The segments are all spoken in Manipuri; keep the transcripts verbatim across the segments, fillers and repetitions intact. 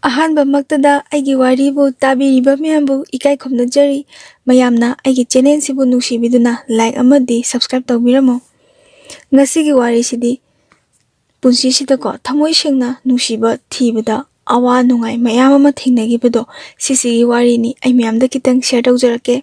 ꯑꯍꯥꯟꯕꯃꯛꯇꯗ ꯑꯩꯒꯤ ꯋꯥꯔꯤꯕꯨ ꯇꯥꯕꯤꯔꯤꯕ ꯃꯌꯥꯝꯕꯨ ꯏꯀꯥꯏ ꯈꯨꯝꯅꯖꯔꯤ꯫ ꯃꯌꯥꯝꯅ ꯑꯩꯒꯤ ꯆꯦꯅꯦꯜꯁꯤꯕꯨ ꯅꯨꯡꯁꯤꯕꯤꯗꯨꯅ ꯂꯥꯏꯛ ꯑꯃꯗꯤ ꯁꯕꯁꯀ꯭ꯔꯥꯏꯕ ꯇꯧꯕꯤꯔꯝꯃꯨ꯫ ꯉꯁꯤꯒꯤ ꯋꯥꯔꯤꯁꯤꯗꯤ ꯄꯨꯟꯁꯤꯁꯤꯗꯀꯣ, ꯊꯃꯣꯏ ꯁꯦꯡꯅ ꯅꯨꯡꯁꯤꯕ ꯊꯤꯕꯗ ꯑꯋꯥ ꯅꯨꯡꯉꯥꯏ ꯃꯌꯥꯝ ꯑꯃ ꯊꯦꯡꯅꯈꯤꯕꯗꯣ, ꯁꯤꯁꯤꯒꯤ ꯋꯥꯔꯤꯅꯤ꯫ ꯑꯩ ꯃꯌꯥꯝꯗ ꯈꯤꯇꯪ ꯁꯤꯌꯔ ꯇꯧꯖꯔꯛꯀꯦ꯫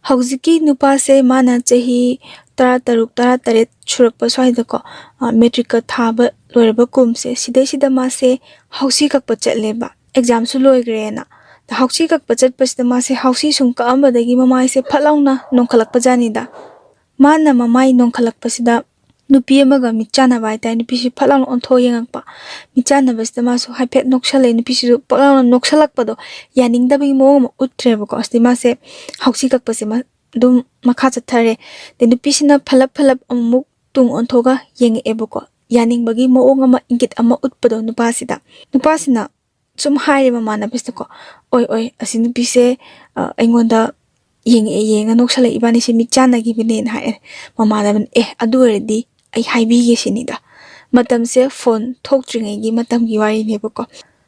ꯍꯧꯖꯤꯛꯀꯤ ꯅꯨꯄꯥꯁꯦ ꯃꯥꯅ ꯆꯍꯤ ꯇꯔꯥꯇꯔꯨꯛ, ꯇꯔꯥꯇꯔꯦꯠ ꯁꯨꯔꯛꯄ ꯁ꯭ꯋꯥꯏꯗꯀꯣ, ꯑ, ꯃꯦꯇ꯭ꯔꯤꯛꯀ ꯊꯥꯕ ꯂꯣꯏꯔꯕ ꯀꯨꯝꯁꯦ, ꯁꯤꯗꯩꯁꯤꯗ ꯃꯥꯁꯦ ꯍꯧꯁꯤ ꯀꯛꯄ ꯆꯠꯂꯦꯕ, ꯑꯦꯛꯖꯥꯝꯁꯨ ꯂꯣꯏꯈ꯭ꯔꯦꯅ꯫ ꯍꯧꯁꯤ ꯀꯛꯄ ꯆꯠꯄꯁꯤꯗ ꯃꯥꯁꯦ ꯍꯧꯁꯤ ꯁꯨꯝ ꯀꯛꯑꯝꯕꯗꯒꯤ ꯃꯃꯥꯏꯁꯦ ꯐꯠ ꯂꯥꯎꯅ ꯅꯣꯟꯈꯠꯂꯛꯄ ꯖꯥꯠꯅꯤꯗ꯫ ꯃꯥꯅ ꯃꯃꯥꯏ ꯅꯣꯟꯈꯠꯂꯛꯄꯁꯤꯗ ꯅꯨꯄꯤ ꯑꯃꯒ ꯃꯤꯠ ꯆꯥꯟꯅꯕ ꯍꯥꯏꯇꯥꯔꯦ꯫ ꯅꯨꯄꯤꯁꯤ ꯐꯠ ꯂꯥꯎꯅ ꯑꯣꯟꯊꯣꯛꯑ ꯌꯦꯡꯉꯛꯄ꯫ ꯃꯤꯠ ꯆꯥꯟꯅꯕꯁꯤꯗ ꯃꯥꯁꯨ ꯍꯥꯏꯐꯦꯠ ꯅꯣꯛꯁꯜꯂꯛꯑꯦ꯫ ꯅꯨꯄꯤꯁꯤꯁꯨ ꯄꯛ ꯂꯥꯎꯅ ꯅꯣꯛꯁꯜꯂꯛꯄꯗꯣ, ꯌꯥꯅꯤꯡꯗꯕꯒꯤ ꯃꯑꯣꯡ ꯑꯃ ꯎꯠꯇ꯭ꯔꯦꯕꯀꯣ꯫ ꯑꯁꯤꯗꯤ ꯃꯥꯁꯦ ꯍꯧꯁꯤ ꯀꯛꯄꯁꯦ ꯃ-, ꯑꯗꯨꯝ ꯃꯈꯥ ꯆꯠꯊꯔꯦ꯫ ꯑꯗꯩ ꯅꯨꯄꯤꯁꯤꯅ ꯐꯠꯂꯞ ꯐꯠꯂꯞ ꯑꯃꯨꯛ ꯇꯨꯡ ꯑꯣꯟꯊꯣꯛꯑꯒ ꯌꯦꯡꯉꯛꯑꯦꯕꯀꯣ, ꯌꯥꯅꯤꯡꯕꯒꯤ ꯃꯑꯣꯡ ꯑꯃ, ꯏꯪꯒꯤꯠ ꯑꯃ ꯎꯠꯄꯗꯣ ꯅꯨꯄꯥꯁꯤꯗ꯫ ꯅꯨꯄꯥꯁꯤꯅ ꯁꯨꯝ ꯍꯥꯏꯔꯦ ꯃꯃꯥꯟꯅꯕꯁꯤꯗꯀꯣ, "ꯑꯣꯏ, ꯑꯣꯏ, ꯑꯁꯤ ꯅꯨꯄꯤꯁꯦ, ꯑ, ꯑꯩꯉꯣꯟꯗ ꯌꯦꯡꯉꯛꯑꯦ, ꯌꯦꯡꯉ ꯅꯣꯛꯁꯜꯂꯛꯏ, ꯏꯕꯥꯅꯤꯁꯦ ꯃꯤꯠ ꯆꯥꯟꯅꯈꯤꯕꯅꯦꯅ" ꯍꯥꯏꯔꯦ꯫ ꯃꯃꯥꯟꯅꯕꯅ, "ꯑꯦ, ꯑꯗꯨ ꯑꯣꯏꯔꯗꯤ ꯑꯩ ꯍꯥꯏꯕꯤꯒꯦ" ꯁꯤꯅꯤꯗ꯫ ꯃꯇꯝꯁꯦ ꯐꯣꯟ ꯊꯣꯛꯇ꯭ꯔꯤꯉꯩꯒꯤ ꯃꯇꯝꯒꯤ ꯋꯥꯔꯤꯅꯦꯕꯀꯣ꯫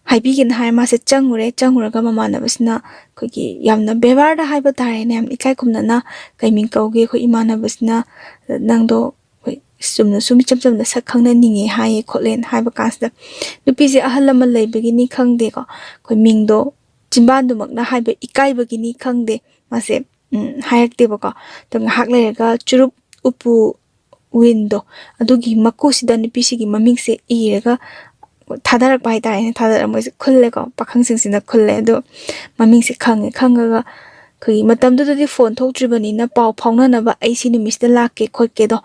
ꯍꯥꯏꯕꯤꯒꯦꯅ ꯍꯥꯏꯔ ꯃꯥꯁꯦ ꯆꯪꯉꯨꯔꯦ꯫ ꯆꯪꯉꯨꯔꯒ ꯃꯃꯥꯟꯅꯕꯁꯤꯅ ꯑꯩꯈꯣꯏꯒꯤ ꯌꯥꯝꯅ ꯕꯦꯕꯥꯔꯗ ꯍꯥꯏꯕ ꯇꯥꯔꯦꯅꯦ, ꯌꯥꯝ ꯏꯀꯥꯏ ꯈꯨꯝꯅꯅ, "ꯀꯩ ꯃꯤꯡ ꯀꯧꯒꯦ?" ꯑꯩꯈꯣꯏ ꯏꯃꯥꯟꯅꯕꯁꯤꯅ, "ꯅꯪꯗꯣ ꯑꯩꯈꯣꯏ ꯆꯨꯝꯅ ꯁꯨꯝ ꯏꯆꯝ ꯆꯝꯅ ꯁꯛ ꯈꯪꯅꯅꯤꯡꯉꯦ" ꯍꯥꯏꯌꯦ ꯈꯣꯠꯂꯦꯅ ꯍꯥꯏꯕ ꯀꯥꯟꯁꯤꯗ, ꯅꯨꯄꯤꯁꯦ ꯑꯍꯜ ꯂꯃꯟ ꯂꯩꯕꯒꯤꯅꯤ ꯈꯪꯗꯦꯀꯣ, ꯑꯩꯈꯣꯏ ꯃꯤꯡꯗꯣ ꯆꯤꯟꯕꯥꯟꯗꯨꯃꯛꯅ ꯍꯥꯏꯕ ꯏꯀꯥꯏꯕꯒꯤꯅꯤ ꯈꯪꯗꯦ, ꯃꯥꯁꯦ, ꯎꯝ, ꯍꯥꯏꯔꯛꯇꯦꯕꯀꯣ꯫ ꯑꯗꯣ ꯉꯥꯏꯍꯥꯛ ꯂꯩꯔꯒ ꯆꯨꯔꯨꯞ ꯎꯄꯨ ꯋꯤꯟꯗꯣ ꯑꯗꯨꯒꯤ ꯃꯀꯨꯁꯤꯗ ꯅꯨꯄꯤꯁꯤꯒꯤ ꯃꯃꯤꯡꯁꯦ ꯏꯔꯒ ꯊꯥꯗꯔꯛꯄ ꯍꯥꯏꯇꯥꯔꯦꯅꯦ꯫ ꯊꯥꯗꯔꯛꯄ ꯃꯣꯏꯁꯦ ꯈꯨꯜꯂꯦꯀꯣ, ꯄꯥꯈꯪꯁꯤꯡꯁꯤꯅ ꯈꯨꯜꯂꯦ꯫ ꯑꯗꯣ ꯃꯃꯤꯡꯁꯦ ꯈꯪꯉꯦ꯫ ꯈꯪꯉꯒ ꯑꯩꯈꯣꯏꯒꯤ ꯃꯇꯝꯗꯨꯗꯗꯤ ꯐꯣꯟ ꯊꯣꯛꯇ꯭ꯔꯤꯕꯅꯤꯅ ꯄꯥꯎ ꯐꯥꯎꯅꯅꯕ, "ꯑꯩ ꯁꯤ ꯅꯨꯃꯤꯠꯁꯤꯗ ꯂꯥꯛꯀꯦ" ꯈꯣꯠꯀꯦꯗꯣ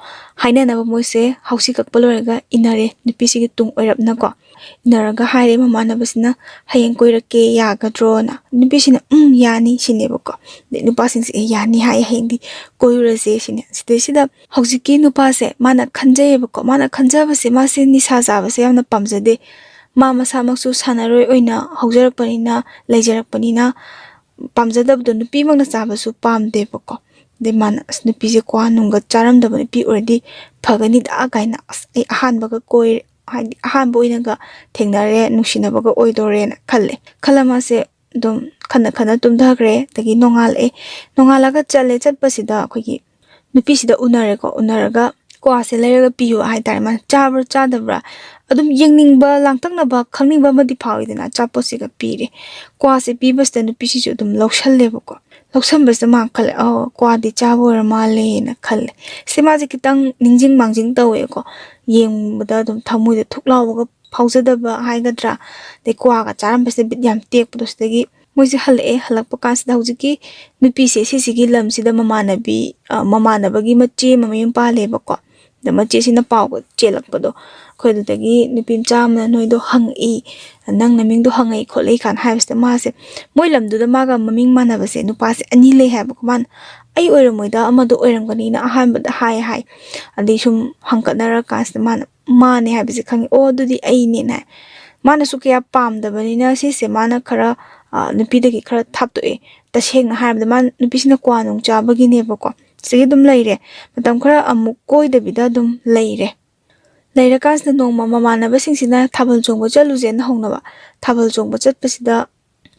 ꯍꯥꯏꯅꯅꯕ ꯃꯣꯏꯁꯦ ꯍꯧꯁꯤ ꯀꯛꯄ ꯂꯣꯏꯔꯒ ꯏꯟꯅꯔꯦ, ꯅꯨꯄꯤꯁꯤꯒꯤ ꯇꯨꯡ ꯑꯣꯏꯔꯞꯅꯀꯣ꯫ ꯏꯟꯅꯔꯒ ꯍꯥꯏꯔꯦ ꯃꯃꯥꯟꯅꯕꯁꯤꯅ, "ꯍꯌꯦꯡ ꯀꯣꯏꯔꯛꯀꯦ, ꯌꯥꯒꯗ꯭ꯔꯣꯅ?" ꯅꯨꯄꯤꯁꯤꯅ, "ꯎꯝ, ꯌꯥꯅꯤ" ꯁꯤꯅꯦꯕꯀꯣ꯫ ꯑꯗꯩ ꯅꯨꯄꯥꯁꯤꯡꯁꯦ, "ꯑꯦ, ꯌꯥꯅꯤ ꯍꯥꯏ, ꯍꯌꯦꯡꯗꯤ ꯀꯣꯏꯔꯨꯔꯁꯦ" ꯁꯤꯅꯦ꯫ ꯁꯤꯗꯩꯁꯤꯗ ꯍꯧꯖꯤꯛꯀꯤ ꯅꯨꯄꯥꯁꯦ ꯃꯥꯅ ꯈꯟꯖꯩꯌꯦꯕꯀꯣ꯫ ꯃꯥꯅ ꯈꯟꯖꯕꯁꯦ, ꯃꯥꯁꯦ ꯅꯤꯁꯥ ꯆꯥꯕꯁꯦ ꯌꯥꯝꯅ ꯄꯥꯝꯖꯗꯦ꯫ ꯃꯥ ꯃꯁꯥꯃꯛꯁꯨ ꯁꯥꯟꯅꯔꯣꯏ ꯑꯣꯏꯅ ꯍꯧꯖꯔꯛꯄꯅꯤꯅ, ꯂꯩꯖꯔꯛꯄꯅꯤꯅ, ꯄꯥꯝꯖꯗꯕꯗꯣ, ꯅꯨꯄꯤꯃꯛꯅ ꯆꯥꯕꯁꯨ ꯄꯥꯝꯗꯦꯕꯀꯣ꯫ ꯑꯗꯩ ꯃꯥꯅ, "ꯑꯁ, ꯅꯨꯄꯤꯁꯦ ꯀ꯭ꯋꯥ ꯅꯨꯡꯒ ꯆꯥꯔꯝꯗꯕ ꯅꯨꯄꯤ ꯑꯣꯏꯔꯗꯤ ꯐꯒꯅꯤꯗ" ꯀꯥꯏꯅ, "ꯑꯁ, ꯑꯩ ꯑꯍꯥꯟꯕꯒ ꯀꯣꯏ-, ꯍꯥꯏꯗꯤ ꯑꯍꯥꯟꯕ ꯑꯣꯏꯅꯒ ꯊꯦꯡꯅꯔꯦ, ꯅꯨꯡꯁꯤꯅꯕꯒ ꯑꯣꯏꯗꯣꯔꯦꯅ ꯈꯜꯂꯦ꯫ ꯈꯜꯂ ꯃꯥꯁꯦ ꯑꯗꯨꯝ ꯈꯟꯅ ꯈꯟꯅ ꯇꯨꯝꯊꯈ꯭ꯔꯦ꯫ ꯑꯗꯒꯤ ꯅꯣꯡꯉꯥꯜꯂꯛꯑꯦ꯫ ꯅꯣꯡꯉꯥꯜꯂꯒ ꯆꯠꯂꯦ꯫ ꯆꯠꯄꯁꯤꯗ ꯑꯩꯈꯣꯏꯒꯤ ꯅꯨꯄꯤꯁꯤꯗ ꯎꯅꯔꯦꯀꯣ꯫ ꯎꯅꯔꯒ ꯀ꯭ꯋꯥꯁꯦ ꯂꯩꯔꯒ ꯄꯤꯌꯨ ꯍꯥꯏꯇꯥꯔꯦ꯫ ꯃꯥꯅ ꯆꯥꯕ꯭ꯔꯥ ꯆꯥꯗꯕ꯭ꯔꯥ ꯑꯗꯨꯝ ꯌꯦꯡꯅꯤꯡꯕ, ꯂꯥꯡꯇꯛꯅꯕ, ꯈꯪꯅꯤꯡꯕ ꯑꯃꯗꯤ ꯐꯥꯎꯋꯤꯗꯅ꯫ ꯑꯆꯥꯄꯣꯠꯁꯤꯒ ꯄꯤꯔꯦ꯫ ꯀ꯭ꯋꯥꯁꯦ ꯄꯤꯕꯁꯤꯗ ꯅꯨꯄꯤꯁꯤꯁꯨ ꯑꯗꯨꯝ ꯂꯧꯁꯜꯂꯦꯕꯀꯣ꯫ ꯂꯧꯁꯟꯕꯁꯤꯗ ꯃꯥ ꯈꯜꯂꯦ, "ꯑꯣ, ꯀ꯭ꯋꯥꯗꯤ ꯆꯥꯕ ꯑꯣꯏꯔ ꯃꯥꯜꯂꯦꯅ" ꯈꯜꯂꯦ꯫ ꯁꯤ ꯃꯥꯁꯦ ꯈꯤꯇꯪ ꯅꯤꯡꯁꯤꯡ ꯃꯥꯡꯖꯤꯡ ꯇꯧꯋꯦꯀꯣ꯫ ꯌꯦꯡꯕꯗ ꯑꯗꯨꯝ ꯊꯃꯣꯏꯗ ꯊꯨꯛ ꯂꯥꯎꯕꯒ ꯐꯥꯎꯖꯗꯕ ꯍꯥꯏꯒꯗ꯭ꯔꯥ, ꯑꯗꯩ ꯀ꯭ꯋꯥꯒ ꯆꯥꯔꯝꯕꯁꯤꯗ ꯕꯤꯠ ꯌꯥꯝ ꯇꯦꯛꯄꯗꯣ꯫ ꯁꯤꯗꯒꯤ ꯃꯣꯏꯁꯦ ꯍꯜꯂꯛꯑꯦ꯫ ꯍꯜꯂꯛꯄ ꯀꯥꯟꯁꯤꯗ ꯍꯧꯖꯤꯛꯀꯤ ꯅꯨꯄꯤꯁꯦ ꯁꯤꯁꯤꯒꯤ ꯂꯝꯁꯤꯗ ꯃꯃꯥꯟꯅꯕꯤ, ꯑ, ꯃꯃꯥꯟꯅꯕꯒꯤ ꯃꯆꯦ ꯑꯃ ꯃꯌꯨꯝ ꯄꯥꯜꯂꯦꯕꯀꯣ꯫ ꯑꯗ ꯃꯆꯦꯁꯤꯅ ꯄꯥꯎꯒ ꯆꯦꯜꯂꯛꯄꯗꯣ, ꯑꯩꯈꯣꯏ ꯑꯗꯨꯗꯒꯤ ꯅꯨꯄꯤ ꯃꯆꯥ ꯑꯃꯅ ꯅꯣꯏꯗꯣ ꯍꯪꯉꯛꯏ, "ꯅꯪ ꯅꯃꯤꯡꯗꯣ ꯍꯪꯉꯛꯏ ꯈꯣꯠꯂꯛꯏ" ꯀꯥꯏꯅ ꯍꯥꯏꯕꯁꯤꯗ ꯃꯥꯁꯦ, ꯃꯣꯏ ꯂꯝꯗꯨꯗ ꯃꯥꯒ ꯃꯃꯤꯡ ꯃꯥꯟꯅꯕꯁꯦ ꯅꯨꯄꯥꯁꯦ ꯑꯅꯤ ꯂꯩ ꯍꯥꯏꯕꯀꯣ꯫ ꯃꯥꯅ "ꯑꯩ ꯑꯣꯏꯔꯝꯃꯣꯏꯗ, ꯑꯃꯗꯣ ꯑꯣꯏꯔꯝꯒꯅꯤꯅ" ꯑꯍꯥꯟꯕꯗ ꯍꯥꯏ ꯍꯥꯏ꯫ ꯑꯗꯩ ꯁꯨꯝ ꯍꯪꯀꯠꯅꯔ ꯀꯥꯟꯁꯤꯗ ꯃꯥꯅ ꯃꯥꯅꯦ ꯍꯥꯏꯕꯁꯦ ꯈꯪꯉꯦ꯫ "ꯑꯣ, ꯑꯗꯨꯗꯤ ꯑꯩꯅꯦꯅ" ꯍꯥꯏ꯫ ꯃꯥꯅꯁꯨ ꯀꯌꯥ ꯄꯥꯝꯗꯕꯅꯤꯅ ꯁꯤꯁꯦ ꯃꯥꯅ ꯈꯔ, ꯑ, ꯅꯨꯄꯤꯗꯒꯤ ꯈꯔ ꯊꯥꯞꯇꯣꯛꯑꯦ꯫ ꯇꯁꯦꯡꯅ ꯍꯥꯏꯔꯕꯗ ꯃꯥ ꯅꯨꯄꯤꯁꯤꯅ ꯀ꯭ꯋꯥ ꯅꯨꯡ ꯆꯥꯕꯒꯤꯅꯦꯕꯀꯣ꯫ ꯁꯤꯗꯒꯤ ꯑꯗꯨꯝ ꯂꯩꯔꯦ꯫ ꯃꯇꯝ ꯈꯔ ꯑꯃꯨꯛ ꯀꯣꯏꯗꯕꯤꯗ ꯑꯗꯨꯝ ꯂꯩꯔꯦ꯫ ꯂꯩꯔꯀꯥꯟꯁꯤꯗ ꯅꯣꯡꯃ ꯃꯃꯥꯟꯅꯕꯁꯤꯡꯁꯤꯅ ꯊꯥꯕꯜ ꯆꯣꯡꯕ ꯆꯠꯂꯨꯁꯦꯅ ꯍꯧꯅꯕ꯫ ꯊꯥꯕꯜ ꯆꯣꯡꯕ ꯆꯠꯄꯁꯤꯗ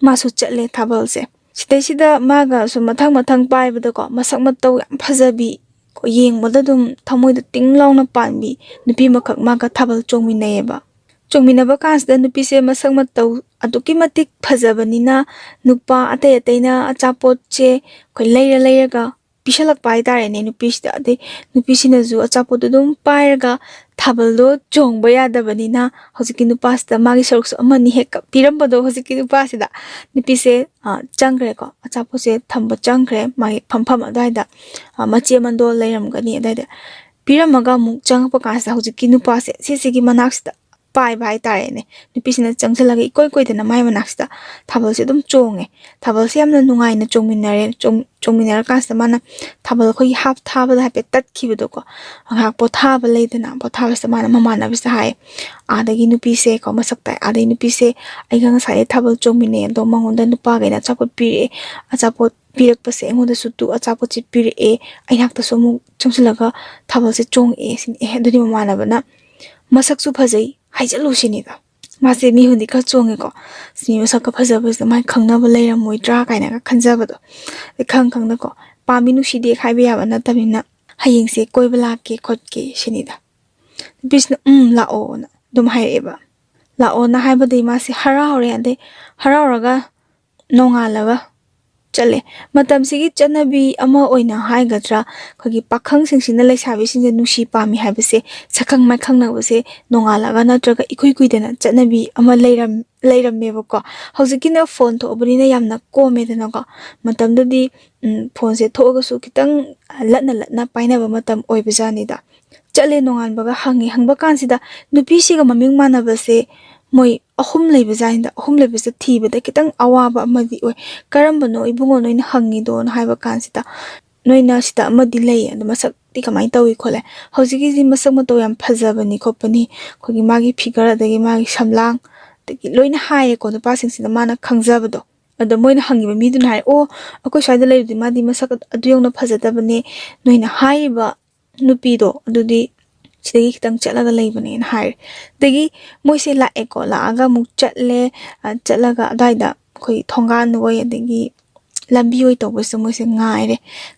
ꯃꯥꯁꯨ ꯆꯠꯂꯦ ꯊꯥꯕꯜꯁꯦ꯫ ꯁꯤꯗꯩꯁꯤꯗ ꯃꯥꯒ ꯁꯨꯝ ꯃꯊꯪ ꯃꯊꯪ ꯄꯥꯏꯕꯗꯀꯣ, ꯃꯁꯛ ꯃꯇꯧ ꯌꯥꯝ ꯐꯖꯕꯤ, ꯀꯣ, ꯌꯦꯡꯕꯗ ꯑꯗꯨꯝ ꯊꯃꯣꯏꯗ ꯇꯤꯡ ꯂꯥꯎꯅ ꯄꯥꯟꯕꯤ ꯅꯨꯄꯤ ꯑꯃꯈꯛ ꯃꯥꯒ ꯊꯥꯕꯜ ꯆꯣꯡꯃꯤꯟꯅꯩꯌꯦꯕ꯫ ꯆꯣꯡꯃꯤꯟꯅꯕ ꯀꯥꯟꯁꯤꯗ ꯅꯨꯄꯤꯁꯦ ꯃꯁꯛ ꯃꯇꯧ ꯑꯗꯨꯛꯀꯤ ꯃꯇꯤꯛ ꯐꯖꯕꯅꯤꯅ ꯅꯨꯄꯥ ꯑꯇꯩ ꯑꯇꯩꯅ ꯑꯆꯥꯄꯣꯠꯁꯦ ꯑꯩꯈꯣꯏ ꯂꯩꯔ ꯂꯩꯔꯒ ꯄꯤꯁꯜꯂꯛꯄ ꯍꯥꯏꯇꯥꯔꯦꯅꯦ ꯅꯨꯄꯤꯁꯤꯗ꯫ ꯑꯗꯩ ꯅꯨꯄꯤꯁꯤꯅꯁꯨ ꯑꯆꯥꯄꯣꯠꯇꯣ ꯑꯗꯨꯝ ꯄꯥꯏꯔꯒ ꯊꯥꯕꯜꯗꯣ ꯆꯣꯡꯕ ꯌꯥꯗꯕꯅꯤꯅ ꯍꯧꯖꯤꯛꯀꯤ ꯅꯨꯄꯥꯁꯤꯗ ꯃꯥꯒꯤ ꯁꯔꯨꯛꯁꯨ ꯑꯃꯅꯤ ꯍꯦꯛ ꯄꯤꯔꯝꯕꯗꯣ ꯍꯧꯖꯤꯛꯀꯤ ꯅꯨꯄꯥꯁꯤꯗ ꯅꯨꯄꯤꯁꯦ, ꯑ, ꯆꯪꯈ꯭ꯔꯦꯀꯣ꯫ ꯑꯆꯥꯄꯣꯠꯁꯦ ꯊꯝꯕ ꯆꯪꯈ꯭ꯔꯦ ꯃꯥꯒꯤ ꯐꯝꯐꯝ ꯑꯗꯨꯋꯥꯏꯗ, ꯑ, ꯃꯆꯦ ꯃꯟꯗꯣꯜ ꯂꯩꯔꯝꯒꯅꯤ ꯑꯗꯨꯋꯥꯏꯗ꯫ ꯄꯤꯔꯝꯃꯒ ꯑꯃꯨꯛ ꯆꯪꯉꯛꯄ ꯀꯥꯟꯁꯤꯗ ꯍꯧꯖꯤꯛꯀꯤ ꯅꯨꯄꯥꯁꯦ ꯁꯤꯁꯤꯒꯤ ꯃꯅꯥꯛꯁꯤꯗ ꯄꯥꯏꯕ ꯍꯥꯏꯇꯥꯔꯦꯅꯦ꯫ ꯅꯨꯄꯤꯁꯤꯅ ꯆꯪꯁꯤꯜꯂꯒ ꯏꯀꯣꯏ ꯀꯣꯏꯗꯅ ꯃꯥꯏ ꯃꯅꯥꯛꯁꯤꯗ ꯊꯥꯕꯜꯁꯦ ꯑꯗꯨꯝ ꯆꯣꯡꯉꯦ꯫ ꯊꯥꯕꯜꯁꯦ ꯌꯥꯝꯅ ꯅꯨꯡꯉꯥꯏꯅ ꯆꯣꯡꯃꯤꯟꯅꯔꯦ꯫ ꯆꯣꯡ-, ꯆꯣꯡꯃꯤꯟꯅꯔꯀꯥꯟꯁꯤꯗ ꯃꯥꯅ ꯊꯥꯕꯜ ꯑꯩꯈꯣꯏꯒꯤ ꯍꯥꯞ ꯊꯥꯕꯗ ꯍꯥꯏꯐꯦꯠ ꯇꯠꯈꯤꯕꯗꯣꯀꯣ, ꯉꯥꯏꯍꯥꯛ ꯄꯣꯊꯥꯕ ꯂꯩꯗꯅ, ꯄꯣꯊꯥꯕꯁꯤꯗ ꯃꯥꯅ ꯃꯃꯥꯟꯅꯕꯁꯤꯗ ꯍꯥꯏ, ꯑꯥꯗꯒꯤ ꯅꯨꯄꯤꯁꯦ ꯀꯣ, ꯃꯁꯛ ꯇꯥꯛꯑꯦ, "ꯑꯥꯗꯒꯤ ꯅꯨꯄꯤꯁꯦ ꯑꯩꯒ ꯉꯁꯥꯏ ꯊꯥꯕꯜ ꯆꯣꯡꯃꯤꯟꯅꯩ, ꯑꯗꯣ ꯃꯉꯣꯟꯗ ꯅꯨꯄꯥꯈꯩꯅ ꯑꯆꯥꯄꯣꯠ ꯄꯤꯔꯛꯑꯦ, ꯑꯆꯥꯄꯣꯠ ꯄꯤꯔꯛꯄꯁꯦ ꯑꯩꯉꯣꯟꯗꯁꯨ ꯇꯨ ꯑꯆꯥꯄꯣꯠꯁꯦ ꯄꯤꯔꯛꯑꯦ, ꯑꯩꯅꯥꯛꯇꯁꯨ ꯑꯃꯨꯛ ꯆꯪꯁꯤꯜꯂꯒ ꯊꯥꯕꯜꯁꯦ ꯆꯣꯡꯉꯛꯑꯦ" ꯁꯤꯅꯤ꯫ ꯑꯦ, ꯑꯗꯨꯗꯤ ꯃꯃꯥꯟꯅꯕꯅ ꯃꯁꯛꯁꯨ ꯐꯖꯩ ꯍꯥꯏꯖꯜꯂꯨ ꯁꯤꯅꯤꯗ꯫ ꯃꯥꯁꯦ ꯃꯤꯍꯨꯟꯗꯤ ꯈꯔ ꯆꯣꯡꯉꯦꯀꯣ꯫ "ꯑꯁ, ꯃꯤ ꯃꯁꯛꯀ ꯐꯖꯕꯁꯤꯗ ꯃꯥꯏ ꯈꯪꯅꯕ ꯂꯩꯔꯝꯃꯣꯏꯗ꯭ꯔꯥ?" ꯀꯥꯏꯅꯒ ꯈꯟꯖꯕꯗꯣ꯫ ꯑꯗꯩ ꯈꯪ ꯈꯪꯅꯀꯣ, "ꯄꯥꯝꯃꯤ, ꯅꯨꯡꯁꯤꯗꯦ" ꯍꯥꯏꯕ ꯌꯥꯕ ꯅꯠꯇꯕꯅꯤꯅ, "ꯍꯌꯦꯡꯁꯦ ꯀꯣꯏꯕ ꯂꯥꯛꯀꯦ ꯈꯣꯠꯀꯦ" ꯁꯤꯅꯤꯗ꯫ ꯅꯨꯄꯤꯁꯤꯅ "ꯎꯝ, ꯂꯥꯛꯑꯣꯅ" ꯑꯗꯨꯝ ꯍꯥꯏꯔꯛꯑꯦꯕ꯫ ꯂꯥꯛꯑꯣꯅ ꯍꯥꯏꯕꯗꯒꯤ ꯃꯥꯁꯦ ꯍꯔꯥꯎꯔꯦ꯫ ꯑꯗꯩ ꯍꯔꯥꯎꯔꯒ ꯅꯣꯡꯉꯥꯜꯂꯒ ꯆꯠꯂꯦ꯫ ꯃꯇꯝꯁꯤꯒꯤ ꯆꯠꯅꯕꯤ ꯑꯃ ꯑꯣꯏꯅ ꯍꯥꯏꯒꯗ꯭ꯔꯥ, ꯑꯩꯈꯣꯏꯒꯤ ꯄꯥꯈꯪꯁꯤꯡꯁꯤꯅ ꯂꯩꯁꯥꯕꯤꯁꯤꯡꯁꯦ ꯅꯨꯡꯁꯤ ꯄꯥꯝꯃꯤ ꯍꯥꯏꯕꯁꯦ, ꯁꯛꯈꯪ ꯃꯥꯏꯈꯪꯅꯕꯁꯦ ꯅꯣꯡꯉꯥꯜꯂꯒ ꯅꯠꯇ꯭ꯔꯒ ꯏꯀꯨꯏ ꯀꯨꯏꯗꯅ ꯆꯠꯅꯕꯤ ꯑꯃ ꯂꯩꯔꯝ-, ꯂꯩꯔꯝꯃꯦꯕꯀꯣ꯫ ꯍꯧꯖꯤꯛꯀꯤꯅ ꯐꯣꯟ ꯊꯣꯛꯑꯕꯅꯤꯅ ꯌꯥꯝꯅ ꯀꯣꯝꯃꯦꯗꯅꯀꯣ꯫ ꯃꯇꯝꯗꯨꯗꯤ, ꯎꯝ, ꯐꯣꯟꯁꯦ ꯊꯣꯛꯑꯒꯁꯨ ꯈꯤꯇꯪ ꯂꯠꯅ ꯂꯠꯅ ꯄꯥꯏꯅꯕ ꯃꯇꯝ ꯑꯣꯏꯕꯖꯥꯠꯅꯤꯗ꯫ ꯆꯠꯂꯦ, ꯅꯣꯡꯉꯥꯟꯕꯒ ꯍꯪꯉꯦ꯫ ꯍꯪꯕ ꯀꯥꯟꯁꯤꯗ ꯅꯨꯄꯤꯁꯤꯒ ꯃꯃꯤꯡ ꯃꯥꯟꯅꯕꯁꯦ ꯃꯣꯏ ꯑꯍꯨꯝ ꯂꯩꯕꯖꯥꯠꯅꯤꯗ꯫ ꯑꯍꯨꯝ ꯂꯩꯕꯁꯤꯗ ꯊꯤꯕꯗ ꯈꯤꯇꯪ ꯑꯋꯥꯕ ꯑꯃꯗꯤ ꯑꯣꯏ꯫ "ꯀꯔꯝꯕꯅꯣ ꯏꯕꯨꯡꯉꯣ ꯅꯣꯏꯅ ꯍꯪꯉꯤꯗꯣꯅ?" ꯍꯥꯏꯕ ꯀꯥꯟꯁꯤꯗ, "ꯅꯣꯏꯅ ꯁꯤꯗ ꯑꯃꯗꯤ ꯂꯩ, ꯑꯗꯣ ꯃꯁꯛꯇꯤ ꯀꯃꯥꯏꯅ ꯇꯧꯏ ꯈꯣꯠꯂꯦ?" "ꯍꯧꯖꯤꯛꯀꯤꯁꯤ ꯃꯁꯛ ꯃꯇꯧ ꯌꯥꯝ ꯐꯖꯕꯅꯤ ꯈꯣꯠꯄꯅꯤ, ꯑꯩꯈꯣꯏꯒꯤ ꯃꯥꯒꯤ ꯐꯤꯒꯔ, ꯑꯗꯒꯤ ꯃꯥꯒꯤ ꯁꯝꯂꯥꯡ", ꯑꯗꯒꯤ ꯂꯣꯏꯅ ꯍꯥꯏꯔꯦꯀꯣ ꯅꯨꯄꯥꯁꯤꯡꯁꯤꯅ ꯃꯥꯅ ꯈꯪꯖꯕꯗꯣ꯫ ꯑꯗꯣ ꯃꯣꯏꯅ ꯍꯪꯉꯤꯕ ꯃꯤꯗꯨꯅ ꯍꯥꯏ, "ꯑꯣ, ꯑꯩꯈꯣꯏ ꯁ꯭ꯋꯥꯏꯗ ꯂꯩꯔꯗꯤ ꯃꯥꯗꯤ ꯃꯁꯛ ꯑꯗꯨ ꯌꯧꯅ ꯐꯖꯗꯕꯅꯦ, ꯅꯣꯏꯅ ꯍꯥꯏꯔꯤꯕ ꯅꯨꯄꯤꯗꯣ ꯑꯗꯨꯗꯤ ꯁꯤꯗꯒꯤ ꯈꯤꯇꯪ ꯆꯠꯂꯒ ꯂꯩꯕꯅꯦꯅ" ꯍꯥꯏꯔꯦ꯫ ꯑꯗꯒꯤ ꯃꯣꯏꯁꯦ ꯂꯥꯛꯑꯦꯀꯣ, ꯂꯥꯛꯑꯒ ꯑꯃꯨꯛ ꯆꯠꯂꯦ꯫ ꯑ, ꯆꯠꯂꯒ ꯑꯗꯨꯋꯥꯏꯗ ꯑꯩꯈꯣꯏ ꯊꯣꯡꯒꯥꯟ ꯑꯣꯏ, ꯑꯗꯒꯤ ꯂꯝꯕꯤ ꯑꯣꯏ ꯇꯧꯕꯁꯤꯗ ꯃꯣꯏꯁꯦ ꯉꯥꯏꯔꯦ꯫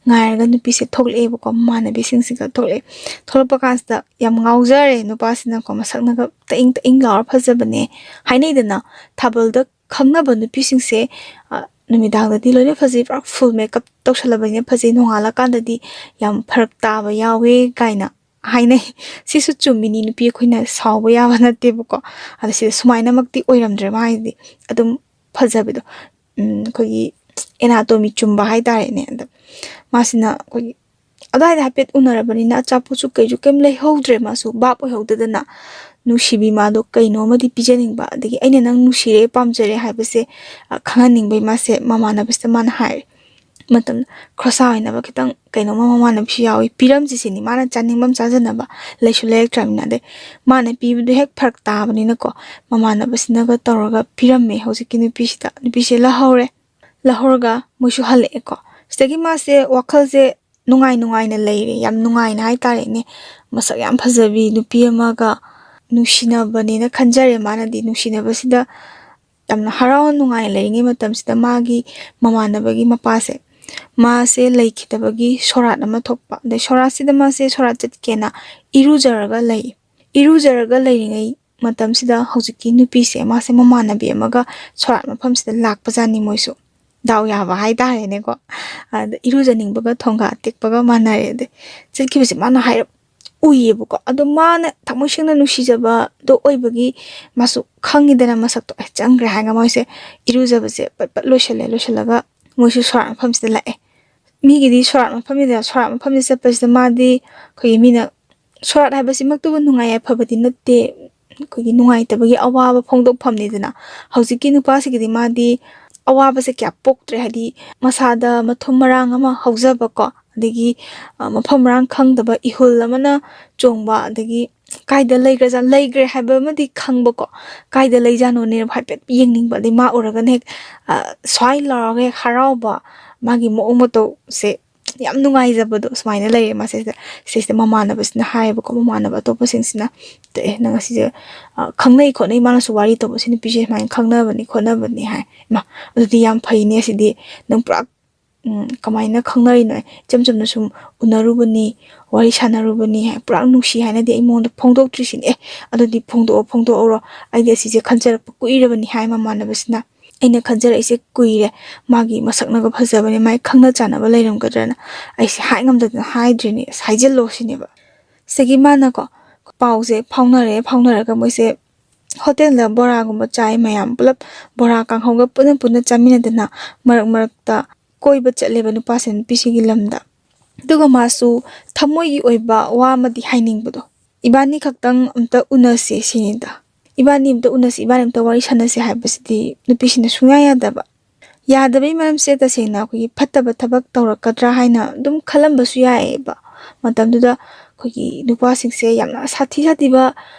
ꯉꯥꯏꯔꯒ ꯅꯨꯄꯤꯁꯦ ꯊꯣꯛꯂꯛꯑꯦꯕꯀꯣ, ꯃꯃꯥꯟꯅꯕꯤꯁꯤꯡꯁꯤꯒ ꯊꯣꯛꯂꯛꯑꯦ꯫ ꯊꯣꯛꯂꯛꯄ ꯀꯥꯟꯁꯤꯗ ꯌꯥꯝ ꯉꯥꯎꯖꯔꯦ ꯅꯨꯄꯥꯁꯤꯅꯀꯣ, ꯃꯁꯛꯅꯒ ꯇꯛꯏꯪ ꯇꯛꯏꯪ ꯂꯥꯎꯔ ꯐꯖꯕꯅꯦ꯫ ꯍꯥꯏꯅꯩꯗꯅ, ꯊꯥꯕꯜꯗ ꯈꯪꯅꯕ ꯅꯨꯄꯤꯁꯤꯡꯁꯦ, ꯑ, ꯅꯨꯃꯤꯗꯥꯡꯗꯗꯤ ꯂꯣꯏꯅ ꯐꯖꯩ, ꯄꯨꯔꯥ ꯐꯨꯜ ꯃꯦꯀꯞ ꯇꯧꯁꯜꯂꯕꯅꯤꯅ ꯐꯖꯩ, ꯅꯣꯡꯉꯥꯜꯂꯀꯥꯟꯗꯗꯤ ꯌꯥꯝ ꯐꯔꯛ ꯇꯥꯕ ꯌꯥꯎꯋꯦ ꯀꯥꯏꯅ ꯍꯥꯏꯅꯩ꯫ ꯁꯤꯁꯨ ꯆꯨꯝꯃꯤꯅꯤ, ꯅꯨꯄꯤ ꯑꯩꯈꯣꯏꯅ ꯁꯥꯎꯕ ꯌꯥꯕ ꯅꯠꯇꯦꯕꯀꯣ꯫ ꯑꯗ ꯁꯤꯗ ꯁꯨꯃꯥꯏꯅꯃꯛꯇꯤ ꯑꯣꯏꯔꯝꯗ꯭ꯔꯦ, ꯃꯥꯒꯤꯗꯤ ꯑꯗꯨꯝ ꯐꯖꯕꯗꯣ, ꯎꯝ, ꯑꯩꯈꯣꯏꯒꯤ ꯑꯦꯅꯥꯇꯣꯃꯤ ꯆꯨꯝꯕ ꯍꯥꯏꯇꯥꯔꯦꯅꯦ꯫ ꯑꯗ ꯃꯥꯁꯤꯅ ꯑꯩꯈꯣꯏꯒꯤ ꯑꯗꯨꯋꯥꯏꯗ ꯍꯥꯏꯐꯦꯠ ꯎꯅꯔꯕꯅꯤꯅ ꯑꯆꯥꯄꯣꯠꯁꯨ ꯀꯩꯁꯨ ꯀꯩꯝ ꯂꯩꯍꯧꯗ꯭ꯔꯦ, ꯃꯥꯁꯨ ꯚꯥꯞ ꯑꯣꯏꯍꯧꯗꯗꯅ꯫ ꯅꯨꯡꯁꯤꯕꯤ ꯃꯥꯗꯣ ꯀꯩꯅꯣ ꯑꯃꯗꯤ ꯄꯤꯖꯅꯤꯡꯕ, ꯑꯗꯒꯤ "ꯑꯩꯅ ꯅꯪ ꯅꯨꯡꯁꯤꯔꯦ, ꯄꯥꯝꯖꯔꯦ" ꯍꯥꯏꯕꯁꯦ, ꯑ, ꯈꯪꯍꯟꯅꯤꯡꯕꯩ ꯃꯥꯁꯦ ꯃꯃꯥꯟꯅꯕꯁꯤꯗ ꯃꯥꯅ ꯍꯥꯏꯔꯦ꯫ ꯃꯇꯝ ꯈꯣꯔꯁꯥ ꯑꯣꯏꯅꯕ ꯈꯤꯇꯪ ꯀꯩꯅꯣꯝꯃ ꯃꯃꯥꯟꯅꯕꯤꯁꯨ ꯌꯥꯎꯏ, ꯄꯤꯔꯝꯁꯤ ꯁꯤꯅꯤ, ꯃꯥꯅ ꯆꯥꯅꯤꯡꯕ ꯑꯃ ꯆꯥꯖꯅꯕ꯫ ꯂꯩꯁꯨ ꯂꯩꯔꯛꯇ꯭ꯔꯕꯅꯤꯅ꯫ ꯑꯗꯩ ꯃꯥꯅ ꯄꯤꯕꯗꯨ ꯍꯦꯛ ꯐꯔꯛ ꯇꯥꯕꯅꯤꯅꯀꯣ, ꯃꯃꯥꯟꯅꯕꯁꯤꯅꯒ ꯇꯧꯔꯒ ꯄꯤꯔꯝꯃꯦ ꯍꯧꯖꯤꯛꯀꯤ ꯅꯨꯄꯤꯁꯤꯗ꯫ ꯅꯨꯄꯤꯁꯦ ꯂꯧꯍꯧꯔꯦ꯫ ꯂꯧꯍꯧꯔꯒ ꯃꯣꯏꯁꯨ ꯍꯜꯂꯛꯑꯦꯀꯣ꯫ ꯁꯤꯗꯒꯤ ꯃꯥꯁꯦ ꯋꯥꯈꯜꯁꯦ ꯅꯨꯡꯉꯥꯏ ꯅꯨꯡꯉꯥꯏꯅ ꯂꯩꯔꯦ, ꯌꯥꯝ ꯅꯨꯡꯉꯥꯏꯅ ꯍꯥꯏꯇꯥꯔꯦꯅꯦ꯫ ꯃꯁꯛ ꯌꯥꯝ ꯐꯖꯕꯤ ꯅꯨꯄꯤ ꯑꯃꯒ ꯅꯨꯡꯁꯤꯅꯕꯅꯦꯅ ꯈꯟꯖꯔꯦ꯫ ꯃꯥꯅꯗꯤ ꯅꯨꯡꯁꯤꯅꯕꯁꯤꯗ ꯌꯥꯝꯅ ꯍꯔꯥꯎ ꯅꯨꯡꯉꯥꯏ ꯂꯩꯔꯤꯉꯩ ꯃꯇꯝꯁꯤꯗ ꯃꯥꯒꯤ ꯃꯃꯥꯟꯅꯕꯒꯤ ꯃꯄꯥꯁꯦ, ꯃꯥꯁꯦ ꯂꯩꯈꯤꯗꯕꯒꯤ ꯁꯣꯔꯥꯠ ꯑꯃ ꯊꯣꯛꯄ꯫ ꯑꯗꯩ ꯁꯣꯔꯥꯠꯁꯤꯗ ꯃꯥꯁꯦ ꯁꯣꯔꯥꯠ ꯆꯠꯀꯦꯅ ꯏꯔꯨꯖꯔꯒ ꯂꯩ꯫ ꯏꯔꯨꯖꯔꯒ ꯂꯩꯔꯤꯉꯩ ꯃꯇꯝꯁꯤꯗ ꯍꯧꯖꯤꯛꯀꯤ ꯅꯨꯄꯤꯁꯦ, ꯃꯥꯁꯦ ꯃꯃꯥꯟꯅꯕꯤ ꯑꯃꯒ ꯁꯣꯔꯥꯠ ꯃꯐꯝꯁꯤꯗ ꯂꯥꯛꯄꯖꯥꯠꯅꯤ ꯃꯣꯏꯁꯨ꯫ ꯗꯥꯎ ꯌꯥꯕ ꯍꯥꯏꯇꯥꯔꯦꯅꯦꯀꯣ꯫ ꯑꯗ ꯏꯔꯨꯖꯅꯤꯡꯕꯒ ꯊꯣꯡꯒꯥ ꯇꯦꯛꯄꯒ ꯃꯥꯟꯅꯔꯦ꯫ ꯑꯗꯩ ꯆꯠꯈꯤꯕꯁꯦ ꯃꯥꯅ ꯍꯥꯏꯔꯞ ꯎꯏꯌꯦꯕꯀꯣ꯫ ꯑꯗꯣ ꯃꯥꯅ ꯊꯃꯣꯏ ꯁꯦꯡꯅ ꯅꯨꯡꯁꯤꯖꯕꯗꯣ ꯑꯣꯏꯕꯒꯤ ꯃꯥꯁꯨ ꯈꯪꯉꯤꯗꯅ ꯃꯁꯛꯇꯣ꯫ "ꯑꯦ, ꯆꯪꯈ꯭ꯔꯦ" ꯍꯥꯏꯔꯒ ꯃꯣꯏꯁꯦ ꯏꯔꯨꯖꯕꯁꯦ ꯄꯠ ꯄꯠ ꯂꯣꯏꯁꯜꯂꯦ꯫ ꯂꯣꯏꯁꯜꯂꯒ ꯃꯣꯏꯁꯨ ꯁꯣꯔꯥꯠ ꯃꯐꯝꯁꯤꯗ ꯂꯥꯛꯑꯦ꯫ ꯃꯤꯒꯤꯗꯤ ꯁꯣꯔꯥꯠ ꯃꯐꯝꯁꯤꯗ, ꯁꯣꯔꯥꯠ ꯃꯐꯝꯁꯤꯗ ꯆꯠꯄꯁꯤꯗ ꯃꯥꯗꯤ ꯑꯩꯈꯣꯏꯒꯤ ꯃꯤꯅ, ꯁꯣꯔꯥꯠ ꯍꯥꯏꯕꯁꯤꯃꯛꯇꯕꯨ ꯅꯨꯡꯉꯥꯏ ꯌꯥꯏꯐꯕꯗꯤ ꯅꯠꯇꯦ, ꯑꯩꯈꯣꯏꯒꯤ ꯅꯨꯡꯉꯥꯏꯇꯕꯒꯤ ꯑꯋꯥꯕ ꯐꯣꯡꯗꯣꯛꯐꯝꯅꯤꯗꯅ꯫ ꯍꯧꯖꯤꯛꯀꯤ ꯅꯨꯄꯥꯁꯤꯒꯤꯗꯤ ꯃꯥꯗꯤ ꯑꯋꯥꯕꯁꯦ ꯀꯌꯥ ꯄꯣꯛꯇ꯭ꯔꯦ, ꯍꯥꯏꯗꯤ ꯃꯁꯥꯗ ꯃꯊꯨꯝ ꯃꯔꯥꯡ ꯑꯃ ꯍꯧꯖꯕꯀꯣ, ꯑꯗꯒꯤ, ꯑ, ꯃꯐꯝ ꯃꯔꯥꯡ ꯈꯪꯗꯕ ꯏꯍꯨꯜ ꯑꯃꯅ ꯆꯣꯡꯕ, ꯑꯗꯒꯤ ꯀꯥꯏꯗ ꯂꯩꯈ꯭ꯔꯖꯥꯠ-, ꯂꯩꯈ꯭ꯔꯦ ꯍꯥꯏꯕ ꯑꯃꯗꯤ ꯈꯪꯕꯀꯣ, ꯀꯥꯏꯗ ꯂꯩꯖꯥꯠꯅꯣꯅꯦ ꯍꯥꯏꯐꯦꯠ ꯌꯦꯡꯅꯤꯡꯕ, ꯑꯗꯩ ꯃꯥ ꯎꯔꯒꯅ ꯍꯦꯛ, ꯑ, ꯁ꯭ꯋꯥꯏ ꯂꯥꯎꯔꯒ ꯍꯦꯛ ꯍꯔꯥꯎꯕ, ꯃꯥꯒꯤ ꯃꯑꯣꯡ ꯃꯇꯧꯁꯦ ꯌꯥꯝ ꯅꯨꯡꯉꯥꯏꯖꯕꯗꯣ ꯁꯨꯃꯥꯏꯅ ꯂꯩꯔꯦ꯫ ꯃꯥꯁꯦ ꯁꯤꯗ, ꯁꯤꯁꯤꯗ ꯃꯃꯥꯟꯅꯕꯁꯤꯅ ꯍꯥꯏꯌꯦꯕꯀꯣ, ꯃꯃꯥꯟꯅꯕ ꯑꯇꯣꯞꯄꯁꯤꯡꯁꯤꯅ, "ꯑꯦ, ꯅꯪ ꯑꯁꯤꯁꯦ, ꯑ, ꯈꯪꯅꯩ ꯈꯣꯠꯅꯩ, ꯃꯥꯅꯁꯨ ꯋꯥꯔꯤ ꯇꯧꯕ, ꯁꯤ ꯅꯨꯄꯤꯁꯦ ꯁꯨꯃꯥꯏꯅ ꯈꯪꯅꯕꯅꯤ ꯈꯣꯠꯅꯕꯅꯤ" ꯍꯥꯏ꯫ "ꯏꯃꯥ, ꯑꯗꯨꯗꯤ ꯌꯥꯝ ꯐꯩꯅꯦ, ꯁꯤꯗꯤ ꯅꯪ ꯄꯨꯔꯥ, ꯎꯝ, ꯀꯃꯥꯏꯅ ꯈꯪꯅꯔꯤꯅꯣ? ꯏꯆꯝ ꯆꯝꯅ ꯁꯨꯝ ꯎꯅꯔꯨꯕꯅꯤ, ꯋꯥꯔꯤ ꯁꯥꯟꯅꯔꯨꯕꯅꯤ" ꯍꯥꯏ꯫ "ꯄꯨꯔꯥ ꯅꯨꯡꯁꯤ ꯍꯥꯏꯅꯗꯤ ꯑꯩ ꯃꯉꯣꯟꯗ ꯐꯣꯡꯗꯣꯛꯇ꯭ꯔꯤꯁꯤꯅꯦ꯫ ꯑꯦ, ꯑꯗꯨꯗꯤ ꯐꯣꯡꯗꯣꯛꯑꯣ, ꯐꯣꯡꯗꯣꯛꯍꯧꯔꯣ, ꯑꯩꯗꯤ ꯑꯁꯤꯁꯦ ꯈꯟꯖꯔꯛꯄ ꯀꯨꯏꯔꯕꯅꯤ" ꯍꯥꯏ ꯃꯃꯥꯟꯅꯕꯁꯤꯅ꯫ "ꯑꯩꯅ ꯈꯟꯖꯔꯛꯏꯁꯦ ꯀꯨꯏꯔꯦ, ꯃꯥꯒꯤ ꯃꯁꯛꯅꯒ ꯐꯖꯕꯅꯦ, ꯃꯥꯏ ꯈꯪꯅ ꯆꯥꯟꯅꯕ ꯂꯩꯔꯝꯒꯗ꯭ꯔꯅ ꯑꯩꯁꯦ ꯍꯥꯏ ꯉꯝꯗꯗꯅ ꯍꯥꯏꯗ꯭ꯔꯤꯅꯦ, ꯑꯁ, ꯍꯥꯏꯖꯤꯜꯂꯣ" ꯁꯤꯅꯦꯕ꯫ ꯁꯤꯗꯒꯤ ꯃꯥꯅꯀꯣ ꯄꯥꯎꯁꯦ ꯐꯥꯎꯅꯔꯦ, ꯐꯥꯎꯅꯔꯒ ꯃꯣꯏꯁꯦ ꯍꯣꯇꯦꯜꯗ ꯕꯣꯔꯥꯒꯨꯝꯕ ꯆꯥꯏ, ꯃꯌꯥꯝ ꯄꯨꯂꯞ ꯕꯣꯔꯥ ꯀꯥꯡꯍꯧꯒ ꯄꯨꯟꯅ ꯄꯨꯟꯅ ꯆꯥꯃꯤꯟꯅꯗꯅ ꯃꯔꯛ ꯃꯔꯛꯇ ꯀꯣꯏꯕ ꯆꯠꯂꯦꯕ ꯅꯨꯄꯥꯁꯦ ꯅꯨꯄꯤꯁꯤꯒꯤ ꯂꯝꯗ꯫ ꯑꯗꯨꯒ ꯃꯥꯁꯨ ꯊꯃꯣꯏꯒꯤ ꯑꯣꯏꯕ ꯋꯥ ꯑꯃꯗꯤ ꯍꯥꯏꯅꯤꯡꯕꯗꯣ, "ꯏꯕꯥꯅꯤ ꯈꯛꯇꯪ ꯑꯝꯇ ꯎꯅꯁꯦ" ꯁꯤꯅꯤꯗ꯫ "ꯏꯕꯥꯅꯤ ꯑꯝꯇ ꯎꯅꯁꯤ, ꯏꯕꯥꯅꯤ ꯑꯝꯇ ꯋꯥꯔꯤ ꯁꯥꯟꯅꯁꯤ" ꯍꯥꯏꯕꯁꯤꯗꯤ ꯅꯨꯄꯤꯁꯤꯅ ꯁꯨꯡꯌꯥ ꯌꯥꯗꯕ꯫ ꯌꯥꯗꯕꯩ ꯃꯔꯝꯁꯦ ꯇꯁꯦꯡꯅ ꯑꯩꯈꯣꯏꯒꯤ ꯐꯠꯇꯕ ꯊꯕꯛ ꯇꯧꯔꯛꯀꯗ꯭ꯔꯥ ꯍꯥꯏꯅ ꯑꯗꯨꯝ ꯈꯜꯂꯝꯕꯁꯨ ꯌꯥꯏꯑꯕ꯫ ꯃꯇꯝꯗꯨꯗ ꯑꯩꯈꯣꯏꯒꯤ ꯅꯨꯄꯥꯁꯤꯡꯁꯦ ꯌꯥꯝꯅ ꯁꯥꯊꯤ ꯁꯥꯊꯤꯕ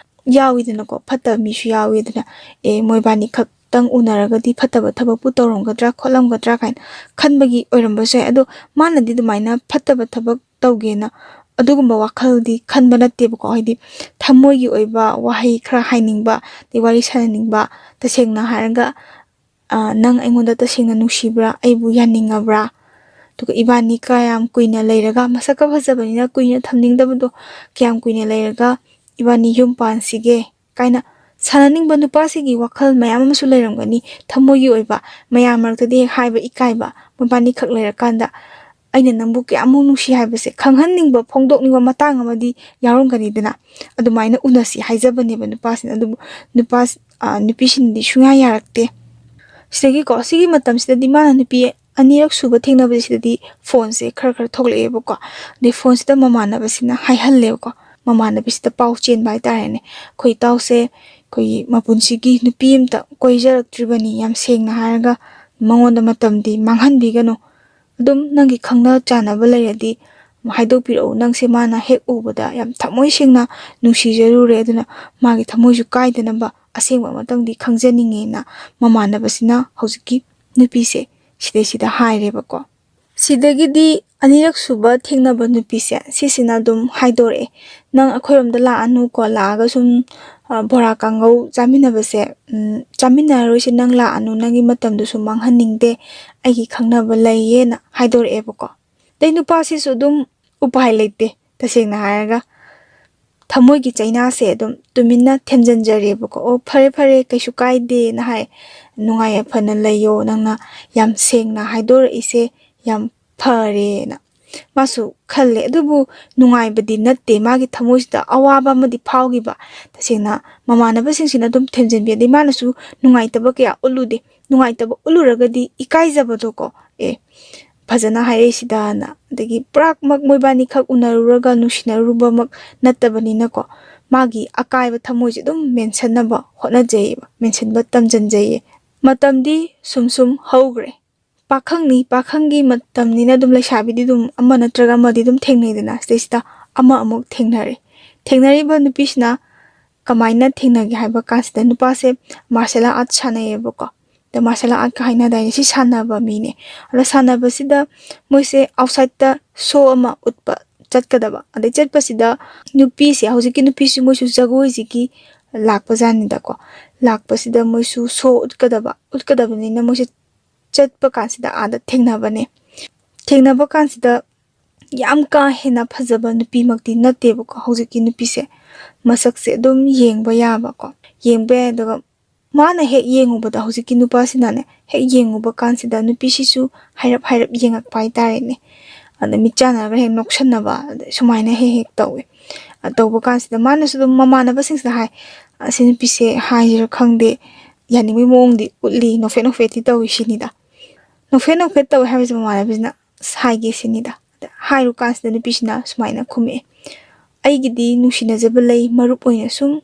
ꯌꯥꯎꯋꯤꯗꯅꯀꯣ, ꯐꯠꯇꯕ ꯃꯤꯁꯨ ꯌꯥꯎꯋꯤꯗꯅ꯫ "ꯑꯦ, ꯃꯣꯏꯕꯥꯅꯤ ꯈꯛꯇꯪ ꯎꯅꯔꯒꯗꯤ ꯐꯠꯇꯕ ꯊꯕꯛꯄꯨ ꯇꯧꯔꯝꯒꯗ꯭ꯔꯥ ꯈꯣꯠꯂꯝꯒꯗ꯭ꯔꯥ" ꯀꯥꯏꯅ ꯈꯟꯕꯒꯤ ꯑꯣꯏꯔꯝꯕꯁꯨ ꯌꯥꯏ꯫ ꯑꯗꯣ ꯃꯥꯅꯗꯤ ꯑꯗꯨꯃꯥꯏꯅ ꯐꯠꯇꯕ ꯊꯕꯛ ꯇꯧꯒꯦꯅ ꯑꯗꯨꯒꯨꯝꯕ ꯋꯥꯈꯜꯗꯤ ꯈꯟꯕ ꯅꯠꯇꯦꯕꯀꯣ꯫ ꯍꯥꯏꯗꯤ ꯊꯃꯣꯏꯒꯤ ꯑꯣꯏꯕ ꯋꯥꯍꯩ ꯈꯔ ꯍꯥꯏꯅꯤꯡꯕ, ꯑꯗꯩ ꯋꯥꯔꯤ ꯁꯥꯟꯅꯅꯤꯡꯕ, ꯇꯁꯦꯡꯅ ꯍꯥꯏꯔꯒ, "ꯑ, ꯅꯪ ꯑꯩꯉꯣꯟꯗ ꯇꯁꯦꯡꯅ ꯅꯨꯡꯁꯤꯕ꯭ꯔꯥ? ꯑꯩꯕꯨ ꯌꯥꯅꯤꯡꯉꯕ꯭ꯔꯥ? ꯑꯗꯨꯒ ꯏꯕꯥꯅꯤ ꯀꯌꯥꯝ ꯀꯨꯏꯅ ꯂꯩꯔꯒ, ꯃꯁꯛꯀ ꯐꯖꯕꯅꯤꯅ ꯀꯨꯏꯅ ꯊꯝꯅꯤꯡꯗꯕꯗꯣ, ꯀꯌꯥꯝ ꯀꯨꯏꯅ ꯂꯩꯔꯒ ꯏꯕꯥꯅꯤ ꯌꯨꯝ ꯄꯥꯟꯁꯤꯒꯦ?" ꯀꯥꯏꯅ ꯁꯥꯟꯅꯅꯤꯡꯕ ꯅꯨꯄꯥꯁꯤꯒꯤ ꯋꯥꯈꯜ ꯃꯌꯥꯝ ꯑꯃꯁꯨ ꯂꯩꯔꯝꯒꯅꯤ꯫ ꯊꯃꯣꯏꯒꯤ ꯑꯣꯏꯕ, ꯃꯌꯥꯝ ꯃꯔꯛꯇꯗꯤ ꯍꯦꯛ ꯍꯥꯏꯕ ꯏꯀꯥꯏꯕ, ꯃꯕꯥꯅꯤꯈꯛ ꯂꯩꯔꯀꯥꯟꯗ ꯑꯩꯅ ꯅꯪꯕꯨ ꯀꯌꯥꯃꯨꯛ ꯅꯨꯡꯁꯤ ꯍꯥꯏꯕꯁꯦ ꯈꯪꯍꯟꯅꯤꯡꯕ, ꯐꯣꯡꯗꯣꯛꯅꯤꯡꯕ ꯃꯇꯥꯡ ꯑꯃꯗꯤ ꯌꯥꯎꯔꯝꯒꯅꯤꯗꯅ꯫ ꯑꯗꯨꯃꯥꯏꯅ ꯎꯅꯁꯤ ꯍꯥꯏꯖꯕꯅꯦꯕ ꯅꯨꯄꯥꯁꯤꯅ꯫ ꯑꯗꯨꯕꯨ ꯅꯨꯄꯥ-, ꯑ, ꯅꯨꯄꯤꯁꯤꯡꯗꯤ ꯁꯨꯡꯌꯥ ꯌꯥꯔꯛꯇꯦ꯫ ꯁꯤꯗꯒꯤꯀꯣ, ꯁꯤꯒꯤ ꯃꯇꯝꯁꯤꯗꯗꯤ ꯃꯥꯅ ꯅꯨꯄꯤ ꯑꯅꯤꯔꯛ ꯁꯨꯕ ꯊꯦꯡꯅꯕꯁꯤꯗꯗꯤ ꯐꯣꯟꯁꯦ ꯈꯔ ꯈꯔ ꯊꯣꯛꯂꯛꯑꯦꯕꯀꯣ꯫ ꯑꯗꯩ ꯐꯣꯟꯁꯤꯗ ꯃꯃꯥꯟꯅꯕꯁꯤꯅ ꯍꯥꯏꯍꯜꯂꯦꯕꯀꯣ꯫ ꯃꯃꯥꯟꯅꯕꯤꯁꯤꯗ ꯄꯥꯎ ꯆꯦꯟꯕ ꯍꯥꯏꯇꯥꯔꯦꯅꯦ꯫ "ꯑꯩꯈꯣꯏ ꯏꯇꯥꯎꯁꯦ ꯑꯩꯈꯣꯏꯒꯤ ꯃꯄꯨꯟꯁꯤꯒꯤ ꯅꯨꯄꯤ ꯑꯝꯇ ꯀꯣꯏꯖꯔꯛꯇ꯭ꯔꯤꯕꯅꯤ, ꯌꯥꯝ ꯁꯦꯡꯅ ꯍꯥꯏꯔꯒ ꯃꯉꯣꯟꯗ ꯃꯇꯝꯗꯤ ꯃꯥꯡꯍꯟꯕꯤꯒꯅꯨ꯫ ꯑꯗꯨꯝ ꯅꯪꯒꯤ ꯈꯪꯅ ꯆꯥꯟꯅꯕ ꯂꯩꯔꯗꯤ ꯍꯥꯏꯗꯣꯛꯄꯤꯔꯛꯎ꯫ ꯅꯪꯁꯦ ꯃꯥꯅ ꯍꯦꯛ ꯎꯕꯗ ꯌꯥꯝ ꯊꯃꯣꯏ ꯁꯦꯡꯅ ꯅꯨꯡꯁꯤꯖꯔꯨꯔꯦ, ꯑꯗꯨꯅ ꯃꯥꯒꯤ ꯊꯃꯣꯏꯁꯨ ꯀꯥꯏꯗꯅꯕ ꯑꯁꯦꯡꯕ ꯑꯃꯇꯪꯗꯤ ꯈꯪꯖꯅꯤꯡꯉꯦꯅ" ꯃꯃꯥꯟꯅꯕꯁꯤꯅ ꯍꯧꯖꯤꯛꯀꯤ ꯅꯨꯄꯤꯁꯦ ꯁꯤꯗꯩꯁꯤꯗ ꯍꯥꯏꯔꯦꯕꯀꯣ꯫ ꯁꯤꯗꯒꯤꯗꯤ ꯑꯅꯤꯔꯛ ꯁꯨꯕ ꯊꯦꯡꯅꯕ ꯅꯨꯄꯤꯁꯦ ꯁꯤꯁꯤꯅ ꯑꯗꯨꯝ ꯍꯥꯏꯗꯣꯔꯛꯑꯦ, "ꯅꯪ ꯑꯩꯈꯣꯏꯔꯣꯝꯗ ꯂꯥꯛꯑꯅꯨꯀꯣ, ꯂꯥꯛꯑꯒ ꯁꯨꯝ, ꯑ, ꯕꯣꯔꯥ ꯀꯥꯡꯉꯧ ꯆꯥꯃꯤꯟꯅꯕꯁꯦ, ꯎꯝ, ꯆꯥꯃꯤꯟꯅꯔꯔꯣꯏꯁꯦ, ꯅꯪ ꯂꯥꯛꯑꯅꯨ, ꯅꯪꯒꯤ ꯃꯇꯝꯗꯨꯁꯨ ꯃꯥꯡꯍꯟꯅꯤꯡꯗꯦ, ꯑꯩꯒꯤ ꯈꯪꯅꯕ ꯂꯩꯌꯦꯅ" ꯍꯥꯏꯗꯣꯔꯛꯑꯦꯕꯀꯣ꯫ ꯑꯗꯩ ꯅꯨꯄꯥꯁꯤꯁꯨ ꯑꯗꯨꯝ ꯎꯄꯥꯏ ꯂꯩꯇꯦ, ꯇꯁꯦꯡꯅ ꯍꯥꯏꯔꯒ ꯊꯃꯣꯏꯒꯤ ꯆꯩꯅꯥꯁꯦ ꯑꯗꯨꯝ ꯇꯨꯃꯤꯟꯅ ꯊꯦꯝꯖꯤꯟꯖꯔꯦꯕꯀꯣ꯫ "ꯑꯣ, ꯐꯔꯦ ꯐꯔꯦ, ꯀꯩꯁꯨ ꯀꯥꯏꯗꯦꯅ" ꯍꯥꯏ, "ꯅꯨꯡꯉꯥꯏ ꯌꯥꯏꯐꯅ ꯂꯩꯌꯣ, ꯅꯪꯅ ꯌꯥꯝ ꯁꯦꯡꯅ ꯍꯥꯏꯗꯣꯔꯛꯏꯁꯦ ꯌꯥꯝ ꯐꯔꯦꯅ" ꯃꯥꯁꯨ ꯈꯜꯂꯦ꯫ ꯑꯗꯨꯕꯨ ꯅꯨꯡꯉꯥꯏꯕꯗꯤ ꯅꯠꯇꯦ, ꯃꯥꯒꯤ ꯊꯃꯣꯏꯁꯤꯗ ꯑꯋꯥꯕ ꯑꯃꯗꯤ ꯐꯥꯎꯈꯤꯕ꯫ ꯇꯁꯦꯡꯅ ꯃꯃꯥꯟꯅꯕꯁꯤꯡꯁꯤꯅ ꯑꯗꯨꯝ ꯊꯦꯝꯖꯤꯟꯕꯤ, ꯑꯗꯩ ꯃꯥꯅꯁꯨ ꯅꯨꯡꯉꯥꯏꯇꯕ ꯀꯌꯥ ꯎꯠꯂꯨꯗꯦ꯫ ꯅꯨꯡꯉꯥꯏꯇꯕ ꯎꯠꯂꯨꯔꯒꯗꯤ ꯏꯀꯥꯏꯖꯕꯗꯣꯀꯣ, "ꯑꯦ, ꯐꯖꯅ ꯍꯥꯏꯔꯛꯏꯁꯤꯗꯅ", ꯑꯗꯒꯤ ꯄꯨꯔꯥꯃꯛ ꯃꯣꯏꯕꯥꯅꯤꯈꯛ ꯎꯅꯔꯨꯔꯒ ꯅꯨꯡꯁꯤꯅꯔꯨꯕꯃꯛ ꯅꯠꯇꯕꯅꯤꯅꯀꯣ, ꯃꯥꯒꯤ ꯑꯀꯥꯏꯕ ꯊꯃꯣꯏꯁꯦ ꯑꯗꯨꯝ ꯃꯦꯟꯁꯟꯅꯕ ꯍꯣꯠꯅꯖꯩꯌꯦꯕ, ꯃꯦꯟꯁꯤꯟꯕ ꯇꯝꯖꯟꯖꯩꯌꯦ꯫ ꯃꯇꯝꯗꯤ ꯁꯨꯝ ꯁꯨꯝ ꯍꯧꯈ꯭ꯔꯦ꯫ ꯄꯥꯈꯪꯅꯤ, ꯄꯥꯈꯪꯒꯤ ꯃꯇꯝꯅꯤꯅ ꯑꯗꯨꯝ ꯂꯩꯁꯥꯕꯤꯗꯤ ꯑꯗꯨꯝ ꯑꯃ ꯅꯠꯇ꯭ꯔꯒ ꯑꯃꯗꯤ ꯑꯗꯨꯝ ꯊꯦꯡꯅꯩꯗꯅ꯫ ꯁꯤꯗꯩꯁꯤꯗ ꯑꯃ ꯑꯃꯨꯛ ꯊꯦꯡꯅꯔꯦ꯫ ꯊꯦꯡꯅꯔꯤꯕ ꯅꯨꯄꯤꯁꯤꯅ ꯀꯃꯥꯏꯅ ꯊꯦꯡꯅꯒꯦ ꯍꯥꯏꯕ ꯀꯥꯟꯁꯤꯗ, ꯅꯨꯄꯥꯁꯦ martial art ꯁꯥꯟꯅꯩꯌꯦꯕꯀꯣ꯫ ꯑꯗ martial artꯀ ꯍꯥꯏꯅꯗꯥꯏꯅꯦ, ꯁꯤ ꯁꯥꯟꯅꯕ ꯃꯤꯅꯦ꯫ ꯑꯗ ꯁꯥꯟꯅꯕꯁꯤꯗ ꯃꯣꯏꯁꯦ outsideꯇ show ꯑꯃ ꯎꯠꯄ ꯆꯠꯀꯗꯕ꯫ ꯑꯗꯩ ꯆꯠꯄꯁꯤꯗ ꯅꯨꯄꯤꯁꯦ, ꯍꯧꯖꯤꯛꯀꯤ ꯅꯨꯄꯤꯁꯤ ꯃꯣꯏꯁꯨ ꯖꯒꯣꯏꯁꯤꯒꯤ ꯂꯥꯛꯄꯖꯥꯠꯅꯤꯗꯀꯣ꯫ ꯂꯥꯛꯄꯁꯤꯗ ꯃꯣꯏꯁꯨ ꯁꯣ ꯎꯠꯀꯗꯕ, ꯎꯠꯀꯗꯕꯅꯤꯅ ꯃꯣꯏꯁꯦ ꯆꯠꯄ ꯀꯥꯟꯁꯤꯗ ꯑꯥꯗ ꯊꯦꯡꯅꯕꯅꯦ꯫ ꯊꯦꯡꯅꯕ ꯀꯥꯟꯁꯤꯗ ꯌꯥꯝ ꯀꯥ ꯍꯦꯟꯅ ꯐꯖꯕ ꯅꯨꯄꯤꯃꯛꯇꯤ ꯅꯠꯇꯦꯕꯀꯣ ꯍꯧꯖꯤꯛꯀꯤ ꯅꯨꯄꯤꯁꯦ꯫ ꯃꯁꯛꯁꯦ ꯑꯗꯨꯝ ꯌꯦꯡꯕ ꯌꯥꯕꯀꯣ, ꯌꯦꯡꯕ ꯌꯥꯏ꯫ ꯑꯗꯨꯒ ꯃꯥꯅ ꯍꯦꯛ ꯌꯦꯡꯉꯨꯕꯗ, ꯍꯧꯖꯤꯛꯀꯤ ꯅꯨꯄꯥꯁꯤꯅꯅꯦ ꯍꯦꯛ ꯌꯦꯡꯉꯨꯕ ꯀꯥꯟꯁꯤꯗ ꯅꯨꯄꯤꯁꯤꯁꯨ ꯍꯥꯏꯔꯞ ꯍꯥꯏꯔꯞ ꯌꯦꯡꯉꯛꯄ ꯍꯥꯏꯇꯥꯔꯦꯅꯦ꯫ ꯑꯗ ꯃꯤꯠ ꯆꯥꯟꯅꯔꯒ ꯍꯦꯛ ꯅꯣꯛꯁꯟꯅꯕ, ꯑꯗ ꯁꯨꯃꯥꯏꯅ ꯍꯦꯛ ꯍꯦꯛ ꯇꯧꯋꯦ꯫ ꯑ, ꯇꯧꯕ ꯀꯥꯟꯁꯤꯗ ꯃꯥꯅꯁꯨ ꯑꯗꯨꯝ ꯃꯃꯥꯟꯅꯕꯁꯤꯡꯁꯤꯗ ꯍꯥꯏ, "ꯑꯁꯤ ꯅꯨꯄꯤꯁꯦ ꯍꯥꯏꯁꯤꯔ ꯈꯪꯗꯦ, ꯌꯥꯅꯤꯡꯕꯒꯤ ꯃꯑꯣꯡꯗꯤ ꯎꯠꯂꯤ, ꯅꯣꯛꯐꯦꯠ ꯅꯣꯛꯐꯦꯠꯇꯤ ꯇꯧꯏ" ꯁꯤꯅꯤꯗ꯫ ꯅꯣꯛꯐꯦꯠ ꯅꯣꯛꯐꯦꯠ ꯇꯧꯋꯦ ꯍꯥꯏꯕꯁꯦ ꯃꯃꯥꯟꯅꯕꯤꯁꯤꯅ ꯑꯁ ꯍꯥꯏꯒꯦ ꯁꯤꯅꯤꯗ꯫ ꯑꯗ ꯍꯥꯏꯔꯨ ꯀꯥꯟꯁꯤꯗ ꯅꯨꯄꯤꯁꯤꯅ ꯁꯨꯃꯥꯏꯅ ꯈꯨꯝꯃꯛꯑꯦ, "ꯑꯩꯒꯤꯗꯤ ꯅꯨꯡꯁꯤꯅꯖꯕ ꯂꯩ, ꯃꯔꯨꯞ ꯑꯣꯏꯅ ꯁꯨꯝ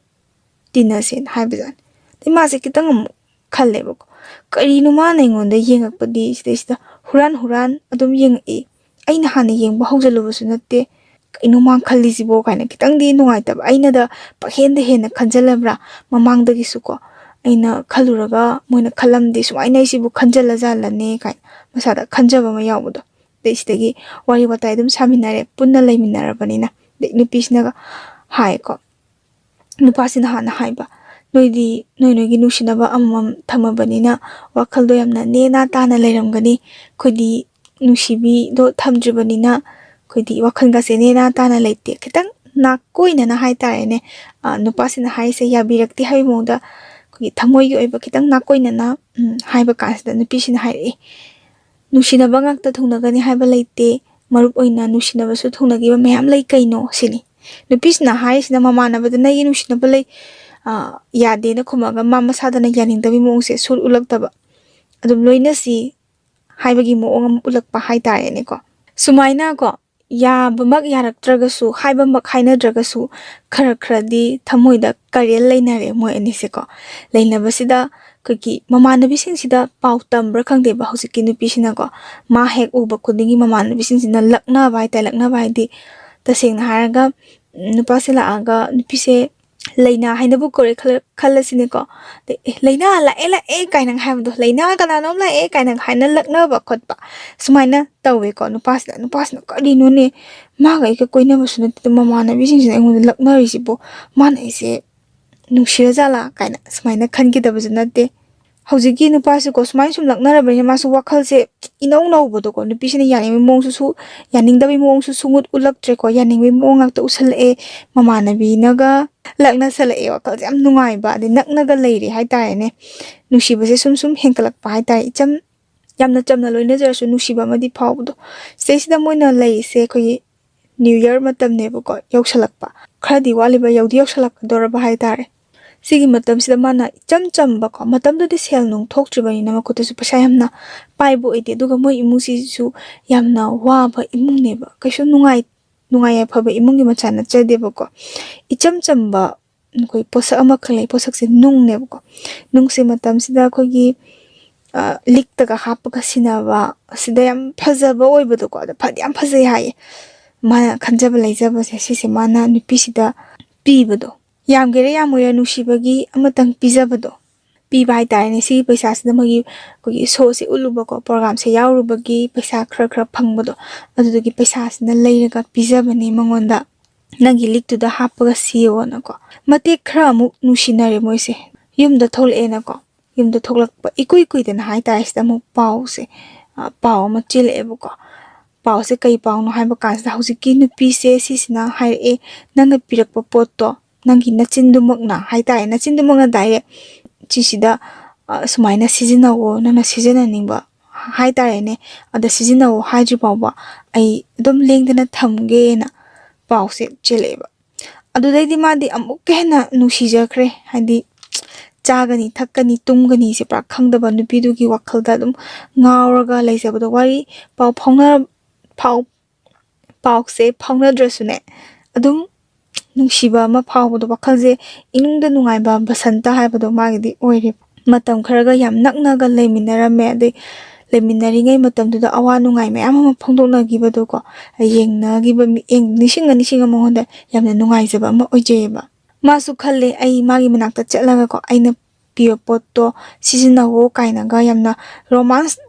ꯇꯤꯟꯅꯁꯦꯅ" ꯍꯥꯏꯕꯖꯥꯠꯅꯤ꯫ ꯑꯗꯩ ꯃꯥꯁꯦ ꯈꯤꯇꯪ ꯑꯃꯨꯛ ꯈꯜꯂꯦꯕꯀꯣ, "ꯀꯔꯤꯅꯣ ꯃꯥꯅ ꯑꯩꯉꯣꯟꯗ ꯌꯦꯡꯉꯛꯄꯗꯤ?" ꯁꯤꯗꯩꯁꯤꯗ ꯍꯨꯔꯥꯟ ꯍꯨꯔꯥꯟ ꯑꯗꯨꯝ ꯌꯦꯡꯉꯛꯏ꯫ ꯑꯩꯅ ꯍꯥꯟꯅ ꯌꯦꯡꯕ ꯍꯧꯖꯤꯜꯂꯨꯕꯁꯨ ꯅꯠꯇꯦ, "ꯀꯩꯅꯣ ꯃꯥ ꯈꯜꯂꯤꯁꯤꯕꯣ?" ꯀꯥꯏꯅ ꯈꯤꯇꯪꯗꯤ ꯅꯨꯡꯉꯥꯏꯇꯕ, ꯑꯩꯅꯗ ꯄꯪꯍꯦꯟꯗ ꯍꯦꯟꯅ ꯈꯟꯖꯜꯂꯕ꯭ꯔꯥ ꯃꯃꯥꯡꯗꯒꯤꯁꯨꯀꯣ꯫ ꯑꯩꯅ ꯈꯜꯂꯨꯔꯒ ꯃꯣꯏꯅ ꯈꯜꯂꯝꯗꯦ, ꯁꯨꯃꯥꯏꯅ ꯑꯩꯁꯤꯕꯨ ꯈꯟꯖꯜꯂꯖꯥꯠꯂꯅꯦ ꯀꯥꯏꯅ ꯃꯁꯥꯗ ꯈꯟꯖꯕ ꯑꯃ ꯌꯥꯎꯕꯗꯣ꯫ ꯑꯗꯩ ꯁꯤꯗꯒꯤ ꯋꯥꯔꯤ ꯋꯥꯇꯥꯏ ꯑꯗꯨꯝ ꯁꯥꯃꯤꯟꯅꯔꯦ, ꯄꯨꯟꯅ ꯂꯩꯃꯤꯟꯅꯔꯕꯅꯤꯅ꯫ ꯑꯗꯩ ꯅꯨꯄꯤꯁꯤꯅꯒ ꯍꯥꯏꯀꯣ, ꯅꯨꯄꯥꯁꯤꯅ ꯍꯥꯟꯅ ꯍꯥꯏꯕ, "ꯅꯣꯏꯗꯤ ꯅꯣꯏ ꯅꯣꯏꯒꯤ ꯅꯨꯡꯁꯤꯅꯕ ꯑꯃꯃꯝ ꯊꯝꯃꯕꯅꯤꯅ ꯋꯥꯈꯜꯗꯣ ꯌꯥꯝꯅ ꯅꯦꯅꯥ ꯇꯥꯅ ꯂꯩꯔꯝꯒꯅꯤ꯫ ꯑꯩꯈꯣꯏꯗꯤ ꯅꯨꯡꯁꯤꯕꯤꯗꯣ ꯊꯝꯗ꯭ꯔꯤꯕꯅꯤꯅ ꯑꯩꯈꯣꯏꯗꯤ ꯋꯥꯈꯜꯒꯁꯦ ꯅꯦꯅꯥ ꯇꯥꯅ ꯂꯩꯇꯦ"꯫ ꯈꯤꯇꯪ ꯅꯥꯀꯣꯏꯅꯅ ꯍꯥꯏꯇꯥꯔꯦꯅꯦ, ꯑ, ꯅꯨꯄꯥꯁꯤꯅ ꯍꯥꯏꯔꯤꯁꯦ ꯌꯥꯕꯤꯔꯛꯇꯦ ꯍꯥꯏꯕꯒꯤ ꯃꯑꯣꯡꯗ ꯑꯩꯈꯣꯏꯒꯤ ꯊꯃꯣꯏꯒꯤ ꯑꯣꯏꯕ ꯈꯤꯇꯪ ꯅꯥꯀꯣꯏꯅꯅ, ꯎꯝ, ꯍꯥꯏꯕ ꯀꯥꯟꯁꯤꯗ ꯅꯨꯄꯤꯁꯤꯅ ꯍꯥꯏꯔꯛꯑꯦ, "ꯅꯨꯡꯁꯤꯅꯕ ꯉꯥꯛꯇ ꯊꯨꯡꯅꯒꯅꯤ ꯍꯥꯏꯕ ꯂꯩꯇꯦ, ꯃꯔꯨꯞ ꯑꯣꯏꯅ ꯅꯨꯡꯁꯤꯅꯕꯁꯨ ꯊꯨꯡꯅꯈꯤꯕ ꯃꯌꯥꯝ ꯂꯩ ꯀꯩꯅꯣ" ꯁꯤꯅꯤ꯫ ꯅꯨꯄꯤꯁꯤꯅ ꯍꯥꯏꯔꯤꯁꯤꯅ ꯃꯃꯥꯟꯅꯕꯗ "ꯅꯪꯒꯤ ꯅꯨꯡꯁꯤꯅꯕ ꯂꯩ, ꯑ, ꯌꯥꯗꯦꯅ" ꯈꯨꯝꯃꯒ ꯃꯥ ꯃꯁꯥꯗꯅ ꯌꯥꯅꯤꯡꯗꯕꯒꯤ ꯃꯑꯣꯡꯁꯦ ꯁꯨꯠ ꯎꯠꯂꯛꯇꯕ, ꯑꯗꯨꯝ ꯂꯣꯏꯅꯁꯤ ꯍꯥꯏꯕꯒꯤ ꯃꯑꯣꯡ ꯑꯃ ꯎꯠꯂꯛꯄ ꯍꯥꯏꯇꯥꯔꯦꯅꯦꯀꯣ꯫ ꯁꯨꯃꯥꯏꯅꯀꯣ, ꯌꯥꯕꯃꯛ ꯌꯥꯔꯛꯇ꯭ꯔꯒꯁꯨ, ꯍꯥꯏꯕꯃꯛ ꯍꯥꯏꯅꯗ꯭ꯔꯒꯁꯨ, ꯈꯔ ꯈꯔꯗꯤ ꯊꯃꯣꯏꯗ ꯀꯔꯦꯜ ꯂꯩꯅꯔꯦ ꯃꯣꯏ ꯑꯅꯤꯁꯦꯀꯣ꯫ ꯂꯩꯅꯕꯁꯤꯗ ꯑꯩꯈꯣꯏꯒꯤ ꯃꯃꯥꯟꯅꯕꯤꯁꯤꯡꯁꯤꯗ ꯄꯥꯎ ꯇꯝꯕ꯭ꯔꯥ ꯈꯪꯗꯦꯕ, ꯍꯧꯖꯤꯛꯀꯤ ꯅꯨꯄꯤꯁꯤꯅꯀꯣ, ꯃꯥ ꯍꯦꯛ ꯎꯕ ꯈꯨꯗꯤꯡꯒꯤ ꯃꯃꯥꯟꯅꯕꯤꯁꯤꯡꯁꯤꯅ ꯂꯛꯅꯕ ꯍꯥꯏꯇꯥꯔꯦ, ꯂꯛꯅꯕ ꯍꯥꯏꯗꯤ ꯇꯁꯦꯡꯅ ꯍꯥꯏꯔꯒ, ꯎꯝ, ꯅꯨꯄꯥꯁꯦ ꯂꯥꯛꯑꯒ ꯅꯨꯄꯤꯁꯦ ꯂꯩꯅꯥ ꯍꯥꯏꯅꯕꯨ ꯀꯧꯔꯦ ꯈꯜꯂ- ꯈꯜꯂꯁꯤꯅꯦꯀꯣ꯫ ꯑꯗꯩ, "ꯑꯦ, ꯂꯩꯅꯥ ꯂꯥꯛꯑꯦ, ꯂꯥꯛꯑꯦ" ꯀꯥꯏꯅ ꯍꯥꯏꯕꯗꯣ, "ꯂꯩꯅꯥ ꯀꯅꯥꯅꯣꯝ ꯂꯥꯛꯑꯦ" ꯀꯥꯏꯅ ꯍꯥꯏꯅ ꯂꯛꯅꯕ ꯈꯣꯠꯄ ꯁꯨꯃꯥꯏꯅ ꯇꯧꯋꯦꯀꯣ꯫ ꯅꯨꯄꯥꯁꯤꯅ, ꯅꯨꯄꯥꯁꯤꯅ "ꯀꯔꯤꯅꯣꯅꯦ, ꯃꯥꯒ ꯑꯩꯒ ꯀꯣꯏꯅꯕꯁꯨ ꯅꯠꯇꯦ, ꯃꯃꯥꯟꯅꯕꯤꯁꯤꯡꯁꯤꯅ ꯑꯩꯉꯣꯟꯗ ꯂꯛꯅꯔꯤꯁꯤꯕꯨ, ꯃꯥꯅ ꯑꯩꯁꯦ ꯅꯨꯡꯁꯤꯔꯖꯥꯠꯂꯥ?" ꯀꯥꯏꯅ ꯁꯨꯃꯥꯏꯅ ꯈꯟꯈꯤꯗꯕꯁꯨ ꯅꯠꯇꯦ꯫ ꯍꯧꯖꯤꯛꯀꯤ ꯅꯨꯄꯥꯁꯤꯀꯣ, ꯁꯨꯃꯥꯏꯅ ꯁꯨꯝ ꯂꯛꯅꯔꯕꯅꯤꯅ ꯃꯥꯁꯨ ꯋꯥꯈꯜꯁꯦ ꯏꯅꯧ ꯅꯧꯕꯗꯣꯀꯣ, ꯅꯨꯄꯤꯁꯤꯅ ꯌꯥꯅꯤꯡꯕꯒꯤ ꯃꯑꯣꯡꯁꯨ ꯁꯨ-, ꯌꯥꯅꯤꯡꯗꯕꯒꯤ ꯃꯑꯣꯡꯁꯨ ꯁꯨꯡꯎꯠ ꯎꯠꯂꯛꯇ꯭ꯔꯦꯀꯣ, ꯌꯥꯅꯤꯡꯕꯒꯤ ꯃꯑꯣꯡ ꯉꯥꯛꯇ ꯎꯠꯁꯜꯂꯛꯑꯦ꯫ ꯃꯃꯥꯟꯅꯕꯤꯅꯒ ꯂꯛꯅꯁꯜꯂꯛꯑꯦ, ꯋꯥꯈꯜꯁꯦ ꯌꯥꯝ ꯅꯨꯡꯉꯥꯏꯕ, ꯑꯗꯩ ꯅꯛꯅꯒ ꯂꯩꯔꯦ ꯍꯥꯏꯇꯥꯔꯦꯅꯦ꯫ ꯅꯨꯡꯁꯤꯕꯁꯦ ꯁꯨꯝ ꯁꯨꯝ ꯍꯦꯟꯒꯠꯂꯛꯄ ꯍꯥꯏꯇꯥꯔꯦ, ꯏꯆꯝ, ꯌꯥꯝꯅ ꯆꯝꯅ ꯂꯣꯏꯅꯖꯔꯁꯨ ꯅꯨꯡꯁꯤꯕ ꯑꯃꯗꯤ ꯐꯥꯎꯕꯗꯣ꯫ ꯁꯤꯗꯩꯁꯤꯗ ꯃꯣꯏꯅ ꯂꯩꯔꯤꯁꯦ ꯑꯩꯈꯣꯏꯒꯤ New Year ꯃꯇꯝꯅꯦꯕꯀꯣ, ꯌꯧꯁꯜꯂꯛꯄ꯫ ꯈꯔꯗꯤ ꯋꯥꯠꯂꯤꯕ, ꯌꯧꯗꯤ ꯌꯧꯁꯜꯂꯛꯀꯗꯧꯔꯕ ꯍꯥꯏꯇꯥꯔꯦ꯫ ꯁꯤꯒꯤ ꯃꯇꯝꯁꯤꯗ ꯃꯥꯅ ꯏꯆꯝ ꯆꯝꯕꯀꯣ, ꯃꯇꯝꯗꯨꯗꯤ ꯁꯦꯜ ꯅꯨꯡ ꯊꯣꯛꯇ꯭ꯔꯤꯕꯅꯤꯅ ꯃꯈꯨꯠꯇꯁꯨ ꯄꯩꯁꯥ ꯌꯥꯝꯅ ꯄꯥꯏꯕ ꯑꯣꯏꯗꯦ꯫ ꯑꯗꯨꯒ ꯃꯣꯏ ꯏꯃꯨꯡꯁꯤꯁꯨ ꯌꯥꯝꯅ ꯋꯥꯕ ꯏꯃꯨꯡꯅꯦꯕ, ꯀꯩꯁꯨ ꯅꯨꯡꯉꯥꯏ-, ꯅꯨꯡꯉꯥꯏ ꯌꯥꯏꯐꯕ ꯏꯃꯨꯡꯒꯤ ꯃꯆꯥ ꯅꯠꯆꯗꯦꯕꯀꯣ꯫ ꯏꯆꯝ ꯆꯝꯕ ꯑꯩꯈꯣꯏ ꯄꯣꯠꯁꯛ ꯑꯃꯈꯛ ꯂꯩ, ꯄꯣꯠꯁꯛꯁꯦ ꯅꯨꯡꯅꯦꯕꯀꯣ꯫ ꯅꯨꯡꯁꯦ ꯃꯇꯝꯁꯤꯗ ꯑꯩꯈꯣꯏꯒꯤ, ꯑ, ꯂꯤꯛꯇꯒ ꯍꯥꯞꯄꯒ ꯁꯤꯟꯅꯕ, ꯑꯁꯤꯗ ꯌꯥꯝ ꯐꯖꯕ ꯑꯣꯏꯕꯗꯣꯀꯣ, ꯑꯗ ꯐꯗꯤ ꯌꯥꯝ ꯐꯖꯩ ꯍꯥꯏꯌꯦ꯫ ꯃꯥꯅ ꯈꯟꯖꯕ ꯂꯩꯖꯕꯁꯦ ꯁꯤꯁꯦ ꯃꯥꯅ ꯅꯨꯄꯤꯁꯤꯗ ꯄꯤꯕꯗꯣ, ꯌꯥꯝꯒꯦꯔꯥ ꯌꯥꯝꯃꯣꯏꯔꯥ ꯅꯨꯡꯁꯤꯕꯒꯤ ꯑꯃꯇꯪ ꯄꯤꯖꯕꯗꯣ, ꯄꯤꯕ ꯍꯥꯏꯇꯥꯔꯦꯅꯦ꯫ ꯁꯤꯒꯤ ꯄꯩꯁꯥꯁꯤꯅ ꯃꯣꯏꯒꯤ, ꯑꯩꯈꯣꯏꯒꯤ ꯁꯣꯁꯦ ꯎꯠꯂꯨꯕꯀꯣ, ꯄ꯭ꯔꯣꯒꯥꯝꯁꯦ ꯌꯥꯎꯔꯨꯕꯒꯤ ꯄꯩꯁꯥ ꯈꯔ ꯈꯔ ꯐꯪꯕꯗꯣ, ꯑꯗꯨꯗꯨꯒꯤ ꯄꯩꯁꯥꯁꯤꯅ ꯂꯩꯔꯒ ꯄꯤꯖꯕꯅꯦ ꯃꯉꯣꯟꯗ, "ꯅꯪꯒꯤ ꯂꯤꯛꯇꯨꯗ ꯍꯥꯞꯄꯒ ꯁꯤꯌꯣꯅꯀꯣ"꯫ ꯃꯇꯦꯛ ꯈꯔ ꯑꯃꯨꯛ ꯅꯨꯡꯁꯤꯅꯔꯦ ꯃꯣꯏꯁꯦ, ꯌꯨꯝꯗ ꯊꯣꯛꯂꯛꯑꯦꯅꯀꯣ꯫ ꯌꯨꯝꯗ ꯊꯣꯛꯂꯛꯄ ꯏꯀꯨꯏ ꯀꯨꯏꯗꯅ ꯍꯥꯏꯇꯥꯔꯦ, ꯁꯤꯗ ꯑꯃꯨꯛ ꯄꯥꯎꯁꯦ, ꯑ, ꯄꯥꯎ ꯑꯃ ꯆꯦꯜꯂꯛꯑꯦꯕꯀꯣ꯫ ꯄꯥꯎꯁꯦ ꯀꯩ ꯄꯥꯎꯅꯣ ꯍꯥꯏꯕ ꯀꯥꯟꯁꯤꯗ, ꯍꯧꯖꯤꯛꯀꯤ ꯅꯨꯄꯤꯁꯦ ꯁꯤꯁꯤꯅ ꯍꯥꯏꯔꯛꯑꯦ, "ꯅꯪꯅ ꯄꯤꯔꯛꯄ ꯄꯣꯠꯇꯣ, ꯅꯪꯒꯤ ꯅꯆꯤꯟꯗꯨꯃꯛꯅ" ꯍꯥꯏꯇꯥꯔꯦ, "ꯅꯆꯤꯟꯗꯨꯃꯛꯅ direct ꯁꯤꯁꯤꯗ, ꯑ, ꯁꯨꯃꯥꯏꯅ ꯁꯤꯖꯤꯟꯅꯧꯋꯣ, ꯅꯪꯅ ꯁꯤꯖꯤꯟꯅꯅꯤꯡꯕ ꯍꯥꯏꯇꯥꯔꯦꯅꯦ, ꯑꯗ ꯁꯤꯖꯤꯟꯅꯧꯋꯣ ꯍꯥꯏꯗ꯭ꯔꯤ ꯐꯥꯎꯕ ꯑꯩ ꯑꯗꯨꯝ ꯂꯦꯡꯗꯅ ꯊꯝꯒꯦꯅ" ꯄꯥꯎꯁꯦ ꯆꯦꯜꯂꯛꯑꯦꯕ꯫ ꯑꯗꯨꯗꯩꯗꯤ ꯃꯥꯗꯤ ꯑꯃꯨꯛꯀ ꯍꯦꯟꯅ ꯅꯨꯡꯁꯤꯖꯈ꯭ꯔꯦ꯫ ꯍꯥꯏꯗꯤ, ꯆꯥꯒꯅꯤ, ꯊꯛꯀꯅꯤ, ꯇꯨꯝꯒꯅꯤꯁꯦ ꯄꯨꯔꯥ ꯈꯪꯗꯕ ꯅꯨꯄꯤꯗꯨꯒꯤ ꯋꯥꯈꯜꯗ ꯑꯗꯨꯝ ꯉꯥꯎꯔꯒ ꯂꯩꯖꯕꯗꯣ꯫ ꯋꯥꯔꯤ ꯄꯥꯎ ꯐꯥꯎꯅ-, ꯄꯥꯎ, ꯄꯥꯎꯁꯦ ꯐꯥꯎꯅꯗ꯭ꯔꯁꯨꯅꯦ, ꯑꯗꯨꯝ ꯅꯨꯡꯁꯤꯕ ꯑꯃ ꯐꯥꯎꯕꯗꯣ, ꯋꯥꯈꯜꯁꯦ ꯏꯅꯨꯡꯗ ꯅꯨꯡꯉꯥꯏꯕ ꯕꯁꯟꯇ ꯍꯥꯏꯕꯗꯣ ꯃꯥꯒꯤꯗꯤ ꯑꯣꯏꯔꯦꯕ꯫ ꯃꯇꯝ ꯈꯔꯒ ꯌꯥꯝ ꯅꯛꯅꯒ ꯂꯩꯃꯤꯟꯅꯔꯝꯃꯦ꯫ ꯑꯗꯩ ꯂꯩꯃꯤꯟꯅꯔꯤꯉꯩ ꯃꯇꯝꯗꯨꯗ ꯑꯋꯥ ꯅꯨꯡꯉꯥꯏ ꯃꯌꯥꯝ ꯑꯃ ꯐꯣꯡꯗꯣꯛꯅꯈꯤꯕꯗꯣꯀꯣ, ꯌꯦꯡꯅꯈꯤꯕ ꯃꯤꯠꯌꯦꯡ, ꯅꯤꯡꯁꯤꯡꯉ ꯅꯤꯡꯁꯤꯡꯉ ꯃꯉꯣꯟꯗ ꯌꯥꯝꯅ ꯅꯨꯡꯉꯥꯏꯖꯕ ꯑꯃ ꯑꯣꯏꯖꯩꯌꯦꯕ꯫ ꯃꯥꯁꯨ ꯈꯜꯂꯦ, ꯑꯩ ꯃꯥꯒꯤ ꯃꯅꯥꯛꯇ ꯆꯠꯂꯒꯀꯣ, ꯑꯩꯅ ꯄꯤꯕ ꯄꯣꯠꯇꯣ ꯁꯤꯖꯤꯟꯅꯧꯋꯣ ꯀꯥꯏꯅꯒ ꯌꯥꯝꯅ ꯔꯣꯃꯥꯟꯁ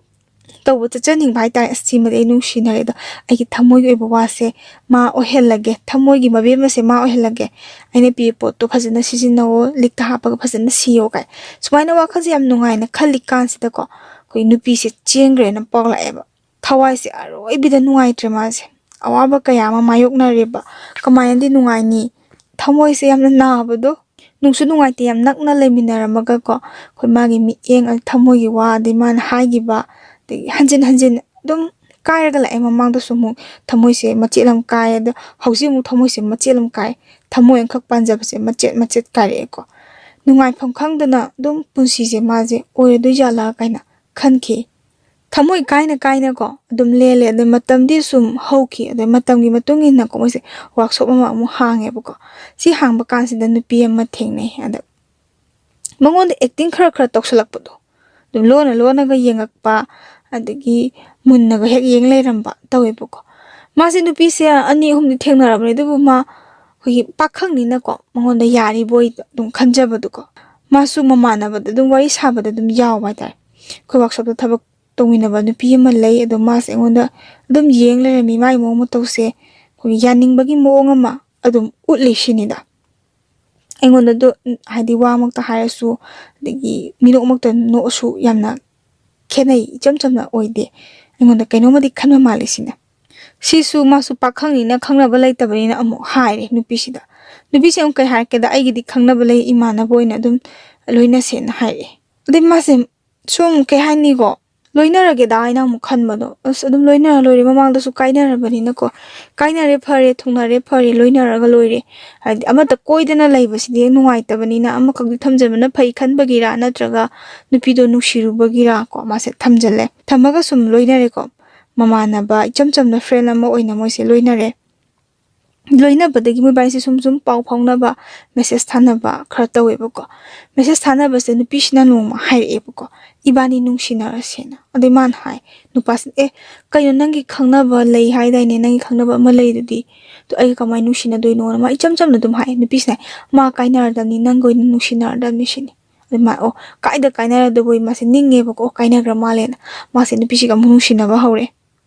ꯇꯧꯕ ꯆꯠꯆꯅꯤꯡꯕ ꯍꯥꯏꯇꯥꯔꯦ꯫ "ꯑꯁ, ꯁꯤꯃꯗꯤ ꯑꯩ ꯅꯨꯡꯁꯤꯅꯔꯦ, ꯑꯗꯣ ꯑꯩꯒꯤ ꯊꯃꯣꯏꯒꯤ ꯑꯣꯏꯕ ꯋꯥꯁꯦ ꯃꯥ ꯑꯣꯏꯍꯜꯂꯒꯦ, ꯊꯃꯣꯏꯒꯤ ꯃꯕꯦꯝꯃꯁꯦ ꯃꯥ ꯑꯣꯏꯍꯜꯂꯒꯦ, ꯑꯩꯅ ꯄꯤꯕ ꯄꯣꯠꯇꯣ ꯐꯖꯅ ꯁꯤꯖꯤꯟꯅꯧꯋꯣ, ꯂꯤꯛꯇ ꯍꯥꯞꯄꯒ ꯐꯖꯅ ꯁꯤꯌꯣ" ꯀꯥꯏ꯫ ꯁꯨꯃꯥꯏꯅ ꯋꯥꯈꯜꯁꯦ ꯌꯥꯝ ꯅꯨꯡꯉꯥꯏꯅ ꯈꯜꯂꯤ ꯀꯥꯟꯁꯤꯗꯀꯣ, ꯑꯩꯈꯣꯏ ꯅꯨꯄꯤꯁꯦ ꯆꯦꯟꯈ꯭ꯔꯦꯅ ꯄꯥꯎ ꯂꯥꯛꯑꯦꯕ꯫ ꯊꯋꯥꯏꯁꯦ ꯑꯔꯣꯏꯕꯤꯗ ꯅꯨꯡꯉꯥꯏꯇ꯭ꯔꯦ ꯃꯥꯁꯦ꯫ ꯑꯋꯥꯕ ꯀꯌꯥ ꯑꯃ ꯃꯥꯌꯣꯛꯅꯔꯦꯕ꯫ ꯀꯃꯥꯏꯅꯗꯤ ꯅꯨꯡꯉꯥꯏꯅꯤ? ꯊꯃꯣꯏꯁꯦ ꯌꯥꯝꯅ ꯅꯥꯕꯗꯣ꯫ ꯅꯨꯡꯁꯨ ꯅꯨꯡꯉꯥꯏꯇꯦ, ꯌꯥꯝ ꯅꯛꯅ ꯂꯩꯃꯤꯟꯅꯔꯝꯃꯒꯀꯣ, ꯑꯩꯈꯣꯏ ꯃꯥꯒꯤ ꯃꯤꯠꯌꯦꯡ, ꯊꯃꯣꯏꯒꯤ ꯋꯥ, ꯑꯗꯩ ꯃꯥꯅ ꯍꯥꯏꯈꯤꯕ, ꯑꯗꯒꯤ ꯍꯟꯖꯤꯟ ꯍꯟꯖꯤꯟ ꯑꯗꯨꯝ ꯀꯥꯏꯔꯒ ꯂꯥꯛꯑꯦ꯫ ꯃꯃꯥꯡꯗꯁꯨ ꯑꯃꯨꯛ ꯊꯃꯣꯏꯁꯦ ꯃꯆꯦꯠ ꯑꯃ ꯀꯥꯏ, ꯑꯗꯣ ꯍꯧꯖꯤꯛ ꯑꯃꯨꯛ ꯊꯃꯣꯏꯁꯦ ꯃꯆꯦꯠ ꯑꯃ ꯀꯥꯏ꯫ ꯊꯃꯣꯏ ꯑꯃꯈꯛ ꯄꯥꯟꯖꯕꯁꯦ ꯃꯆꯦꯠ ꯃꯆꯦꯠ ꯀꯥꯏꯔꯛꯑꯦꯀꯣ꯫ ꯅꯨꯡꯉꯥꯏꯐꯝ ꯈꯪꯗꯅ ꯑꯗꯨꯝ ꯄꯨꯟꯁꯤꯁꯦ ꯃꯥꯁꯦ ꯑꯣꯏꯔꯗꯣꯏ ꯖꯥꯠꯂꯥ ꯀꯥꯏꯅ ꯈꯟꯈꯤ꯫ ꯊꯃꯣꯏ ꯀꯥꯏꯅ ꯀꯥꯏꯅꯀꯣ ꯑꯗꯨꯝ ꯂꯦꯜꯂꯦ꯫ ꯑꯗꯩ ꯃꯇꯝꯗꯤ ꯁꯨꯝ ꯍꯧꯈꯤ꯫ ꯑꯗꯩ ꯃꯇꯝꯒꯤ ꯃꯇꯨꯡ ꯏꯟꯅꯀꯣ ꯃꯣꯏꯁꯦ ꯋꯥꯛꯁꯣꯞ ꯑꯃ ꯑꯃꯨꯛ ꯍꯥꯡꯉꯦꯕꯀꯣ꯫ ꯁꯤ ꯍꯥꯡꯕ ꯀꯥꯟꯁꯤꯗ ꯅꯨꯄꯤ ꯑꯃ ꯊꯦꯡꯅꯩ꯫ ꯑꯗ ꯃꯉꯣꯟꯗ ꯑꯦꯛꯇꯤꯡ ꯈꯔ ꯈꯔ ꯇꯧꯁꯜꯂꯛꯄꯗꯣ, ꯑꯗꯨꯝ ꯂꯣꯟꯅ ꯂꯣꯟꯅꯒ ꯌꯦꯡꯉꯛꯄ, ꯑꯗꯒꯤ ꯃꯨꯟꯅꯒ ꯍꯦꯛ ꯌꯦꯡ ꯂꯩꯔꯝꯕ ꯇꯧꯋꯦꯕꯀꯣ꯫ ꯃꯥꯁꯦ ꯅꯨꯄꯤꯁꯦ ꯑꯅꯤ ꯑꯍꯨꯝꯗꯤ ꯊꯦꯡꯅꯔꯕꯅꯦ, ꯑꯗꯨꯕꯨ ꯃꯥ ꯑꯩꯈꯣꯏꯒꯤ ꯄꯥꯈꯪꯅꯤꯅꯀꯣ ꯃꯉꯣꯟꯗ ꯌꯥꯔꯤꯕꯣꯏ ꯑꯗꯨꯝ ꯈꯟꯖꯕꯗꯣꯀꯣ꯫ ꯃꯥꯁꯨ ꯃꯃꯥꯟꯅꯕꯗ ꯑꯗꯨꯝ ꯋꯥꯔꯤ ꯁꯥꯕꯗ ꯑꯗꯨꯝ ꯌꯥꯎꯕ ꯍꯥꯏꯇꯥꯔꯦ꯫ ꯑꯩꯈꯣꯏ ꯋꯥꯛꯁꯣꯞꯇ ꯊꯕꯛ ꯇꯧꯃꯤꯟꯅꯕ ꯅꯨꯄꯤ ꯑꯃ ꯂꯩ, ꯑꯗꯣ ꯃꯥꯁꯦ ꯑꯩꯉꯣꯟꯗ ꯑꯗꯨꯝ ꯌꯦꯡ ꯂꯩꯔꯝꯃꯤ꯫ ꯃꯥꯒꯤ ꯃꯑꯣꯡ ꯃꯇꯧꯁꯦ ꯑꯩꯈꯣꯏꯒꯤ ꯌꯥꯅꯤꯡꯕꯒꯤ ꯃꯑꯣꯡ ꯑꯃ ꯑꯗꯨꯝ ꯎꯠꯂꯤ ꯁꯤꯅꯤꯗ꯫ ꯑꯩꯉꯣꯟꯗ ꯑꯗꯨ, ꯍꯥꯏꯗꯤ ꯋꯥꯃꯛꯇ ꯍꯥꯏꯔꯁꯨ, ꯑꯗꯒꯤ ꯃꯤꯅꯣꯛꯃꯛꯇ ꯅꯣꯛꯑꯁꯨ ꯌꯥꯝꯅ ꯈꯦꯠꯅꯩ, ꯏꯆꯝ ꯆꯝꯅ ꯑꯣꯏꯗꯦ꯫ ꯑꯩꯉꯣꯟꯗ ꯀꯩꯅꯣꯝꯃꯗꯤ ꯈꯟꯕ ꯃꯥꯜꯂꯤ ꯁꯤꯅꯦ꯫ ꯁꯤꯁꯨ ꯃꯥꯁꯨ ꯄꯥꯈꯪꯅꯤꯅ ꯈꯪꯅꯕ ꯂꯩꯇꯕꯅꯤꯅ ꯑꯃꯨꯛ ꯍꯥꯏꯔꯦ ꯅꯨꯄꯤꯁꯤꯗ꯫ ꯅꯨꯄꯤꯁꯦ ꯑꯃꯨꯛ ꯀꯩ ꯍꯥꯏꯔꯛꯀꯦꯗ, "ꯑꯩꯒꯤꯗꯤ ꯈꯪꯅꯕ ꯂꯩ, ꯏꯃꯥꯟꯅꯕ ꯑꯣꯏꯅ ꯑꯗꯨꯝ ꯂꯣꯏꯅꯁꯦꯅ" ꯍꯥꯏꯔꯛꯑꯦ꯫ ꯑꯗꯩ ꯃꯥꯁꯦ ꯁꯨꯝ ꯀꯩ ꯍꯥꯏꯅꯤꯀꯣ, ꯂꯣꯏꯅꯔꯒꯦꯗ ꯍꯥꯏꯅ ꯑꯃꯨꯛ ꯈꯟꯕꯗꯣ, ꯑꯁ ꯑꯗꯨꯝ ꯂꯣꯏꯅꯔ ꯂꯣꯏꯔꯦ, ꯃꯃꯥꯡꯗꯁꯨ ꯀꯥꯏꯅꯔꯕꯅꯤꯅꯀꯣ, ꯀꯥꯏꯅꯔꯦ ꯐꯔꯦ, ꯊꯨꯡꯅꯔꯦ ꯐꯔꯦ, ꯂꯣꯏꯅꯔꯒ ꯂꯣꯏꯔꯦ꯫ ꯍꯥꯏꯗꯤ ꯑꯃꯠꯇ ꯀꯣꯏꯗꯅ ꯂꯩꯕꯁꯤꯗꯤ ꯅꯨꯡꯉꯥꯏꯇꯕꯅꯤꯅ ꯑꯃꯈꯛꯇꯤ ꯊꯝꯖꯟꯕꯅ ꯐꯩ ꯈꯟꯕꯒꯤꯔꯥ ꯅꯠꯇ꯭ꯔꯒ ꯅꯨꯄꯤꯗꯣ ꯅꯨꯡꯁꯤꯔꯨꯕꯒꯤꯔꯥ ꯀꯣ ꯃꯥꯁꯦ ꯊꯝꯖꯜꯂꯦ꯫ ꯊꯝꯃꯒ ꯁꯨꯝ ꯂꯣꯏꯅꯔꯦꯀꯣ꯫ ꯃꯃꯥꯟꯅꯕ ꯏꯆꯝ ꯆꯝꯅ ꯐ꯭ꯔꯦꯟ ꯑꯃ ꯑꯣꯏꯅ ꯃꯣꯏꯁꯦ ꯂꯣꯏꯅꯔꯦ꯫ ꯂꯣꯏꯅꯕꯗꯒꯤ ꯃꯣꯏꯕꯥꯏꯁꯦ ꯁꯨꯝ ꯁꯨꯝ ꯄꯥꯎ ꯐꯥꯎꯅꯕ, ꯃꯦꯁꯦꯁ ꯊꯥꯅꯕ ꯈꯔ ꯇꯧꯋꯦꯕꯀꯣ꯫ ꯃꯦꯁꯦꯁ ꯊꯥꯅꯕꯁꯦ ꯅꯨꯄꯤꯁꯤꯅ ꯅꯣꯡꯃ ꯍꯥꯏꯔꯛꯑꯦꯕꯀꯣ, "ꯏꯕꯥꯅꯤ ꯅꯨꯡꯁꯤꯅꯔꯁꯦꯅ"꯫ ꯑꯗꯩ ꯃꯥꯅ ꯍꯥꯏ, ꯅꯨꯄꯥꯁꯤꯅ, "ꯑꯦ, ꯀꯩꯅꯣ, ꯅꯪꯒꯤ ꯈꯪꯅꯕ ꯂꯩ ꯍꯥꯏꯗꯥꯏꯅꯦ, ꯅꯪꯒꯤ ꯈꯪꯅꯕ ꯑꯃ ꯂꯩꯗꯨꯗꯤ, ꯑꯗꯨ ꯑꯩꯒ ꯀꯃꯥꯏꯅ ꯅꯨꯡꯁꯤꯅꯗꯣꯏꯅꯣꯅ ꯃꯥ ꯏꯆꯝ ꯆꯝꯅ ꯑꯗꯨꯝ ꯍꯥꯏ꯫ ꯅꯨꯄꯤꯁꯤꯅ, "ꯃꯥ ꯀꯥꯏꯅꯔꯗꯕꯅꯤ, ꯅꯪꯒ ꯑꯣꯏꯅ ꯅꯨꯡꯁꯤꯅꯔꯗꯕꯅꯤ" ꯁꯤꯅꯤ꯫ ꯑꯗꯨ ꯃꯥ, ꯑꯣ, ꯀꯥꯏꯗ ꯀꯥꯏꯅꯔꯗꯕꯣꯏ ꯃꯥꯁꯦ ꯅꯤꯡꯉꯦꯕꯀꯣ, "ꯑꯣ, ꯀꯥꯏꯅꯈ꯭ꯔ ꯃꯥꯜꯂꯦꯅ"꯫ ꯃꯥꯁꯦ ꯅꯨꯄꯤꯁꯤꯒ ꯑꯃꯨꯛ ꯅꯨꯡꯁꯤꯅꯕ ꯍꯧꯔꯦ꯫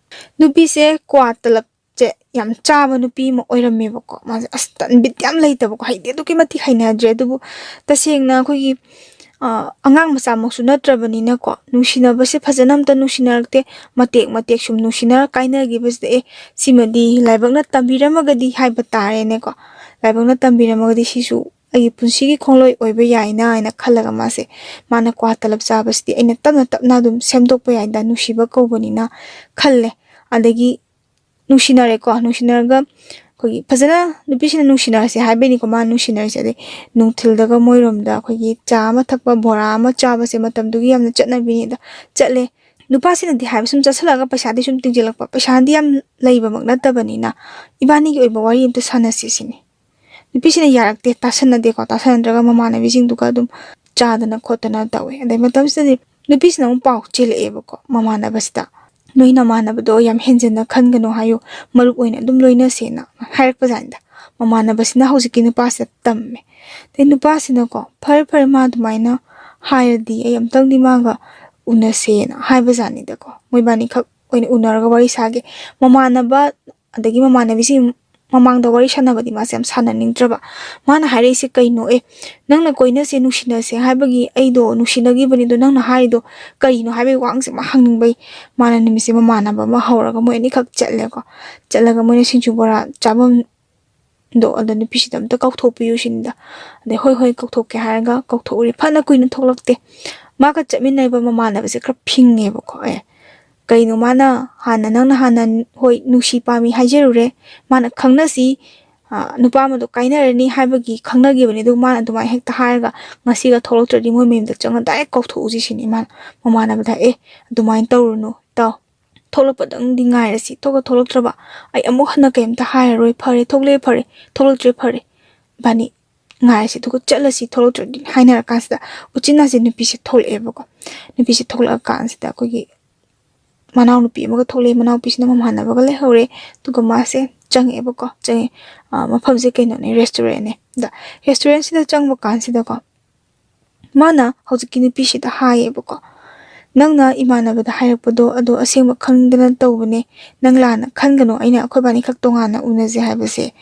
ꯅꯨꯄꯤꯁꯦ ꯀ꯭ꯋꯥ ꯇꯂꯞꯁꯦ ꯌꯥꯝ ꯆꯥꯕ ꯅꯨꯄꯤ ꯑꯃ ꯑꯣꯏꯔꯝꯃꯦꯕꯀꯣ꯫ ꯃꯥꯁꯦ ꯑꯁ ꯇꯟ-, ꯕꯤꯠ ꯌꯥꯝ ꯂꯩꯇꯕꯀꯣ, ꯍꯩꯗꯤ ꯑꯗꯨꯛꯀꯤ ꯃꯇꯤꯛ ꯍꯩꯅꯗ꯭ꯔꯦ꯫ ꯑꯗꯨꯕꯨ ꯇꯁꯦꯡꯅ ꯑꯩꯈꯣꯏꯒꯤ, ꯑ, ꯑꯉꯥꯡ ꯃꯆꯥꯃꯛꯁꯨ ꯅꯠꯇ꯭ꯔꯕꯅꯤꯅꯀꯣ, ꯅꯨꯡꯁꯤꯅꯕꯁꯦ ꯐꯖꯅ ꯑꯝꯇ ꯅꯨꯡꯁꯤꯅꯔꯛꯇꯦ꯫ ꯃꯇꯦꯛ ꯃꯇꯦꯛ ꯁꯨꯝ ꯅꯨꯡꯁꯤꯅꯔ ꯀꯥꯏꯅꯈꯤꯕꯁꯤꯗ, "ꯑꯦ, ꯁꯤꯃꯗꯤ ꯂꯥꯏꯕꯛꯅ ꯇꯝꯕꯤꯔꯝꯃꯒꯗꯤ" ꯍꯥꯏꯕ ꯇꯥꯔꯦꯅꯦꯀꯣ꯫ "ꯂꯥꯏꯕꯛꯅ ꯇꯝꯕꯤꯔꯝꯃꯒꯗꯤ ꯁꯤꯁꯨ ꯑꯩꯒꯤ ꯄꯨꯟꯁꯤꯒꯤ ꯈꯣꯡꯂꯣꯏ ꯑꯣꯏꯕ ꯌꯥꯏꯅ" ꯍꯥꯏꯅ ꯈꯜꯂꯒ ꯃꯥꯁꯦ, ꯃꯥꯅ ꯀ꯭ꯋꯥ ꯇꯂꯞ ꯆꯥꯕꯁꯤꯗꯤ ꯑꯩꯅ ꯇꯞꯅ ꯇꯞꯅ ꯑꯗꯨꯝ ꯁꯦꯝꯗꯣꯛꯄ ꯌꯥꯏꯗ, ꯅꯨꯡꯁꯤꯕ ꯀꯧꯕꯅꯤꯅ ꯈꯜꯂꯦ꯫ ꯑꯗꯒꯤ ꯅꯨꯡꯁꯤꯅꯔꯦꯀꯣ꯫ ꯅꯨꯡꯁꯤꯅꯔꯒ ꯑꯩꯈꯣꯏꯒꯤ ꯐꯖꯅ ꯅꯨꯄꯤꯁꯤꯅ ꯅꯨꯡꯁꯤꯅꯔꯁꯦ ꯍꯥꯏꯕꯩꯅꯤꯀꯣ ꯃꯥꯅ ꯅꯨꯡꯁꯤꯅꯔꯤꯁꯦ꯫ ꯑꯗꯩ ꯅꯨꯡꯊꯤꯜꯗꯒ ꯃꯣꯏꯔꯣꯝꯗ ꯑꯩꯈꯣꯏꯒꯤ ꯆꯥ ꯑꯃ ꯊꯛꯄ, ꯕꯣꯔꯥ ꯑꯃ ꯆꯥꯕꯁꯦ ꯃꯇꯝꯗꯨꯒꯤ ꯌꯥꯝꯅ ꯆꯠꯅꯕꯤꯅꯤꯗ꯫ ꯆꯠꯂꯦ꯫ ꯅꯨꯄꯥꯁꯤꯅꯗꯤ ꯍꯥꯏꯕ ꯁꯨꯝ ꯆꯠꯁꯤꯜꯂꯛꯑꯒ ꯄꯩꯁꯥꯗꯤ ꯁꯨꯝ ꯇꯤꯡꯁꯤꯜꯂꯛꯄ꯫ ꯄꯩꯁꯥꯗꯤ ꯌꯥꯝ ꯂꯩꯕꯃꯛ ꯅꯠꯇꯕꯅꯤꯅ ꯏꯕꯥꯅꯤꯒꯤ ꯑꯣꯏꯕ ꯋꯥꯔꯤ ꯑꯝꯇ ꯁꯥꯟꯅꯁꯤ ꯁꯤꯅꯤ꯫ ꯅꯨꯄꯤꯁꯤꯅ ꯌꯥꯔꯛꯇꯦ, ꯇꯥꯁꯟꯅꯗꯦꯀꯣ꯫ ꯇꯥꯁꯟꯅꯗ꯭ꯔꯒ ꯃꯃꯥꯟꯅꯕꯤꯁꯤꯡꯗꯨꯒ ꯑꯗꯨꯝ ꯆꯥꯗꯅ ꯈꯣꯠꯇꯅ ꯇꯧꯋꯦ꯫ ꯑꯗꯩ ꯃꯇꯝꯁꯤꯗꯗꯤ ꯅꯨꯄꯤꯁꯤꯅ ꯑꯃꯨꯛ ꯄꯥꯎ ꯆꯦꯜꯂꯛꯑꯦꯕꯀꯣ ꯃꯃꯥꯟꯅꯕꯁꯤꯗ, "ꯅꯣꯏ ꯅꯃꯥꯟꯅꯕꯗꯣ ꯌꯥꯝ ꯍꯦꯟꯖꯟꯅ ꯈꯟꯒꯅꯨ ꯍꯥꯏꯌꯨ, ꯃꯔꯨꯞ ꯑꯣꯏꯅ ꯑꯗꯨꯝ ꯂꯣꯏꯅꯁꯦꯅ" ꯍꯥꯏꯔꯛꯄꯖꯥꯠꯅꯤꯗ꯫ ꯃꯃꯥꯟꯅꯕꯁꯤꯅ ꯍꯧꯖꯤꯛꯀꯤ ꯅꯨꯄꯥꯁꯤꯗ ꯇꯝꯃꯦ꯫ ꯑꯗꯩ ꯅꯨꯄꯥꯁꯤꯅꯀꯣ, "ꯐꯔꯦ ꯐꯔꯦ, ꯃꯥ ꯑꯗꯨꯃꯥꯏꯅ ꯍꯥꯏꯔꯗꯤ ꯑꯩ ꯑꯝꯇꯪꯗꯤ ꯃꯥꯒ ꯎꯅꯁꯦꯅ" ꯍꯥꯏꯕꯖꯥꯠꯅꯤꯗꯀꯣ꯫ ꯃꯣꯏꯕꯥꯅꯤꯈꯛ ꯑꯣꯏꯅ ꯎꯅꯔꯒ ꯋꯥꯔꯤ ꯁꯥꯒꯦ꯫ ꯃꯃꯥꯟꯅꯕ ꯑꯗꯒꯤ ꯃꯃꯥꯟꯅꯕꯤꯁꯤꯡ ꯃꯃꯥꯡꯗ ꯋꯥꯔꯤ ꯁꯥꯟꯅꯕꯗꯤ ꯃꯥꯁꯦ ꯌꯥꯝ ꯁꯥꯟꯅꯅꯤꯡꯗ꯭ꯔꯕ꯫ ꯃꯥꯅ ꯍꯥꯏꯔꯛꯏꯁꯦ ꯀꯩꯅꯣ? "ꯑꯦ, ꯅꯪꯅ ꯀꯣꯏꯅꯁꯦ, ꯅꯨꯡꯁꯤꯅꯁꯦ ꯍꯥꯏꯕꯒꯤ ꯑꯩꯗꯣ ꯅꯨꯡꯁꯤꯅꯈꯤꯕꯅꯤꯗꯣ, ꯅꯪꯅ ꯍꯥꯏꯔꯤꯗꯣ ꯀꯩꯅꯣ?" ꯍꯥꯏꯕꯒꯤ ꯋꯥꯍꯪꯁꯦ ꯃꯥ ꯍꯪꯅꯤꯡꯕꯩ ꯃꯥꯅ ꯅꯨꯃꯤꯠꯁꯦ ꯃꯃꯥꯟꯅꯕ ꯑꯃ ꯍꯧꯔꯒ ꯃꯣꯏ ꯑꯅꯤꯈꯛ ꯆꯠꯂꯦꯀꯣ꯫ ꯆꯠꯂꯒ ꯃꯣꯏꯅ ꯁꯤꯡꯖꯨ ꯕꯣꯔꯥ ꯆꯥꯐꯝꯗꯣ ꯑꯗ ꯅꯨꯄꯤꯁꯤꯗ ꯑꯝꯇ ꯀꯧꯊꯣꯛꯄꯤꯌꯨ ꯁꯤꯅꯤꯗ꯫ ꯑꯗꯩ "ꯍꯣꯏ, ꯍꯣꯏ, ꯀꯧꯊꯣꯛꯀꯦ" ꯍꯥꯏꯔꯒ ꯀꯧꯊꯣꯛꯎꯔꯦ꯫ ꯐꯅ ꯀꯨꯏꯅ ꯊꯣꯛꯂꯛꯇꯦ꯫ ꯃꯥꯒ ꯆꯠꯃꯤꯟꯅꯔꯤꯕ ꯃꯃꯥꯟꯅꯕꯁꯦ ꯈꯔ ꯐꯤꯡꯉꯦꯕꯀꯣ꯫ "ꯑꯦ, ꯀꯩꯅꯣ ꯃꯥꯅ ꯍꯥꯟꯅ, ꯅꯪꯅ ꯍꯥꯟꯅ ꯍꯣꯏ ꯅꯨꯡꯁꯤ ꯄꯥꯝꯃꯤ ꯍꯥꯏꯖꯔꯨꯔꯦ, ꯃꯥꯅ ꯈꯪꯅꯁꯤ, ꯑ, ꯅꯨꯄꯥ ꯑꯃꯗꯣ ꯀꯥꯏꯅꯔꯅꯤ ꯍꯥꯏꯕꯒꯤ ꯈꯪꯅꯈꯤꯕꯅꯤ, ꯑꯗꯨꯒ ꯃꯥꯅ ꯑꯗꯨꯃꯥꯏꯅ ꯍꯦꯛꯇ ꯍꯥꯏꯔꯒ ꯉꯁꯤꯒ ꯊꯣꯛꯂꯛꯇ꯭ꯔꯗꯤ ꯃꯣꯏ ꯃꯌꯨꯝꯗ ꯆꯪꯉ ꯗꯥꯏꯔꯦꯛ ꯀꯧꯊꯣꯛꯎꯁꯤ" ꯁꯤꯅꯤ ꯃꯥꯅ ꯃꯃꯥꯟꯅꯕꯗ꯫ "ꯑꯦ, ꯑꯗꯨꯃꯥꯏꯅ ꯇꯧꯔꯨꯅꯨ ꯏꯇꯥꯎ, ꯊꯣꯛꯂꯛꯄꯗꯪꯗꯤ ꯉꯥꯏꯔꯁꯤ, ꯊꯣꯛꯂ ꯊꯣꯛꯂꯛꯇ꯭ꯔꯕ ꯑꯩ ꯑꯃꯨꯛ ꯍꯟꯅ ꯀꯩꯝꯇ ꯍꯥꯏꯔꯔꯣꯏ, ꯐꯔꯦ ꯊꯣꯛꯂꯛꯑꯦ ꯐꯔꯦ, ꯊꯣꯛꯂꯛꯇ꯭ꯔꯦ ꯐꯔꯦ, ꯏꯕꯥꯅꯤ ꯉꯥꯏꯔꯁꯤ ꯑꯗꯨꯒ ꯆꯠꯂꯁꯤ, ꯊꯣꯛꯂꯛꯇ꯭ꯔꯗꯤ" ꯍꯥꯏꯅꯔꯀꯥꯟꯁꯤꯗ ꯎꯆꯤꯟ ꯅꯥꯆꯤꯟ ꯅꯨꯄꯤꯁꯦ ꯊꯣꯛꯂꯛꯑꯦꯕꯀꯣ꯫ ꯅꯨꯄꯤꯁꯦ ꯊꯣꯛꯂꯛꯑꯀꯥꯟꯁꯤꯗ ꯑꯩꯈꯣꯏꯒꯤ ꯃꯅꯥꯎꯅꯨꯄꯤ ꯑꯃꯒ ꯊꯣꯛꯂꯛꯑꯦ꯫ ꯃꯅꯥꯎꯅꯨꯄꯤꯁꯤꯅ ꯃꯃꯥꯟꯅꯕꯒ ꯂꯩꯍꯧꯔꯦ꯫ ꯑꯗꯨꯒ ꯃꯥꯁꯦ ꯆꯪꯉꯛꯑꯦꯕꯀꯣ꯫ ꯆꯪꯉꯦ꯫ ꯑ, ꯃꯐꯝꯁꯦ ꯀꯩꯅꯣꯅꯦ, restaurantꯅꯦ꯫ ꯑꯗ restaurantꯁꯤꯗ ꯆꯪꯕ ꯀꯥꯟꯁꯤꯗꯀꯣ, ꯃꯥꯅ ꯍꯧꯖꯤꯛꯀꯤ ꯅꯨꯄꯤꯁꯤꯗ ꯍꯥꯏꯌꯦꯕꯀꯣ, "ꯅꯪꯅ ꯏꯃꯥꯟꯅꯕꯗ ꯍꯥꯏꯔꯛꯄꯗꯣ ꯑꯗꯣ ꯑꯁꯦꯡꯕ ꯈꯪꯗꯅ ꯇꯧꯕꯅꯦ꯫ ꯅꯪ ꯂꯥꯟꯅ ꯈꯟꯒꯅꯨ, ꯑꯩꯅ ꯑꯩꯈꯣꯏꯕꯥꯅꯤ ꯈꯛ ꯇꯣꯉꯥꯟꯅ ꯎꯅꯁꯦ ꯍꯥꯏꯕꯁꯦ꯫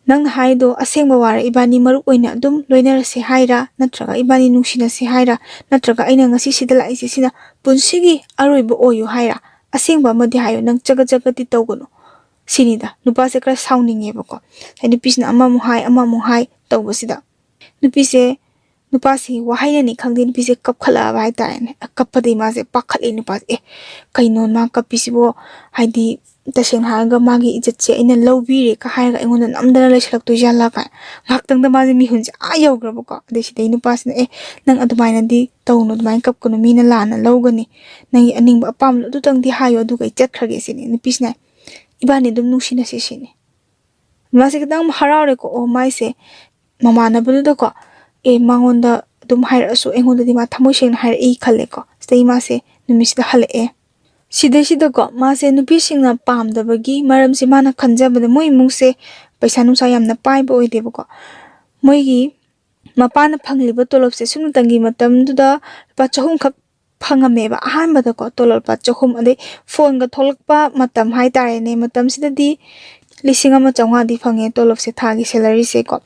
ꯅꯪꯅ ꯍꯥꯏꯗꯣ ꯑꯁꯦꯡꯕ ꯋꯥꯔ ꯏꯕꯥꯅꯤ ꯃꯔꯨꯞ ꯑꯣꯏꯅ ꯑꯗꯨꯝ ꯂꯣꯏꯅꯔꯁꯦ ꯍꯥꯏꯔ, ꯅꯠꯇ꯭ꯔꯒ ꯏꯕꯥꯅꯤ ꯅꯨꯡꯁꯤꯅꯁꯦ ꯍꯥꯏꯔ, ꯅꯠꯇ꯭ꯔꯒ ꯑꯩꯅ ꯉꯁꯤ ꯁꯤꯗ ꯂꯥꯛꯏꯁꯦ ꯁꯤꯅ ꯄꯨꯟꯁꯤꯒꯤ ꯑꯔꯣꯏꯕ ꯑꯣꯏꯌꯨ ꯍꯥꯏꯔ? ꯑꯁꯦꯡꯕ ꯑꯃꯗꯤ ꯍꯥꯏꯌꯨ, ꯅꯪ ꯆꯒꯠ ꯆꯒꯠꯇꯤ ꯇꯧꯒꯅꯨ", ꯁꯤꯅꯤꯗ꯫ ꯅꯨꯄꯥꯁꯦ ꯈꯔ ꯁꯥꯎꯅꯤꯡꯉꯦꯕꯀꯣ꯫ ꯍꯥꯏꯗꯤ ꯅꯨꯄꯤꯁꯤꯅ ꯑꯃꯃꯨꯛ ꯍꯥꯏ, ꯑꯃꯃꯨꯛ ꯍꯥꯏ ꯇꯧꯕꯁꯤꯗ ꯅꯨꯄꯤꯁꯦ, ꯅꯨꯄꯥꯁꯤ ꯋꯥꯍꯩꯅꯅꯤ ꯈꯪꯗꯦ, ꯅꯨꯄꯤꯁꯦ ꯀꯞꯈꯠꯂꯛꯑꯕ ꯍꯥꯏꯇꯥꯔꯦꯅꯦ꯫ ꯀꯞꯄꯗꯒꯤ ꯃꯥꯁꯦ ꯄꯥꯈꯠꯂꯦ ꯅꯨꯄꯥꯁꯦ꯫ "ꯑꯦ, ꯀꯩꯅꯣ ꯃꯥ ꯀꯞꯄꯤꯁꯤꯕꯣ? ꯍꯥꯏꯗꯤ ꯇꯁꯦꯡꯅ ꯍꯥꯏꯔꯒ ꯃꯥꯒꯤ ꯏꯖꯠꯁꯦ ꯑꯩꯅ ꯂꯧꯕꯤꯔꯦ" ꯀ ꯍꯥꯏꯔꯒ ꯑꯩꯉꯣꯟꯗ ꯅꯝꯗꯅ ꯂꯩꯁꯜꯂꯛꯇꯣꯏ ꯖꯥꯠꯂꯥ ꯀꯥꯏ꯫ ꯉꯥꯏꯍꯥꯛꯇꯪꯗ ꯃꯥꯁꯦ ꯃꯤꯍꯨꯟꯁꯦ ꯑꯥ ꯌꯧꯈ꯭ꯔꯕꯀꯣ꯫ ꯑꯗꯩ ꯁꯤꯗꯩ ꯅꯨꯄꯥꯁꯤꯅ, "ꯑꯦ, ꯅꯪ ꯑꯗꯨꯃꯥꯏꯅꯗꯤ ꯇꯧꯅꯨ, ꯑꯗꯨꯃꯥꯏꯅ ꯀꯞꯀꯅꯨ, ꯃꯤꯅ ꯂꯥꯟꯅ ꯂꯧꯒꯅꯤ꯫ ꯅꯪꯒꯤ ꯑꯅꯤꯡꯕ ꯑꯄꯥꯝꯕꯗꯣ ꯑꯗꯨꯇꯪꯗꯤ ꯍꯥꯏꯌꯣ, ꯑꯗꯨꯒ ꯑꯩ ꯆꯠꯈ꯭ꯔꯒꯦ" ꯁꯤꯅꯤ꯫ ꯅꯨꯄꯤꯁꯤꯅ, "ꯏꯕꯥꯅꯤ ꯑꯗꯨꯝ ꯅꯨꯡꯁꯤꯅꯁꯤ" ꯁꯤꯅꯤ꯫ ꯃꯥꯁꯦ ꯈꯤꯇꯪ ꯍꯔꯥꯎꯔꯦꯀꯣ꯫ ꯑꯣ, ꯃꯥꯏꯁꯦ ꯃꯃꯥꯟꯅꯕꯗꯨꯗꯀꯣ, "ꯑꯦ, ꯃꯉꯣꯟꯗ ꯑꯗꯨꯝ ꯍꯥꯏꯔꯛꯑꯁꯨ ꯑꯩꯉꯣꯟꯗꯗꯤ ꯃꯥ ꯊꯃꯣꯏ ꯁꯦꯡꯅ ꯍꯥꯏꯔꯛꯏ" ꯈꯜꯂꯦꯀꯣ꯫ ꯁꯤꯗꯩ ꯃꯥꯁꯦ ꯅꯨꯃꯤꯠꯁꯤꯗ ꯍꯜꯂꯛꯑꯦ꯫ ꯁꯤꯗꯩꯁꯤꯗꯀꯣ ꯃꯥꯁꯦ ꯅꯨꯄꯤꯁꯤꯡꯅ ꯄꯥꯝꯗꯕꯒꯤ ꯃꯔꯝꯁꯦ ꯃꯥꯅ ꯈꯟꯖꯕꯗ ꯃꯣꯏ ꯏꯃꯨꯡꯁꯦ ꯄꯩꯁꯥ ꯅꯨꯡꯁꯥ ꯌꯥꯝꯅ ꯄꯥꯏꯕ ꯑꯣꯏꯗꯦꯕꯀꯣ꯫ ꯃꯣꯏꯒꯤ ꯃꯄꯥꯅ ꯐꯪꯂꯤꯕ ꯇꯣꯂꯣꯞꯁꯦ ꯁꯨꯞꯅꯇꯪꯒꯤ ꯃꯇꯝꯗꯨꯗ ꯂꯨꯄꯥ ꯆꯍꯨꯝꯈꯛ ꯐꯪꯉꯝꯃꯦꯕ ꯑꯍꯥꯟꯕꯗꯀꯣ꯫ ꯇꯣꯂꯣꯞ ꯂꯨꯄꯥ ꯆꯍꯨꯝ, ꯑꯗꯩ ꯐꯣꯟꯒ ꯊꯣꯛꯂꯛꯄ ꯃꯇꯝ ꯍꯥꯏꯇꯥꯔꯦꯅꯦ, ꯃꯇꯝꯁꯤꯗꯗꯤ ꯂꯤꯁꯤꯡ ꯑꯃ ꯆꯥꯝꯃꯉꯥꯗꯤ ꯐꯪꯉꯦ ꯇꯣꯂꯣꯞꯁꯦ, ꯊꯥꯒꯤ ꯁꯦꯂꯔꯤꯁꯦꯀꯣ꯫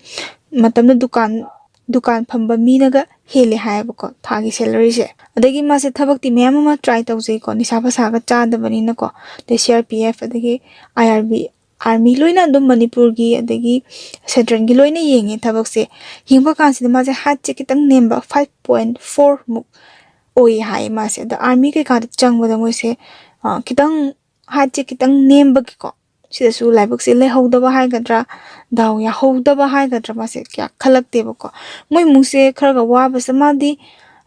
ꯃꯇꯝꯗ ꯗꯨꯀꯥꯟ, ꯗꯨꯀꯥꯟ ꯐꯝꯕ ꯃꯤꯅꯒ ꯍꯦꯜꯂꯦ ꯍꯥꯏꯌꯦꯕꯀꯣ ꯊꯥꯒꯤ ꯁꯦꯂꯔꯤꯁꯦ꯫ ꯑꯗꯒꯤ ꯃꯥꯁꯦ ꯊꯕꯛꯇꯤ ꯃꯌꯥꯝ ꯑꯃ ꯇ꯭ꯔꯥꯏ ꯇꯧꯖꯩꯀꯣ, ꯅꯤꯁꯥ ꯄꯁꯥꯒ ꯆꯥꯗꯕꯅꯤꯅꯀꯣ꯫ ꯑꯗꯩ ꯁꯤ ꯑꯥꯔ ꯄꯤ ꯑꯦꯐ, ꯑꯗꯒꯤ ꯑꯥꯏ ꯑꯥꯔ ꯕꯤ, ꯑꯥꯔꯃꯤ, ꯂꯣꯏꯅ ꯑꯗꯨꯝ ꯃꯅꯤꯄꯨꯔꯒꯤ ꯑꯗꯒꯤ ꯁꯦꯟꯇ꯭ꯔꯦꯜꯒꯤ ꯂꯣꯏꯅ ꯌꯦꯡꯉꯦ ꯊꯕꯛꯁꯦ꯫ ꯌꯦꯡꯕ ꯀꯥꯟꯁꯤꯗ ꯃꯥꯁꯦ ꯍꯥꯏꯠꯁꯦ ꯈꯤꯇꯪ ꯅꯦꯝꯕ, ꯐꯥꯏꯚ ꯄꯣꯏꯟ ꯐꯣꯔ ꯃꯨꯛ ꯑꯣꯏ ꯍꯥꯏꯌꯦ ꯃꯥꯁꯦ꯫ ꯑꯗ ꯑꯥꯔꯃꯤ ꯀꯩꯀꯥꯗ ꯆꯪꯕꯗ ꯃꯣꯏꯁꯦ, ꯑ, ꯈꯤꯇꯪ ꯍꯥꯏꯠꯁꯦ ꯈꯤꯇꯪ ꯅꯦꯝꯕꯒꯤꯀꯣ, ꯁꯤꯗꯁꯨ ꯂꯥꯏꯕꯛꯁꯦ ꯂꯩꯍꯧꯗꯕ ꯍꯥꯏꯒꯗ꯭ꯔꯥ, ꯗꯥꯎ ꯌꯥꯍꯧꯗꯕ ꯍꯥꯏꯒꯗ꯭ꯔꯥ, ꯃꯥꯁꯦ ꯀꯌꯥ ꯈꯜꯂꯛꯇꯦꯕꯀꯣ꯫ ꯃꯣꯏ ꯏꯃꯨꯡꯁꯦ ꯈꯔꯒ ꯋꯥꯕꯁꯦ, ꯃꯥꯗꯤ,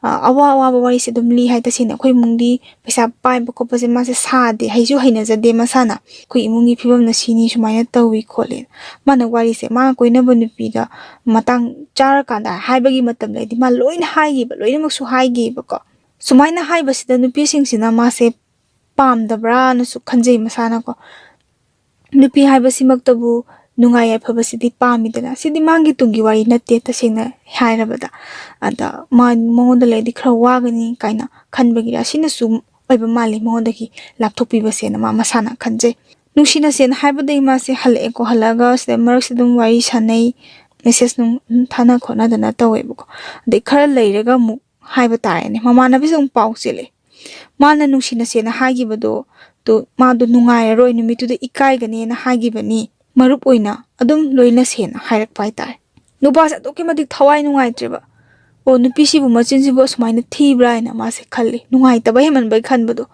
ꯑ, ꯑꯋꯥ ꯑꯋꯥꯕ ꯋꯥꯔꯤꯁꯦ ꯑꯗꯨꯝ ꯂꯤ ꯍꯥꯏ꯫ ꯇꯁꯦꯡꯅ ꯑꯩꯈꯣꯏ ꯏꯃꯨꯡꯗꯤ ꯄꯩꯁꯥ ꯄꯥꯏꯕ ꯈꯣꯠꯄꯁꯦ ꯃꯥꯁꯦ ꯁꯥꯗꯦ, ꯍꯩꯁꯨ ꯍꯩꯅꯖꯗꯦ ꯃꯁꯥꯅ꯫ "ꯑꯩꯈꯣꯏ ꯏꯃꯨꯡꯒꯤ ꯐꯤꯕꯝꯅ ꯁꯤꯅꯤ, ꯁꯨꯃꯥꯏꯅ ꯇꯧꯏ ꯈꯣꯠꯂꯤ"꯫ ꯃꯥꯅ ꯋꯥꯔꯤꯁꯦ ꯃꯥꯅ ꯀꯣꯏꯅꯕ ꯅꯨꯄꯤꯗ ꯃꯇꯥꯡ ꯆꯥꯔꯀꯥꯟꯗ ꯍꯥꯏꯕꯒꯤ ꯃꯇꯝꯗꯗꯤ ꯃꯥ ꯂꯣꯏꯅ ꯍꯥꯏꯈꯤꯕ, ꯂꯣꯏꯅꯃꯛꯁꯨ ꯍꯥꯏꯈꯤꯕꯀꯣ꯫ ꯁꯨꯃꯥꯏꯅ ꯍꯥꯏꯕꯁꯤꯗ ꯅꯨꯄꯤꯁꯤꯡꯁꯤꯅ ꯃꯥꯁꯦ ꯄꯥꯝꯗꯕ꯭ꯔꯥꯅꯁꯨ ꯈꯟꯖꯩ ꯃꯁꯥꯅꯀꯣ꯫ ꯅꯨꯄꯤ ꯍꯥꯏꯕꯁꯤꯃꯛꯇꯕꯨ ꯅꯨꯡꯉꯥꯏ ꯌꯥꯏꯐꯕꯁꯤꯗꯤ ꯄꯥꯝꯃꯤꯗꯅ꯫ ꯁꯤꯗꯤ ꯃꯥꯒꯤ ꯇꯨꯡꯒꯤ ꯋꯥꯔꯤ ꯅꯠꯇꯦ, ꯇꯁꯦꯡꯅ ꯍꯥꯏꯔꯕꯗ꯫ ꯑꯗ ꯃꯥ, ꯃꯉꯣꯟꯗ ꯂꯩꯔꯗꯤ ꯈꯔ ꯋꯥꯒꯅꯤ ꯀꯥꯏꯅ ꯈꯟꯕꯒꯤꯔ, ꯁꯤꯅꯁꯨ ꯑꯣꯏꯕ ꯃꯥꯜꯂꯤ ꯃꯉꯣꯟꯗꯒꯤ ꯂꯥꯞꯊꯣꯛꯄꯤꯕꯁꯦꯅ ꯃꯥ ꯃꯁꯥꯅ ꯈꯟꯖꯩ꯫ ꯅꯨꯡꯁꯤꯅꯁꯦꯅ ꯍꯥꯏꯕꯗꯒꯤ ꯃꯥꯁꯦ ꯍꯜꯂꯛꯑꯦꯀꯣ꯫ ꯍꯜꯂꯛꯑꯒ ꯁꯤꯗ ꯃꯔꯛꯁꯤꯗ ꯑꯗꯨꯝ ꯋꯥꯔꯤ ꯁꯥꯟꯅꯩ, ꯃꯦꯁꯦꯖ ꯅꯨꯡ ꯑꯗꯨꯝ ꯊꯥꯅ ꯈꯣꯠꯅꯗꯅ ꯇꯧꯋꯦꯕꯀꯣ꯫ ꯑꯗꯩ ꯈꯔ ꯂꯩꯔꯒ ꯑꯃꯨꯛ ꯍꯥꯏꯕ ꯇꯥꯔꯦꯅꯦ, ꯃꯃꯥꯟꯅꯕꯤꯁꯦ ꯑꯃꯨꯛ ꯄꯥꯎ ꯆꯦꯜꯂꯦ꯫ ꯃꯥꯅ ꯅꯨꯡꯁꯤꯅꯁꯦꯅ ꯍꯥꯏꯈꯤꯕꯗꯣ, ꯇꯨ ꯃꯥꯗꯣ ꯅꯨꯡꯉꯥꯏꯔꯔꯣꯏ, ꯅꯨꯃꯤꯠꯇꯨꯗ ꯏꯀꯥꯏꯒꯅꯦꯅ ꯍꯥꯏꯈꯤꯕꯅꯤ, ꯃꯔꯨꯞ ꯑꯣꯏꯅ ꯑꯗꯨꯝ ꯂꯣꯏꯅꯁꯦꯅ ꯍꯥꯏꯔꯛꯄ ꯍꯥꯏꯇꯥꯔꯦ꯫ ꯅꯨꯄꯥꯁꯦ ꯑꯗꯨꯛꯀꯤ ꯃꯇꯤꯛ ꯊꯋꯥꯏ ꯅꯨꯡꯉꯥꯏꯇ꯭ꯔꯦꯕ꯫ "ꯑꯣ, ꯅꯨꯄꯤꯁꯤꯕꯨ ꯃꯆꯤꯟꯁꯤꯕꯨ ꯑꯁꯨꯃꯥꯏꯅ ꯊꯤꯕ꯭ꯔꯥ?" ꯍꯥꯏꯅ ꯃꯥꯁꯦ ꯈꯜꯂꯤ, ꯅꯨꯡꯉꯥꯏꯇꯕ ꯍꯦꯟꯃꯟꯕꯒꯤ ꯈꯟꯕꯗꯣ꯫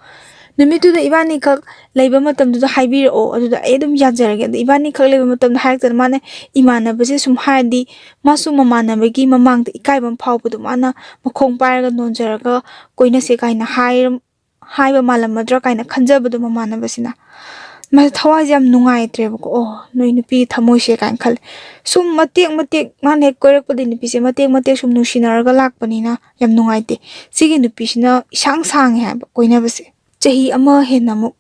"ꯅꯨꯃꯤꯠꯇꯨꯗ ꯏꯕꯥꯅꯤꯈꯛ ꯂꯩꯕ ꯃꯇꯝꯗꯨꯗ ꯍꯥꯏꯕꯤꯔꯛꯑꯣ, ꯑꯗꯨꯗ ꯑꯩ ꯑꯗꯨꯝ ꯌꯥꯖꯔꯒꯦ꯫ ꯑꯗ ꯏꯕꯥꯅꯤꯈꯛ ꯂꯩꯕ ꯃꯇꯝꯗ ꯍꯥꯏꯔꯛꯇꯅ ꯃꯥꯅ ꯏꯃꯥꯟꯅꯕꯁꯦ ꯁꯨꯝ ꯍꯥꯏꯔꯗꯤ ꯃꯥꯁꯨ ꯃꯃꯥꯟꯅꯕꯒꯤ ꯃꯃꯥꯡꯗ ꯏꯀꯥꯏꯕ ꯑꯃ ꯐꯥꯎꯕꯗꯣ, ꯃꯥꯅ ꯃꯈꯣꯡ ꯄꯥꯏꯔꯒ ꯅꯣꯟꯖꯔꯒ ꯀꯣꯏꯅꯁꯦ ꯀꯥꯏꯅ ꯍꯥꯏꯔ-, ꯍꯥꯏꯕ ꯃꯥꯜꯂꯝꯃꯗ꯭ꯔꯥ ꯀꯥꯏꯅ ꯈꯟꯖꯕꯗꯣ ꯃꯃꯥꯟꯅꯕꯁꯤꯅ꯫ ꯃꯥꯁꯦ ꯊꯋꯥꯏꯁꯦ ꯌꯥꯝ ꯅꯨꯡꯉꯥꯏꯇ꯭ꯔꯦꯕꯀꯣ꯫ "ꯑꯣ, ꯅꯣꯏ ꯅꯨꯄꯤ ꯊꯃꯣꯏꯁꯦ" ꯀꯥꯏꯅ ꯈꯜꯂꯦ꯫ ꯁꯨꯝ ꯃꯇꯦꯛ ꯃꯇꯦꯛ ꯃꯥꯅ ꯍꯦꯛ ꯀꯣꯏꯔꯛꯄꯗꯒꯤ ꯅꯨꯄꯤꯁꯦ ꯃꯇꯦꯛ ꯃꯇꯦꯛ ꯁꯨꯝ ꯅꯨꯡꯁꯤꯅꯔꯒ ꯂꯥꯛꯄꯅꯤꯅ ꯌꯥꯝ ꯅꯨꯡꯉꯥꯏꯇꯦ꯫ ꯁꯤꯒꯤ ꯅꯨꯄꯤꯁꯤꯅ ꯏꯁꯥꯡ ꯁꯥꯡꯉꯦ ꯍꯥꯏꯕ ꯀꯣꯏꯅꯕꯁꯦ꯫ ꯆꯍꯤ ꯑꯃ ꯍꯦꯟꯅ ꯑꯃꯨꯛ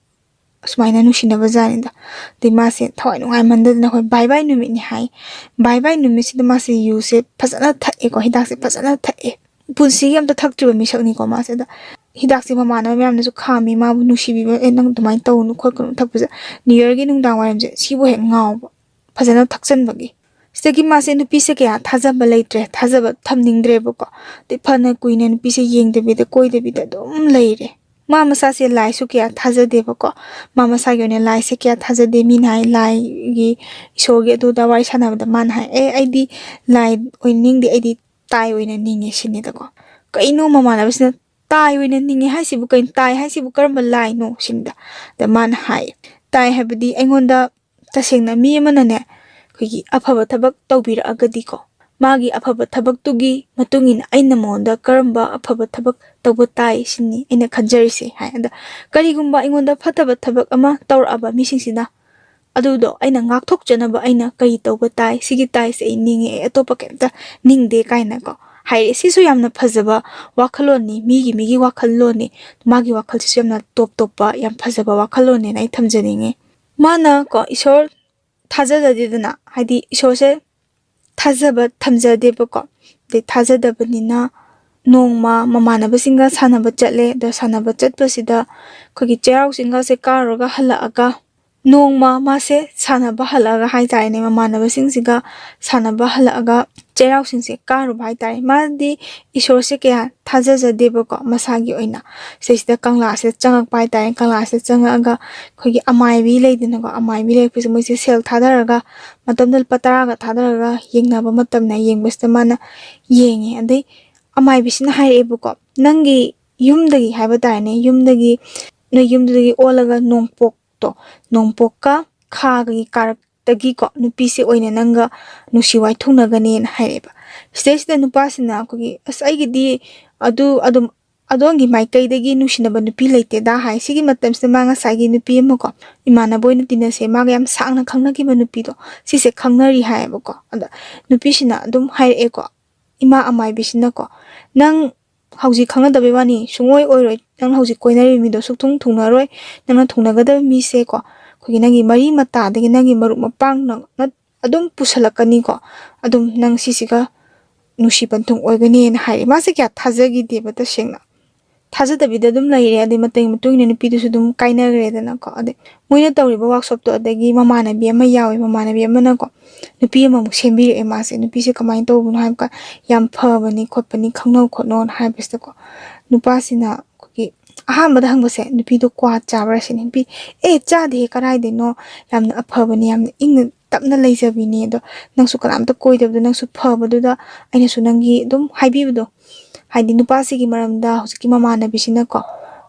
ꯑꯁꯨꯃꯥꯏꯅ ꯅꯨꯡꯁꯤꯅꯕ ꯖꯥꯠꯅꯤꯗ꯫ ꯑꯗꯩ ꯃꯥꯁꯦ ꯊꯋꯥꯏ ꯅꯨꯡꯉꯥꯏꯃꯟꯗꯗꯅ ꯑꯩꯈꯣꯏ ꯕꯥꯏ ꯕꯥꯏ ꯅꯨꯃꯤꯠꯅꯤ ꯍꯥꯏ꯫ ꯕꯥꯏ ꯕꯥꯏ ꯅꯨꯃꯤꯠꯁꯤꯗ ꯃꯥꯁꯦ ꯌꯨꯁꯦ ꯐꯖꯅ ꯊꯛꯑꯦꯀꯣ, ꯍꯤꯗꯥꯛꯁꯦ ꯐꯖꯅ ꯊꯛꯑꯦ꯫ ꯄꯨꯟꯁꯤꯒꯤ ꯑꯝꯇ ꯊꯛꯇ꯭ꯔꯤꯕ ꯃꯤꯁꯛꯅꯤꯀꯣ ꯃꯥꯁꯦ꯫ ꯑꯗ ꯍꯤꯗꯥꯛꯁꯦ ꯃꯃꯥꯟꯅꯕ ꯃꯌꯥꯝꯅꯁꯨ ꯈꯥꯝꯃꯤ, ꯃꯥꯕꯨ ꯅꯨꯡꯁꯤꯕꯤꯕ, "ꯑꯦ, ꯅꯪ ꯑꯗꯨꯃꯥꯏꯅ ꯇꯧꯅꯨ ꯈꯣꯠꯀꯅꯨ ꯊꯛꯄꯁꯦ"꯫ New Yearꯒꯤ ꯅꯨꯡꯗꯥꯡ ꯋꯥꯏꯔꯝꯁꯦ ꯁꯤꯕꯨ ꯍꯦꯛ ꯉꯥꯎꯕ, ꯐꯖꯅ ꯊꯛꯆꯟꯕꯒꯤ꯫ ꯁꯤꯗꯒꯤ ꯃꯥꯁꯦ ꯅꯨꯄꯤꯁꯦ ꯀꯌꯥ ꯊꯥꯖꯕ ꯂꯩꯇ꯭ꯔꯦ, ꯊꯥꯖꯕ ꯊꯝꯅꯤꯡꯗ꯭ꯔꯦꯕꯀꯣ꯫ ꯑꯗꯩ ꯐꯅ ꯀꯨꯏꯅ ꯅꯨꯄꯤꯁꯦ ꯌꯦꯡꯗꯕꯤꯗ, ꯀꯣꯏꯗꯕꯤꯗ ꯑꯗꯨꯝ ꯂꯩꯔꯦ꯫ ꯃꯥ ꯃꯁꯥꯁꯦ ꯂꯥꯏꯁꯨ ꯀꯌꯥ ꯊꯥꯖꯗꯦꯕꯀꯣ꯫ ꯃꯥ ꯃꯁꯥꯒꯤ ꯑꯣꯏꯅ ꯂꯥꯏꯁꯦ ꯀꯌꯥ ꯊꯥꯖꯗꯦ꯫ ꯃꯤꯅ ꯍꯥꯏ, "ꯂꯥꯏꯒꯤ, ꯏꯁꯣꯔꯒꯤ ꯑꯗꯨꯗ ꯋꯥꯔꯤ ꯁꯥꯟꯅꯕꯗ" ꯃꯥꯅ ꯍꯥꯏ, "ꯑꯦ, ꯑꯩꯗꯤ ꯂꯥꯏ ꯑꯣꯏꯅ ꯅꯤꯡꯗꯦ, ꯑꯩꯗꯤ ꯇꯥꯏ ꯑꯣꯏꯅ ꯅꯤꯡꯉꯦ" ꯁꯤꯅꯤꯗꯀꯣ꯫ ꯀꯩꯅꯣ ꯃꯃꯥꯟꯅꯕꯁꯤꯅ "ꯇꯥꯏ ꯑꯣꯏꯅ ꯅꯤꯡꯉꯦ" ꯍꯥꯏꯁꯤꯕꯨ ꯀꯩꯅꯣ? ꯇꯥꯏ ꯍꯥꯏꯁꯤꯕꯨ ꯀꯔꯝꯕ ꯂꯥꯏꯅꯣ ꯁꯤꯅꯤꯗ꯫ ꯑꯗ ꯃꯥꯅ ꯍꯥꯏ, "ꯇꯥꯏ ꯍꯥꯏꯕꯗꯤ ꯑꯩꯉꯣꯟꯗ ꯇꯁꯦꯡꯅ ꯃꯤ ꯑꯃꯅꯅꯦ, ꯑꯩꯈꯣꯏꯒꯤ ꯑꯐꯕ ꯊꯕꯛ ꯇꯧꯕꯤꯔꯛꯑꯒꯗꯤꯀꯣ, ꯃꯥꯒꯤ ꯑꯐꯕ ꯊꯕꯛꯇꯨꯒꯤ ꯃꯇꯨꯡ ꯏꯟꯅ ꯑꯩꯅ ꯃꯉꯣꯟꯗ ꯀꯔꯝꯕ ꯑꯐꯕ ꯊꯕꯛ ꯇꯧꯕ ꯇꯥꯏ ꯁꯤꯅꯤ ꯑꯩꯅ ꯈꯟꯖꯔꯤꯁꯦ" ꯍꯥꯏ꯫ ꯑꯗ ꯀꯔꯤꯒꯨꯝꯕ ꯑꯩꯉꯣꯟꯗ ꯐꯠꯇꯕ ꯊꯕꯛ ꯑꯃ ꯇꯧꯔꯛꯑꯕ ꯃꯤꯁꯤꯡꯁꯤꯅ, ꯑꯗꯨꯗꯣ ꯑꯩꯅ ꯉꯥꯛꯊꯣꯛꯆꯅꯕ ꯑꯩꯅ ꯀꯔꯤ ꯇꯧꯕ ꯇꯥꯏ? ꯁꯤꯒꯤ ꯇꯥꯏꯁꯦ ꯑꯩ ꯅꯤꯡꯉꯦ, ꯑꯩ ꯑꯇꯣꯞꯄ ꯀꯩꯝꯇ ꯅꯤꯡꯗꯦ ꯀꯥꯏꯅꯀꯣ ꯍꯥꯏꯔꯛꯑꯦ꯫ ꯁꯤꯁꯨ ꯌꯥꯝꯅ ꯐꯖꯕ ꯋꯥꯈꯜꯂꯣꯟꯅꯤ, ꯃꯤꯒꯤ ꯃꯤꯒꯤ ꯋꯥꯈꯜꯂꯣꯟꯅꯤ꯫ ꯃꯥꯒꯤ ꯋꯥꯈꯜꯁꯤꯁꯨ ꯌꯥꯝꯅ ꯇꯣꯞ ꯇꯣꯞꯄ ꯌꯥꯝ ꯐꯖꯕ ꯋꯥꯈꯜꯂꯣꯟꯅꯦꯅ ꯑꯩ ꯊꯝꯖꯅꯤꯡꯉꯤ꯫ ꯃꯥꯅ ꯀꯣ ꯏꯁꯣꯔ ꯊꯥꯖꯖꯗꯦꯗꯅ, ꯍꯥꯏꯗꯤ ꯏꯁꯣꯔꯁꯦ ꯊꯥꯖꯕ ꯊꯝꯖꯗꯦꯕꯀꯣ꯫ ꯑꯗꯩ ꯊꯥꯖꯗꯕꯅꯤꯅ ꯅꯣꯡꯃ ꯃꯃꯥꯟꯅꯕꯁꯤꯡꯒ ꯁꯥꯟꯅꯕ ꯆꯠꯂꯦ꯫ ꯑꯗꯣ ꯁꯥꯟꯅꯕ ꯆꯠꯄꯁꯤꯗ ꯑꯩꯈꯣꯏꯒꯤ ꯆꯩꯔꯥꯎ ꯆꯤꯡꯒꯁꯦ ꯀꯥꯔꯨꯔꯒ ꯍꯜꯂꯛꯑꯒ, ꯅꯣꯡꯃ ꯃꯥꯁꯦ ꯁꯥꯟꯅꯕ ꯍꯜꯂꯛꯑꯒ ꯍꯥꯏꯇꯥꯔꯦꯅꯦ, ꯃꯃꯥꯟꯅꯕꯁꯤꯡꯁꯤꯒ ꯁꯥꯟꯅꯕ ꯍꯜꯂꯛꯑꯒ ꯆꯩꯔꯥꯎꯁꯤꯡꯁꯦ ꯀꯥꯔꯨꯕ ꯍꯥꯏꯇꯥꯔꯦ꯫ ꯃꯥꯗꯤ ꯏꯁꯣꯔꯁꯦ ꯀꯌꯥ ꯊꯥꯖꯖꯗꯦꯕꯀꯣ ꯃꯁꯥꯒꯤ ꯑꯣꯏꯅ꯫ ꯁꯤꯗꯩꯁꯤꯗ ꯀꯪꯂꯥꯁꯤꯗ ꯆꯪꯉꯛꯄ ꯍꯥꯏꯇꯥꯔꯦ꯫ ꯀꯪꯂꯥꯁꯤꯗ ꯆꯪꯉꯛꯑꯒ ꯑꯩꯈꯣꯏꯒꯤ ꯑꯃꯥꯏꯕꯤ ꯂꯩꯗꯅꯀꯣ, ꯑꯃꯥꯏꯕꯤ ꯂꯩꯔꯛꯄꯁꯦ ꯃꯣꯏꯁꯦ ꯁꯦꯜ ꯊꯥꯗꯔꯒ, ꯃꯇꯝꯗꯨꯗ ꯂꯨꯄꯥ ꯇꯔꯥꯒ ꯊꯥꯗꯔꯒ ꯌꯦꯡꯅꯕ ꯃꯇꯝꯅꯦ꯫ ꯌꯦꯡꯕꯁꯤꯗ ꯃꯥꯅ ꯌꯦꯡꯉꯦ꯫ ꯑꯗꯩ ꯑꯃꯥꯏꯕꯤꯁꯤꯅ ꯍꯥꯏꯔꯛꯑꯦꯕꯀꯣ, "ꯅꯪꯒꯤ ꯌꯨꯝꯗꯒꯤ ꯍꯥꯏꯕ ꯇꯥꯔꯦꯅꯦ, ꯌꯨꯝꯗꯒꯤ, ꯅꯣꯏ ꯌꯨꯝꯗꯨꯗꯒꯤ ꯑꯣꯜꯂꯒ ꯅꯣꯡꯄꯣꯛꯇꯣ, ꯅꯣꯡꯄꯣꯛꯀ ꯈꯥꯒꯒꯤ ꯀꯥꯔꯛꯇꯒꯤꯀꯣ ꯅꯨꯄꯤꯁꯦ ꯑꯣꯏꯅ ꯅꯪꯒ ꯅꯨꯡꯁꯤ ꯋꯥꯏꯊꯨꯡꯅꯒꯅꯦꯅ" ꯍꯥꯏꯔꯛꯑꯦꯕ꯫ ꯁꯤꯗꯩꯁꯤꯗ ꯅꯨꯄꯥꯁꯤꯅ ꯑꯩꯈꯣꯏꯒꯤ, "ꯑꯁ, ꯑꯩꯒꯤꯗꯤ ꯑꯗꯨ ꯑꯗꯨꯝ ꯑꯗꯣꯝꯒꯤ ꯃꯥꯏꯀꯩꯗꯒꯤ ꯅꯨꯡꯁꯤꯅꯕ ꯅꯨꯄꯤ ꯂꯩꯇꯦꯗ" ꯍꯥꯏ꯫ ꯁꯤꯒꯤ ꯃꯇꯝꯁꯤꯗ ꯃꯥ ꯉꯁꯥꯏꯒꯤ ꯅꯨꯄꯤ ꯑꯃꯀꯣ, ꯏꯃꯥꯟꯅꯕ ꯑꯣꯏꯅ ꯇꯤꯟꯅꯁꯦ, ꯃꯥꯒ ꯌꯥꯝ ꯁꯥꯡꯅ ꯈꯪꯅꯈꯤꯕ ꯅꯨꯄꯤꯗꯣ, ꯁꯤꯁꯦ ꯈꯪꯅꯔꯤ ꯍꯥꯏꯌꯦꯕꯀꯣ꯫ ꯑꯗ ꯅꯨꯄꯤꯁꯤꯅ ꯑꯗꯨꯝ ꯍꯥꯏꯔꯛꯑꯦꯀꯣ, ꯏꯃꯥ ꯑꯃꯥꯏꯕꯤꯁꯤꯅꯀꯣ, "ꯅꯪ ꯍꯧꯖꯤꯛ ꯈꯪꯅꯗꯕꯩ ꯋꯥꯅꯤ, ꯁꯨꯡꯑꯣꯏ ꯑꯣꯏꯔꯣꯏ꯫ ꯅꯪ ꯍꯧꯖꯤꯛ ꯀꯣꯏꯅꯔꯤꯕ ꯃꯤꯗꯣ ꯁꯨꯛꯊꯨꯡ ꯊꯨꯡꯅꯔꯣꯏ꯫ ꯅꯪꯅ ꯊꯨꯡꯅꯒꯗꯕ ꯃꯤꯁꯦꯀꯣ, ꯑꯩꯈꯣꯏꯒꯤ ꯅꯪꯒꯤ ꯃꯔꯤ ꯃꯇꯥꯗꯒꯤ ꯅꯪꯒꯤ ꯃꯔꯨꯞ ꯃꯄꯥꯡꯅ ꯑꯗꯨꯝ ꯄꯨꯁꯜꯂꯛꯀꯅꯤꯀꯣ꯫ ꯑꯗꯨꯝ ꯅꯪ ꯁꯤꯁꯤꯒ ꯅꯨꯡꯁꯤ ꯄꯟꯊꯨꯡ ꯑꯣꯏꯒꯅꯤꯅ" ꯍꯥꯏꯔꯦ꯫ ꯃꯥꯁꯦ ꯀꯌꯥ ꯊꯥꯖꯈꯤꯗꯦꯕ ꯇꯁꯦꯡꯅ꯫ ꯊꯥꯖꯗꯕꯤꯗ ꯑꯗꯨꯝ ꯂꯩꯔꯦ꯫ ꯑꯗꯩ ꯃꯇꯨꯡ ꯃꯇꯨꯡ ꯏꯟꯅ ꯅꯨꯄꯤꯗꯨꯁꯨ ꯑꯗꯨꯝ ꯀꯥꯏꯅꯈ꯭ꯔꯦꯗꯅꯀꯣ꯫ ꯑꯗꯩ ꯃꯣꯏꯅ ꯇꯧꯔꯤꯕ ꯋꯥꯛꯁꯣꯞꯇꯣ, ꯑꯗꯒꯤ ꯃꯃꯥꯟꯅꯕꯤ ꯑꯃ ꯌꯥꯎꯋꯦ, ꯃꯃꯥꯟꯅꯕꯤ ꯑꯃꯅꯀꯣ ꯅꯨꯄꯤ ꯑꯃꯃꯨꯛ ꯁꯦꯝꯕꯤꯔꯛꯑꯦ꯫ ꯃꯥꯁꯦ ꯅꯨꯄꯤꯁꯦ ꯀꯃꯥꯏꯅ ꯇꯧꯕꯅꯣ ꯍꯥꯏꯕ ꯀꯥꯟꯗ, "ꯌꯥꯝ ꯐꯕꯅꯤ ꯈꯣꯠꯄꯅꯤ, ꯈꯪꯅꯧ ꯈꯣꯠꯅꯧꯅ" ꯍꯥꯏꯕꯁꯤꯗꯀꯣ, ꯅꯨꯄꯥꯁꯤꯅ ꯑꯩꯈꯣꯏꯒꯤ ꯑꯍꯥꯟꯕꯗ ꯍꯪꯕꯁꯦ, "ꯅꯨꯄꯤꯗꯣ ꯀ꯭ꯋꯥ ꯆꯥꯕ꯭ꯔꯥ?" ꯁꯤꯅꯤ꯫ ꯅꯨꯄꯤ, "ꯑꯦ, ꯆꯥꯗꯦꯍꯦ, ꯀꯔꯥꯏꯗꯩꯅꯣ, ꯌꯥꯝꯅ ꯑꯐꯕꯅꯤ, ꯌꯥꯝꯅ ꯏꯪꯅ ꯇꯞꯅ ꯂꯩꯖꯕꯤꯅꯦ, ꯑꯗꯣ ꯅꯪꯁꯨ ꯀꯅꯥꯝꯇ ꯀꯣꯏꯗꯕꯗꯣ ꯅꯪꯁꯨ ꯐꯕꯗꯨꯗ ꯑꯩꯅꯁꯨ ꯅꯪꯒꯤ ꯑꯗꯨꯝ ꯍꯥꯏꯕꯤꯕꯗꯣ", ꯍꯥꯏꯗꯤ ꯅꯨꯄꯥꯁꯤꯒꯤ ꯃꯔꯝꯗ ꯍꯧꯖꯤꯛꯀꯤ ꯃꯃꯥꯟꯅꯕꯤꯁꯤꯅꯀꯣ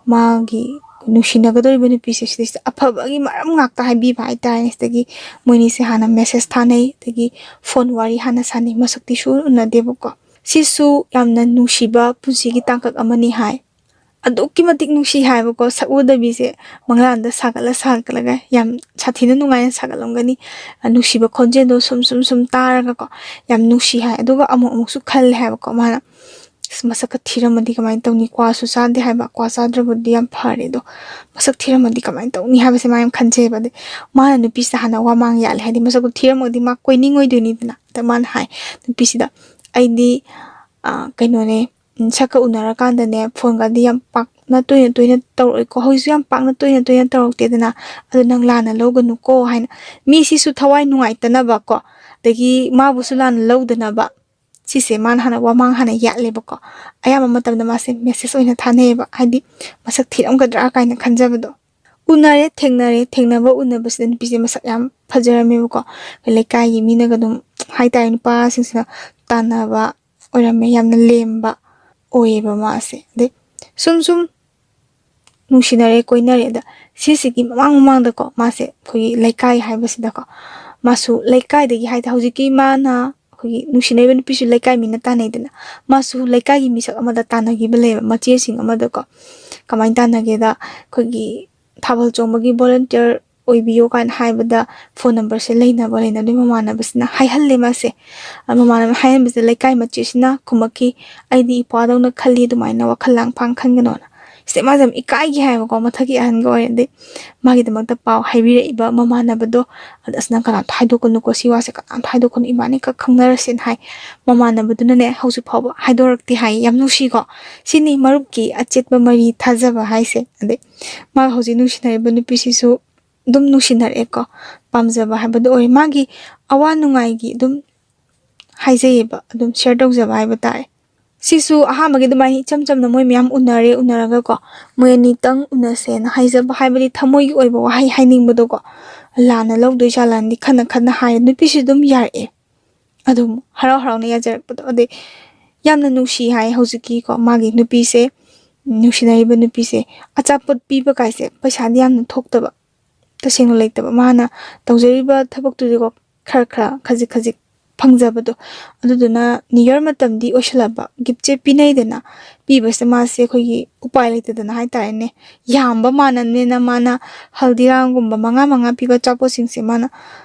ꯃꯥꯒꯤ ꯅꯨꯡꯁꯤꯅꯒꯗꯧꯔꯤꯕ ꯅꯨꯄꯤꯁꯦ ꯁꯤꯗꯩꯁꯤꯗ ꯑꯐꯕꯒꯤ ꯃꯔꯝ ꯉꯥꯛꯇ ꯍꯥꯏꯕꯤꯕ ꯍꯥꯏꯇꯥꯔꯦꯅꯦ꯫ ꯁꯤꯗꯒꯤ ꯃꯣꯏꯅꯤꯁꯦ ꯍꯥꯟꯅ ꯃꯦꯁꯦꯁ ꯊꯥꯅꯩ, ꯑꯗꯒꯤ ꯐꯣꯟ ꯋꯥꯔꯤ ꯍꯥꯟꯅ ꯁꯥꯟꯅꯩ, ꯃꯁꯛꯇꯤ ꯁꯨ ꯎꯅꯗꯦꯕꯀꯣ꯫ ꯁꯤꯁꯨ ꯌꯥꯝꯅ ꯅꯨꯡꯁꯤꯕ ꯄꯨꯟꯁꯤꯒꯤ ꯇꯥꯡꯀꯛ ꯑꯃꯅꯤ ꯍꯥꯏ꯫ ꯑꯗꯨꯛꯀꯤ ꯃꯇꯤꯛ ꯅꯨꯡꯁꯤ ꯍꯥꯏꯕꯀꯣ꯫ ꯁꯛꯎꯗꯕꯤꯁꯦ ꯃꯪꯂꯥꯟꯗ ꯁꯥꯒꯠꯂ ꯁꯥꯒꯠꯂꯒ ꯌꯥꯝ ꯁꯥꯊꯤꯅ ꯅꯨꯡꯉꯥꯏꯅ ꯁꯥꯒꯠꯂꯝꯒꯅꯤ꯫ ꯅꯨꯡꯁꯤꯕ ꯈꯣꯟꯖꯦꯜꯗꯣ ꯁꯨꯝ ꯁꯨꯝ ꯁꯨꯝ ꯇꯥꯔꯒꯀꯣ, ꯌꯥꯝ ꯅꯨꯡꯁꯤ ꯍꯥꯏ꯫ ꯑꯗꯨꯒ ꯑꯃꯨꯛ ꯑꯃꯨꯛꯁꯨ ꯈꯜꯂꯦ ꯍꯥꯏꯕꯀꯣ ꯃꯥꯅ, "ꯑꯁ, ꯃꯁꯛꯀ ꯊꯤꯔꯝꯃꯗꯤ ꯀꯃꯥꯏꯅ ꯇꯧꯅꯤ? ꯀ꯭ꯋꯥꯁꯨ ꯆꯥꯗꯦ ꯍꯥꯏꯕ, ꯀ꯭ꯋꯥ ꯆꯥꯗ꯭ꯔꯕꯨꯗꯤ ꯌꯥꯝ ꯐꯔꯦ, ꯑꯗꯣ ꯃꯁꯛ ꯊꯤꯔꯝꯃꯗꯤ ꯀꯃꯥꯏꯅ ꯇꯧꯅꯤ?" ꯍꯥꯏꯕꯁꯦ ꯃꯥ ꯌꯥꯝ ꯈꯟꯖꯩꯕ꯫ ꯑꯗꯩ ꯃꯥꯅ ꯅꯨꯄꯤꯁꯤꯗ ꯍꯥꯟꯅ ꯋꯥ ꯃꯥꯡ ꯌꯥꯜꯂꯦ, ꯍꯥꯏꯗꯤ ꯃꯁꯛꯇꯣ ꯊꯤꯔꯝꯃꯒꯗꯤ ꯃꯥ ꯀꯣꯏꯅꯤꯡꯉꯣꯏꯗꯣꯏꯅꯤꯗꯅ꯫ ꯑꯗ ꯃꯥꯅ ꯍꯥꯏ ꯅꯨꯄꯤꯁꯤꯗ, "ꯑꯩꯗꯤ, ꯑ, ꯀꯩꯅꯣꯅꯦ, ꯎꯝ, ꯁꯛꯀ ꯎꯅꯔꯀꯥꯟꯗꯅꯦ, ꯐꯣꯟꯒꯗꯤ ꯌꯥꯝ ꯄꯥꯛꯅ ꯇꯣꯏꯅ ꯇꯣꯏꯅ ꯇꯧꯔꯛꯑꯣꯏꯀꯣ, ꯍꯧꯖꯤꯛꯁꯨ ꯌꯥꯝ ꯄꯥꯛꯅ ꯇꯣꯏꯅ ꯇꯣꯏꯅ ꯇꯧꯔꯛꯇꯦꯗꯅ, ꯑꯗꯨ ꯅꯪ ꯂꯥꯟꯅ ꯂꯧꯒꯅꯨꯀꯣ" ꯍꯥꯏꯅ, ꯃꯤꯁꯤꯁꯨ ꯊꯋꯥꯏ ꯅꯨꯡꯉꯥꯏꯇꯅꯕꯀꯣ, ꯑꯗꯒꯤ ꯃꯥꯕꯨꯁꯨ ꯂꯥꯟꯅ ꯂꯧꯗꯅꯕ, ꯁꯤꯁꯦ ꯃꯥꯅ ꯍꯥꯟꯅ ꯋꯥꯃꯥꯡ ꯍꯥꯟꯅ ꯌꯥꯠꯂꯦꯕꯀꯣ꯫ ꯑꯌꯥꯝꯕ ꯃꯇꯝꯗ ꯃꯥꯁꯦ ꯃꯦꯁꯦꯖ ꯑꯣꯏꯅ ꯊꯥꯅꯩꯌꯦꯕ, ꯍꯥꯏꯗꯤ ꯃꯁꯛ ꯊꯤꯔꯝꯒꯗ꯭ꯔꯥ ꯀꯥꯏꯅ ꯈꯟꯖꯕꯗꯣ꯫ ꯎꯅꯔꯦ, ꯊꯦꯡꯅꯔꯦ, ꯊꯦꯡꯅꯕ ꯎꯅꯕꯁꯤꯗ ꯅꯨꯄꯤꯁꯦ ꯃꯁꯛ ꯌꯥꯝ ꯐꯖꯔꯝꯃꯦꯕꯀꯣ꯫ ꯑꯩꯈꯣꯏ ꯂꯩꯀꯥꯏꯒꯤ ꯃꯤꯅꯒ ꯑꯗꯨꯝ ꯍꯥꯏꯇꯥꯔꯦ, ꯅꯨꯄꯥꯁꯤꯡꯁꯤꯅ ꯇꯥꯟꯅꯕ ꯑꯣꯏꯔꯝꯃꯦ, ꯌꯥꯝꯅ ꯂꯦꯝꯕ ꯑꯣꯏꯌꯦꯕ ꯃꯥꯁꯦ꯫ ꯑꯗꯩ ꯁꯨꯝ ꯁꯨꯝ ꯅꯨꯡꯁꯤꯅꯔꯦ, ꯀꯣꯏꯅꯔꯦ꯫ ꯑꯗ ꯁꯤꯁꯤꯒꯤ ꯃꯃꯥꯡ ꯃꯃꯥꯡꯗꯀꯣ, ꯃꯥꯁꯦ ꯑꯩꯈꯣꯏꯒꯤ ꯂꯩꯀꯥꯏ ꯍꯥꯏꯕꯁꯤꯗꯀꯣ, ꯃꯥꯁꯨ ꯂꯩꯀꯥꯏꯗꯒꯤ ꯍꯥꯏꯗꯤ ꯍꯧꯖꯤꯛꯀꯤ ꯃꯥꯅ ꯑꯩꯈꯣꯏꯒꯤ ꯅꯨꯡꯁꯤꯅꯔꯤꯕ ꯅꯨꯄꯤꯁꯨ ꯂꯩꯀꯥꯏ ꯃꯤꯅ ꯇꯥꯟꯅꯩꯗꯅ, ꯃꯥꯁꯨ ꯂꯩꯀꯥꯏꯒꯤ ꯃꯤꯁꯛ ꯑꯃꯗ ꯇꯥꯟꯅꯈꯤꯕ ꯂꯩꯌꯦꯕ, ꯃꯆꯦꯁꯤꯡ ꯑꯃꯗꯀꯣ꯫ ꯀꯃꯥꯏꯅ ꯇꯥꯟꯅꯒꯦꯗ, ꯑꯩꯈꯣꯏꯒꯤ ꯊꯥꯕꯜ ꯆꯣꯡꯕꯒꯤ ꯚꯣꯂꯟꯇꯤꯌꯔ ꯑꯣꯏꯕꯤꯌꯣ ꯀꯥꯏꯅ ꯍꯥꯏꯕꯗ, ꯐꯣꯟ ꯅꯝꯕꯔꯁꯦ ꯂꯩꯅꯕ ꯂꯩꯅꯗꯣꯏ ꯃꯃꯥꯟꯅꯕꯁꯤꯅ ꯍꯥꯏꯍꯜꯂꯦ ꯃꯥꯁꯦ꯫ ꯑ, ꯃꯃꯥꯟꯅꯕ ꯍꯥꯏꯍꯟꯕꯁꯤꯗ ꯂꯩꯀꯥꯏ ꯃꯆꯦꯁꯤꯅ ꯈꯨꯝꯃꯛꯈꯤ, "ꯑꯩꯗꯤ ꯏꯄ꯭ꯋꯥꯗꯧꯅ ꯈꯜꯂꯤ, ꯑꯗꯨꯃꯥꯏꯅ ꯋꯥꯈꯜ ꯂꯥꯡ ꯐꯥꯡ ꯈꯟꯒꯅꯣꯅ"꯫ ꯁꯤꯗ ꯃꯥꯁꯦ ꯌꯥꯝ ꯏꯀꯥꯏꯒꯤ ꯍꯥꯏꯕꯀꯣ, ꯃꯊꯛꯀꯤ ꯑꯍꯟꯒ ꯑꯣꯏꯔꯗꯤ꯫ ꯃꯥꯒꯤꯗꯃꯛꯇ ꯄꯥꯎ ꯍꯥꯏꯕꯤꯔꯛꯏꯕ ꯃꯃꯥꯟꯅꯕꯗꯣ, ꯑꯗ, "ꯑꯁ, ꯅꯪ ꯀꯅꯥꯝꯇ ꯍꯥꯏꯗꯣꯛꯀꯅꯨꯀꯣ, ꯁꯤ ꯋꯥꯁꯦ ꯀꯅꯥꯝꯇ ꯍꯥꯏꯗꯣꯛꯀꯅꯨ, ꯏꯕꯥꯅꯤ ꯈꯛ ꯈꯪꯅꯔꯁꯦꯅ" ꯍꯥꯏ꯫ ꯃꯃꯥꯟꯅꯕꯗꯨꯅꯅꯦ ꯍꯧꯖꯤꯛ ꯐꯥꯎꯕ ꯍꯥꯏꯗꯣꯔꯛꯇꯦ ꯍꯥꯏ꯫ ꯌꯥꯝ ꯅꯨꯡꯁꯤꯀꯣ꯫ ꯁꯤꯅꯤ ꯃꯔꯨꯞꯀꯤ ꯑꯆꯦꯠꯄ ꯃꯔꯤ ꯊꯥꯖꯕ ꯍꯥꯏꯁꯦ꯫ ꯑꯗꯩ ꯃꯥ ꯍꯧꯖꯤꯛ ꯅꯨꯡꯁꯤꯅꯔꯤꯕ ꯅꯨꯄꯤꯁꯤꯁꯨ ꯑꯗꯨꯝ ꯅꯨꯡꯁꯤꯅꯔꯛꯑꯦꯀꯣ꯫ ꯄꯥꯝꯖꯕ ꯍꯥꯏꯕꯗꯣ ꯑꯣꯏꯔꯦ꯫ ꯃꯥꯒꯤ ꯑꯋꯥ ꯅꯨꯡꯉꯥꯏꯒꯤ ꯑꯗꯨꯝ ꯍꯥꯏꯖꯩꯌꯦꯕ, ꯑꯗꯨꯝ ꯁꯤꯌꯔ ꯇꯧꯖꯕ ꯍꯥꯏꯕ ꯇꯥꯔꯦ꯫ ꯁꯤꯁꯨ ꯑꯍꯥꯟꯕꯒꯤ ꯑꯗꯨꯃꯥꯏꯅ ꯏꯆꯝ ꯆꯝꯅ ꯃꯣꯏ ꯃꯌꯥꯝ ꯎꯅꯔꯦ, ꯎꯅꯔꯒꯀꯣ, ꯃꯣꯏ ꯑꯅꯤꯇꯪ ꯎꯅꯁꯦꯅ ꯍꯥꯏꯖꯕ, ꯍꯥꯏꯕꯗꯤ ꯊꯃꯣꯏꯒꯤ ꯑꯣꯏꯕ ꯋꯥꯍꯩ ꯍꯥꯏꯅꯤꯡꯕꯗꯣꯀꯣ, ꯂꯥꯟꯅ ꯂꯧꯗꯣꯏ ꯖꯥꯠꯂꯅꯗꯤ ꯈꯟꯅ ꯈꯟꯅ ꯍꯥꯏ꯫ ꯅꯨꯄꯤꯁꯨ ꯑꯗꯨꯝ ꯌꯥꯔꯛꯑꯦ, ꯑꯗꯨꯝ ꯍꯔꯥꯎ ꯍꯔꯥꯎꯅ ꯌꯥꯖꯔꯛꯄꯗꯣ꯫ ꯑꯗꯩ ꯌꯥꯝꯅ ꯅꯨꯡꯁꯤ ꯍꯥꯏ ꯍꯧꯖꯤꯛꯀꯤꯀꯣ, ꯃꯥꯒꯤ ꯅꯨꯄꯤꯁꯦ, ꯅꯨꯡꯁꯤꯅꯔꯤꯕ ꯅꯨꯄꯤꯁꯦ꯫ ꯑꯆꯥꯄꯣꯠ ꯄꯤꯕ ꯀꯥꯏꯁꯦ ꯄꯩꯁꯥꯗꯤ ꯌꯥꯝꯅ ꯊꯣꯛꯇꯕ, ꯇꯁꯦꯡꯅ ꯂꯩꯇꯕ꯫ ꯃꯥꯅ ꯇꯧꯖꯔꯤꯕ ꯊꯕꯛꯇꯨꯗꯤꯀꯣ, ꯈꯔ ꯈꯔ, ꯈꯖꯤꯛ ꯈꯖꯤꯛ ꯐꯪꯖꯕꯗꯣ꯫ ꯑꯗꯨꯗꯨꯅ New Year ꯃꯇꯝꯗꯤ ꯑꯣꯏꯁꯜꯂꯛꯄ, gift ꯁꯦ ꯄꯤꯅꯩꯗꯅ, ꯄꯤꯕꯁꯤꯗ ꯃꯥꯁꯦ ꯑꯩꯈꯣꯏꯒꯤ ꯎꯄꯥꯏ ꯂꯩꯇꯗꯅ ꯍꯥꯏꯇꯥꯔꯦꯅꯦ, ꯌꯥꯝꯕ ꯃꯥꯟꯅꯕꯅꯤꯅ ꯃꯥꯅ ꯍꯜꯗꯤꯔꯥꯝꯒꯨꯝꯕ ꯃꯉꯥ ꯃꯉꯥ ꯄꯤꯕ ꯑꯆꯥꯄꯣꯠꯁꯤꯡꯁꯦ ꯃꯥꯅ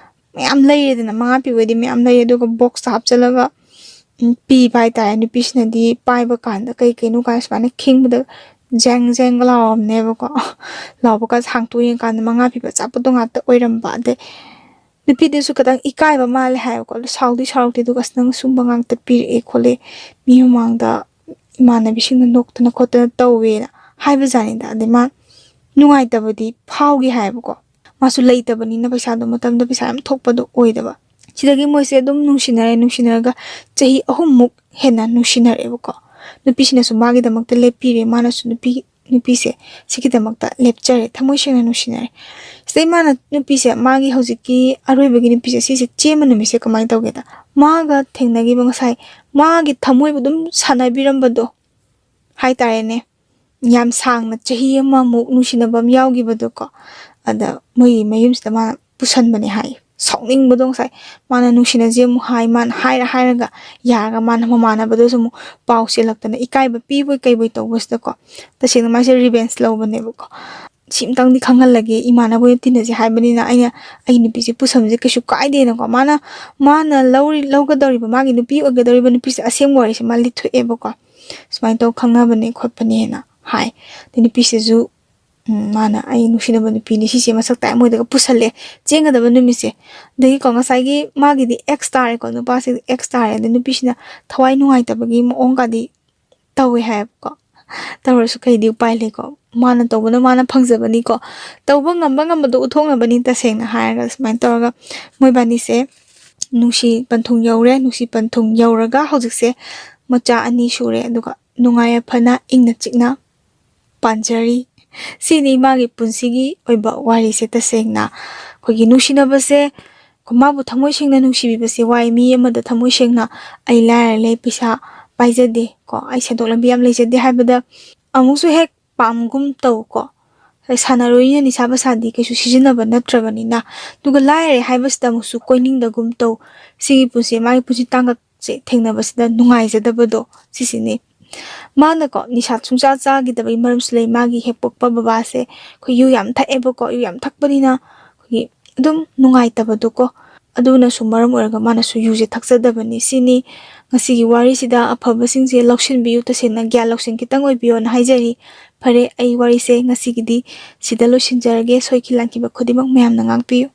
ꯃꯌꯥꯝ ꯂꯩꯔꯦꯗꯅ, ꯃꯉꯥ ꯄꯤꯕ ꯑꯣꯏꯗꯤ ꯃꯌꯥꯝ ꯂꯩꯔꯦ, ꯑꯗꯨꯒ box ꯇ ꯍꯥꯞꯆꯜꯂꯒ, ꯎꯝ, ꯄꯤꯕ ꯍꯥꯏꯇꯥꯔꯦ꯫ ꯅꯨꯄꯤꯁꯤꯅꯗꯤ ꯄꯥꯏꯕ ꯀꯥꯟꯗ ꯀꯩ ꯀꯩꯅꯣ ꯀꯥꯏꯅ ꯁꯨꯃꯥꯏꯅ ꯈꯤꯡꯕꯗ ꯖꯦꯡ ꯖꯦꯡꯒ ꯂꯥꯎꯔꯝꯅꯦꯕꯀꯣ꯫ ꯂꯥꯎꯕ ꯀꯥꯟꯗ ꯍꯥꯡꯇꯣꯛ ꯌꯦꯡꯀꯥꯟꯗ ꯃꯉꯥ ꯄꯤꯕ ꯑꯆꯥꯄꯣꯠꯇꯣ ꯉꯥꯛꯇ ꯑꯣꯏꯔꯝꯕ꯫ ꯑꯗꯩ ꯅꯨꯄꯤꯗꯨꯁꯨ ꯈꯤꯇꯪ ꯏꯀꯥꯏꯕ ꯃꯥꯜꯂꯦ ꯍꯥꯏꯕꯀꯣ, ꯑꯗꯨ ꯁꯥꯎꯗꯤ ꯁꯥꯎꯔꯛꯇꯦ, ꯑꯗꯨꯒ "ꯑꯁ, ꯅꯪ ꯁꯨꯝꯕ ꯉꯥꯛꯇ ꯄꯤꯔꯛꯑꯦ ꯈꯣꯠꯂꯦ, ꯃꯤ ꯃꯃꯥꯡꯗ ꯏꯃꯥꯟꯅꯕꯤꯁꯤꯡꯅ ꯅꯣꯛꯇꯅ ꯈꯣꯠꯇꯅ ꯇꯧꯋꯦꯅ" ꯍꯥꯏꯕꯖꯥꯠꯅꯤꯗ꯫ ꯑꯗꯩ ꯃꯥ ꯅꯨꯡꯉꯥꯏꯇꯕꯗꯤ ꯐꯥꯎꯈꯤ ꯍꯥꯏꯕꯀꯣ, ꯃꯥꯁꯨ ꯂꯩꯇꯕꯅꯤꯅ ꯄꯩꯁꯥꯗꯣ, ꯃꯇꯝꯗ ꯄꯩꯁꯥ ꯌꯥꯝ ꯊꯣꯛꯄꯗꯣ ꯑꯣꯏꯗꯕ꯫ ꯁꯤꯗꯒꯤ ꯃꯣꯏꯁꯦ ꯑꯗꯨꯝ ꯅꯨꯡꯁꯤꯅꯔꯦ, ꯅꯨꯡꯁꯤꯅꯔꯒ ꯆꯍꯤ ꯑꯍꯨꯝꯃꯨꯛ ꯍꯦꯟꯅ ꯅꯨꯡꯁꯤꯅꯔꯛꯑꯦꯕꯀꯣ꯫ ꯅꯨꯄꯤꯁꯤꯅꯁꯨ ꯃꯥꯒꯤꯗꯃꯛꯇ ꯂꯦꯞꯄꯤꯔꯦ, ꯃꯥꯅꯁꯨ ꯅꯨꯄꯤ, ꯅꯨꯄꯤꯁꯦ ꯁꯤꯒꯤꯗꯃꯛꯇ ꯂꯦꯞꯆꯔꯦ, ꯊꯃꯣꯏ ꯁꯦꯡꯅ ꯅꯨꯡꯁꯤꯅꯔꯦ꯫ ꯁꯤꯗꯩ ꯃꯥꯅ, ꯅꯨꯄꯤꯁꯦ, ꯃꯥꯒꯤ ꯍꯧꯖꯤꯛꯀꯤ ꯑꯔꯣꯏꯕꯒꯤ ꯅꯨꯄꯤꯁꯦ, ꯁꯤꯁꯦ ꯆꯦꯟꯕ ꯅꯨꯃꯤꯠꯁꯦ ꯀꯃꯥꯏꯅ ꯇꯧꯒꯦꯗ, ꯃꯥꯒ ꯊꯦꯡꯅꯈꯤꯕ ꯉꯁꯥꯏ ꯃꯥꯒꯤ ꯊꯃꯣꯏꯕꯨ ꯑꯗꯨꯝ ꯁꯥꯟꯅꯕꯤꯔꯝꯕꯗꯣ ꯍꯥꯏꯇꯥꯔꯦꯅꯦ, ꯌꯥꯝ ꯁꯥꯡꯅ ꯆꯍꯤ ꯑꯃꯃꯨꯛ ꯅꯨꯡꯁꯤꯅꯕ ꯑꯃ ꯌꯥꯎꯈꯤꯕꯗꯣꯀꯣ, ꯑꯗ ꯃꯣꯏꯒꯤ ꯃꯌꯨꯝꯁꯤꯗ ꯃꯥꯅ ꯄꯨꯁꯟꯕꯅꯦ ꯍꯥꯏ꯫ ꯁꯥꯎꯅꯤꯡꯕꯗꯣ ꯉꯁꯥꯏ ꯃꯥꯅ ꯅꯨꯡꯁꯤꯅꯁꯦ ꯑꯃꯨꯛ ꯍꯥꯏ, ꯃꯥꯅ ꯍꯥꯏꯔ ꯍꯥꯏꯔꯒ ꯌꯥꯔꯒ ꯃꯥꯅ ꯃꯃꯥꯟꯅꯕꯗꯨꯁꯨ ꯑꯃꯨꯛ ꯄꯥꯎ ꯆꯦꯜꯂꯛꯇꯅ, ꯏꯀꯥꯏꯕ ꯄꯤꯕꯣꯏ ꯀꯩꯕꯣꯏ ꯇꯧꯕꯁꯤꯗꯀꯣ, ꯇꯁꯦꯡꯅ ꯃꯥꯏꯁꯦ revenge ꯂꯧꯕꯅꯦꯕꯀꯣ꯫ "ꯁꯤꯝꯇꯪꯗꯤ ꯈꯪꯍꯜꯂꯒꯦ, ꯏꯃꯥꯟꯅꯕ ꯑꯣꯏꯅ ꯇꯤꯟꯅꯁꯦ ꯍꯥꯏꯕꯅꯤꯅ ꯑꯩꯅ ꯑꯩ ꯅꯨꯄꯤꯁꯦ ꯄꯨꯁꯟꯕꯁꯦ ꯀꯩꯁꯨ ꯀꯥꯏꯗꯦꯅꯀꯣ, ꯃꯥꯅ, ꯃꯥꯅ ꯂꯧꯔꯤ-, ꯂꯧꯒꯗꯧꯔꯤꯕ, ꯃꯥꯒꯤ ꯅꯨꯄꯤ ꯑꯣꯏꯒꯗꯧꯔꯤꯕ ꯅꯨꯄꯤꯁꯦ ꯑꯁꯦꯡꯕ ꯋꯥꯔꯤꯁꯦ ꯃꯥ ꯂꯤꯊꯣꯛꯑꯦꯕꯀꯣ, ꯁꯨꯃꯥꯏꯅ ꯇꯧ ꯈꯪꯅꯕꯅꯦ ꯈꯣꯠꯄꯅꯦꯅ" ꯍꯥꯏ꯫ ꯑꯗꯩ ꯅꯨꯄꯤꯁꯤꯁꯨ, ꯎꯝ, ꯃꯥꯅ "ꯑꯩ ꯅꯨꯡꯁꯤꯅꯕ ꯅꯨꯄꯤꯅꯤ ꯁꯤꯁꯦ ꯃꯁꯛ ꯇꯥꯛꯑꯦ" ꯃꯣꯏꯗꯒ ꯄꯨꯁꯜꯂꯦ, ꯆꯦꯟꯒꯗꯕ ꯅꯨꯃꯤꯠꯁꯦ꯫ ꯑꯗꯒꯤꯀꯣ ꯉꯁꯥꯏꯒꯤ ꯃꯥꯒꯤꯗꯤ ex ꯇꯥꯔꯦꯀꯣ, ꯅꯨꯄꯥꯁꯤꯗꯤ ex ꯇꯥꯔꯦ꯫ ꯑꯗꯩ ꯅꯨꯄꯤꯁꯤꯅ ꯊꯋꯥꯏ ꯅꯨꯡꯉꯥꯏꯇꯕꯒꯤ ꯃꯑꯣꯡꯒꯗꯤ ꯇꯧꯋꯦ ꯍꯥꯏꯌꯦꯕꯀꯣ꯫ ꯇꯧꯔꯁꯨ ꯀꯩꯗꯤ ꯎꯄꯥꯏ ꯂꯩꯀꯣ, ꯃꯥꯅ ꯇꯧꯕꯅ ꯃꯥꯅ ꯐꯪꯖꯕꯅꯤꯀꯣ, ꯇꯧꯕ ꯉꯝꯕ ꯉꯝꯕꯗꯣ ꯎꯠꯊꯣꯛꯅꯕꯅꯤ꯫ ꯇꯁꯦꯡꯅ ꯍꯥꯏꯔꯒ ꯁꯨꯃꯥꯏꯅ ꯇꯧꯔꯒ ꯃꯣꯏꯕꯥꯅꯤꯁꯦ ꯅꯨꯡꯁꯤ ꯄꯟꯊꯨꯡ ꯌꯧꯔꯦ꯫ ꯅꯨꯡꯁꯤ ꯄꯟꯊꯨꯡ ꯌꯧꯔꯒ ꯍꯧꯖꯤꯛꯁꯦ ꯃꯆꯥ ꯑꯅꯤ ꯁꯨꯔꯦ, ꯑꯗꯨꯒ ꯅꯨꯡꯉꯥꯏ ꯌꯥꯏꯐꯅ ꯏꯪꯅ ꯆꯤꯛꯅ ꯄꯥꯟꯖꯔꯤ꯫ ꯁꯤꯅꯤ ꯃꯥꯒꯤ ꯄꯨꯟꯁꯤꯒꯤ ꯑꯣꯏꯕ ꯋꯥꯔꯤꯁꯦ꯫ ꯇꯁꯦꯡꯅ ꯑꯩꯈꯣꯏꯒꯤ ꯅꯨꯡꯁꯤꯅꯕꯁꯦ, ꯃꯥꯕꯨ ꯊꯃꯣꯏ ꯁꯦꯡꯅ ꯅꯨꯡꯁꯤꯕꯤꯕꯁꯦ ꯋꯥꯏ꯫ ꯃꯤ ꯑꯃꯗ ꯊꯃꯣꯏ ꯁꯦꯡꯅ "ꯑꯩ ꯂꯥꯏꯔ ꯂꯩ, ꯄꯩꯁꯥ ꯄꯥꯏꯖꯗꯦ ꯀꯣ, ꯑꯩ ꯁꯦꯟꯊꯣꯛ ꯂꯝꯕꯤ ꯌꯥꯝ ꯂꯩꯖꯗꯦ" ꯍꯥꯏꯕꯗ ꯑꯃꯨꯛꯁꯨ ꯍꯦꯛ ꯄꯥꯝꯒꯨꯝ ꯇꯧ ꯀꯣ꯫ ꯁꯥꯟꯅꯔꯣꯏꯅ ꯅꯤꯁꯥ ꯄꯁꯥꯗꯤ ꯀꯩꯁꯨ ꯁꯤꯖꯤꯟꯅꯕ ꯅꯠꯇ꯭ꯔꯕꯅꯤꯅ꯫ ꯑꯗꯨꯒ ꯂꯥꯏꯔꯔꯦ ꯍꯥꯏꯕꯁꯤꯗ ꯑꯃꯨꯛꯁꯨ ꯀꯣꯏꯅꯤꯡꯗꯒꯨꯝ ꯇꯧ꯫ ꯁꯤꯒꯤ ꯄꯨꯟꯁꯤ, ꯃꯥꯒꯤ ꯄꯨꯟꯁꯤ ꯇꯥꯡꯀꯛꯁꯦ ꯊꯦꯡꯅꯕꯁꯤꯗ ꯅꯨꯡꯉꯥꯏꯖꯗꯕꯗꯣ, ꯁꯤꯁꯤꯅꯤ꯫ ꯃꯥꯅꯀꯣ ꯅꯤꯁꯥ ꯁꯨꯡꯆꯥ ꯆꯥꯈꯤꯗꯕꯒꯤ ꯃꯔꯝꯁꯨ ꯂꯩ꯫ ꯃꯥꯒꯤ ꯍꯦꯛ ꯄꯣꯛꯄ ꯕꯕꯥꯁꯦ ꯑꯩꯈꯣꯏ ꯌꯨ ꯌꯥꯝ ꯊꯛꯑꯦꯕꯀꯣ꯫ ꯌꯨ ꯌꯥꯝ ꯊꯛꯄꯅꯤꯅ ꯑꯩꯈꯣꯏꯒꯤ ꯑꯗꯨꯝ ꯅꯨꯡꯉꯥꯏꯇꯕꯗꯣꯀꯣ, ꯑꯗꯨꯅꯁꯨ ꯃꯔꯝ ꯑꯣꯏꯔꯒ ꯃꯥꯅꯁꯨ ꯌꯨꯁꯦ ꯊꯛꯆꯗꯕꯅꯤ꯫ ꯁꯤꯅꯤ ꯉꯁꯤꯒꯤ ꯋꯥꯔꯤꯁꯤꯗ꯫ ꯑꯐꯕꯁꯤꯡꯁꯦ ꯂꯧꯁꯤꯟꯕꯤꯌꯨ, ꯇꯁꯦꯡꯅ ꯒ꯭ꯌꯥꯟ ꯂꯧꯁꯤꯡ ꯈꯤꯇꯪ ꯑꯣꯏꯕꯤꯌꯣꯅ ꯍꯥꯏꯖꯔꯤ꯫ ꯐꯔꯦ, ꯑꯩ ꯋꯥꯔꯤꯁꯦ ꯉꯁꯤꯒꯤꯗꯤ ꯁꯤꯗ ꯂꯣꯏꯁꯤꯟꯖꯔꯒꯦ꯫ ꯁꯣꯏꯈꯤ ꯂꯥꯟꯈꯤꯕ ꯈꯨꯗꯤꯡꯃꯛ ꯃꯌꯥꯝꯅ ꯉꯥꯛꯄꯤꯌꯨ꯫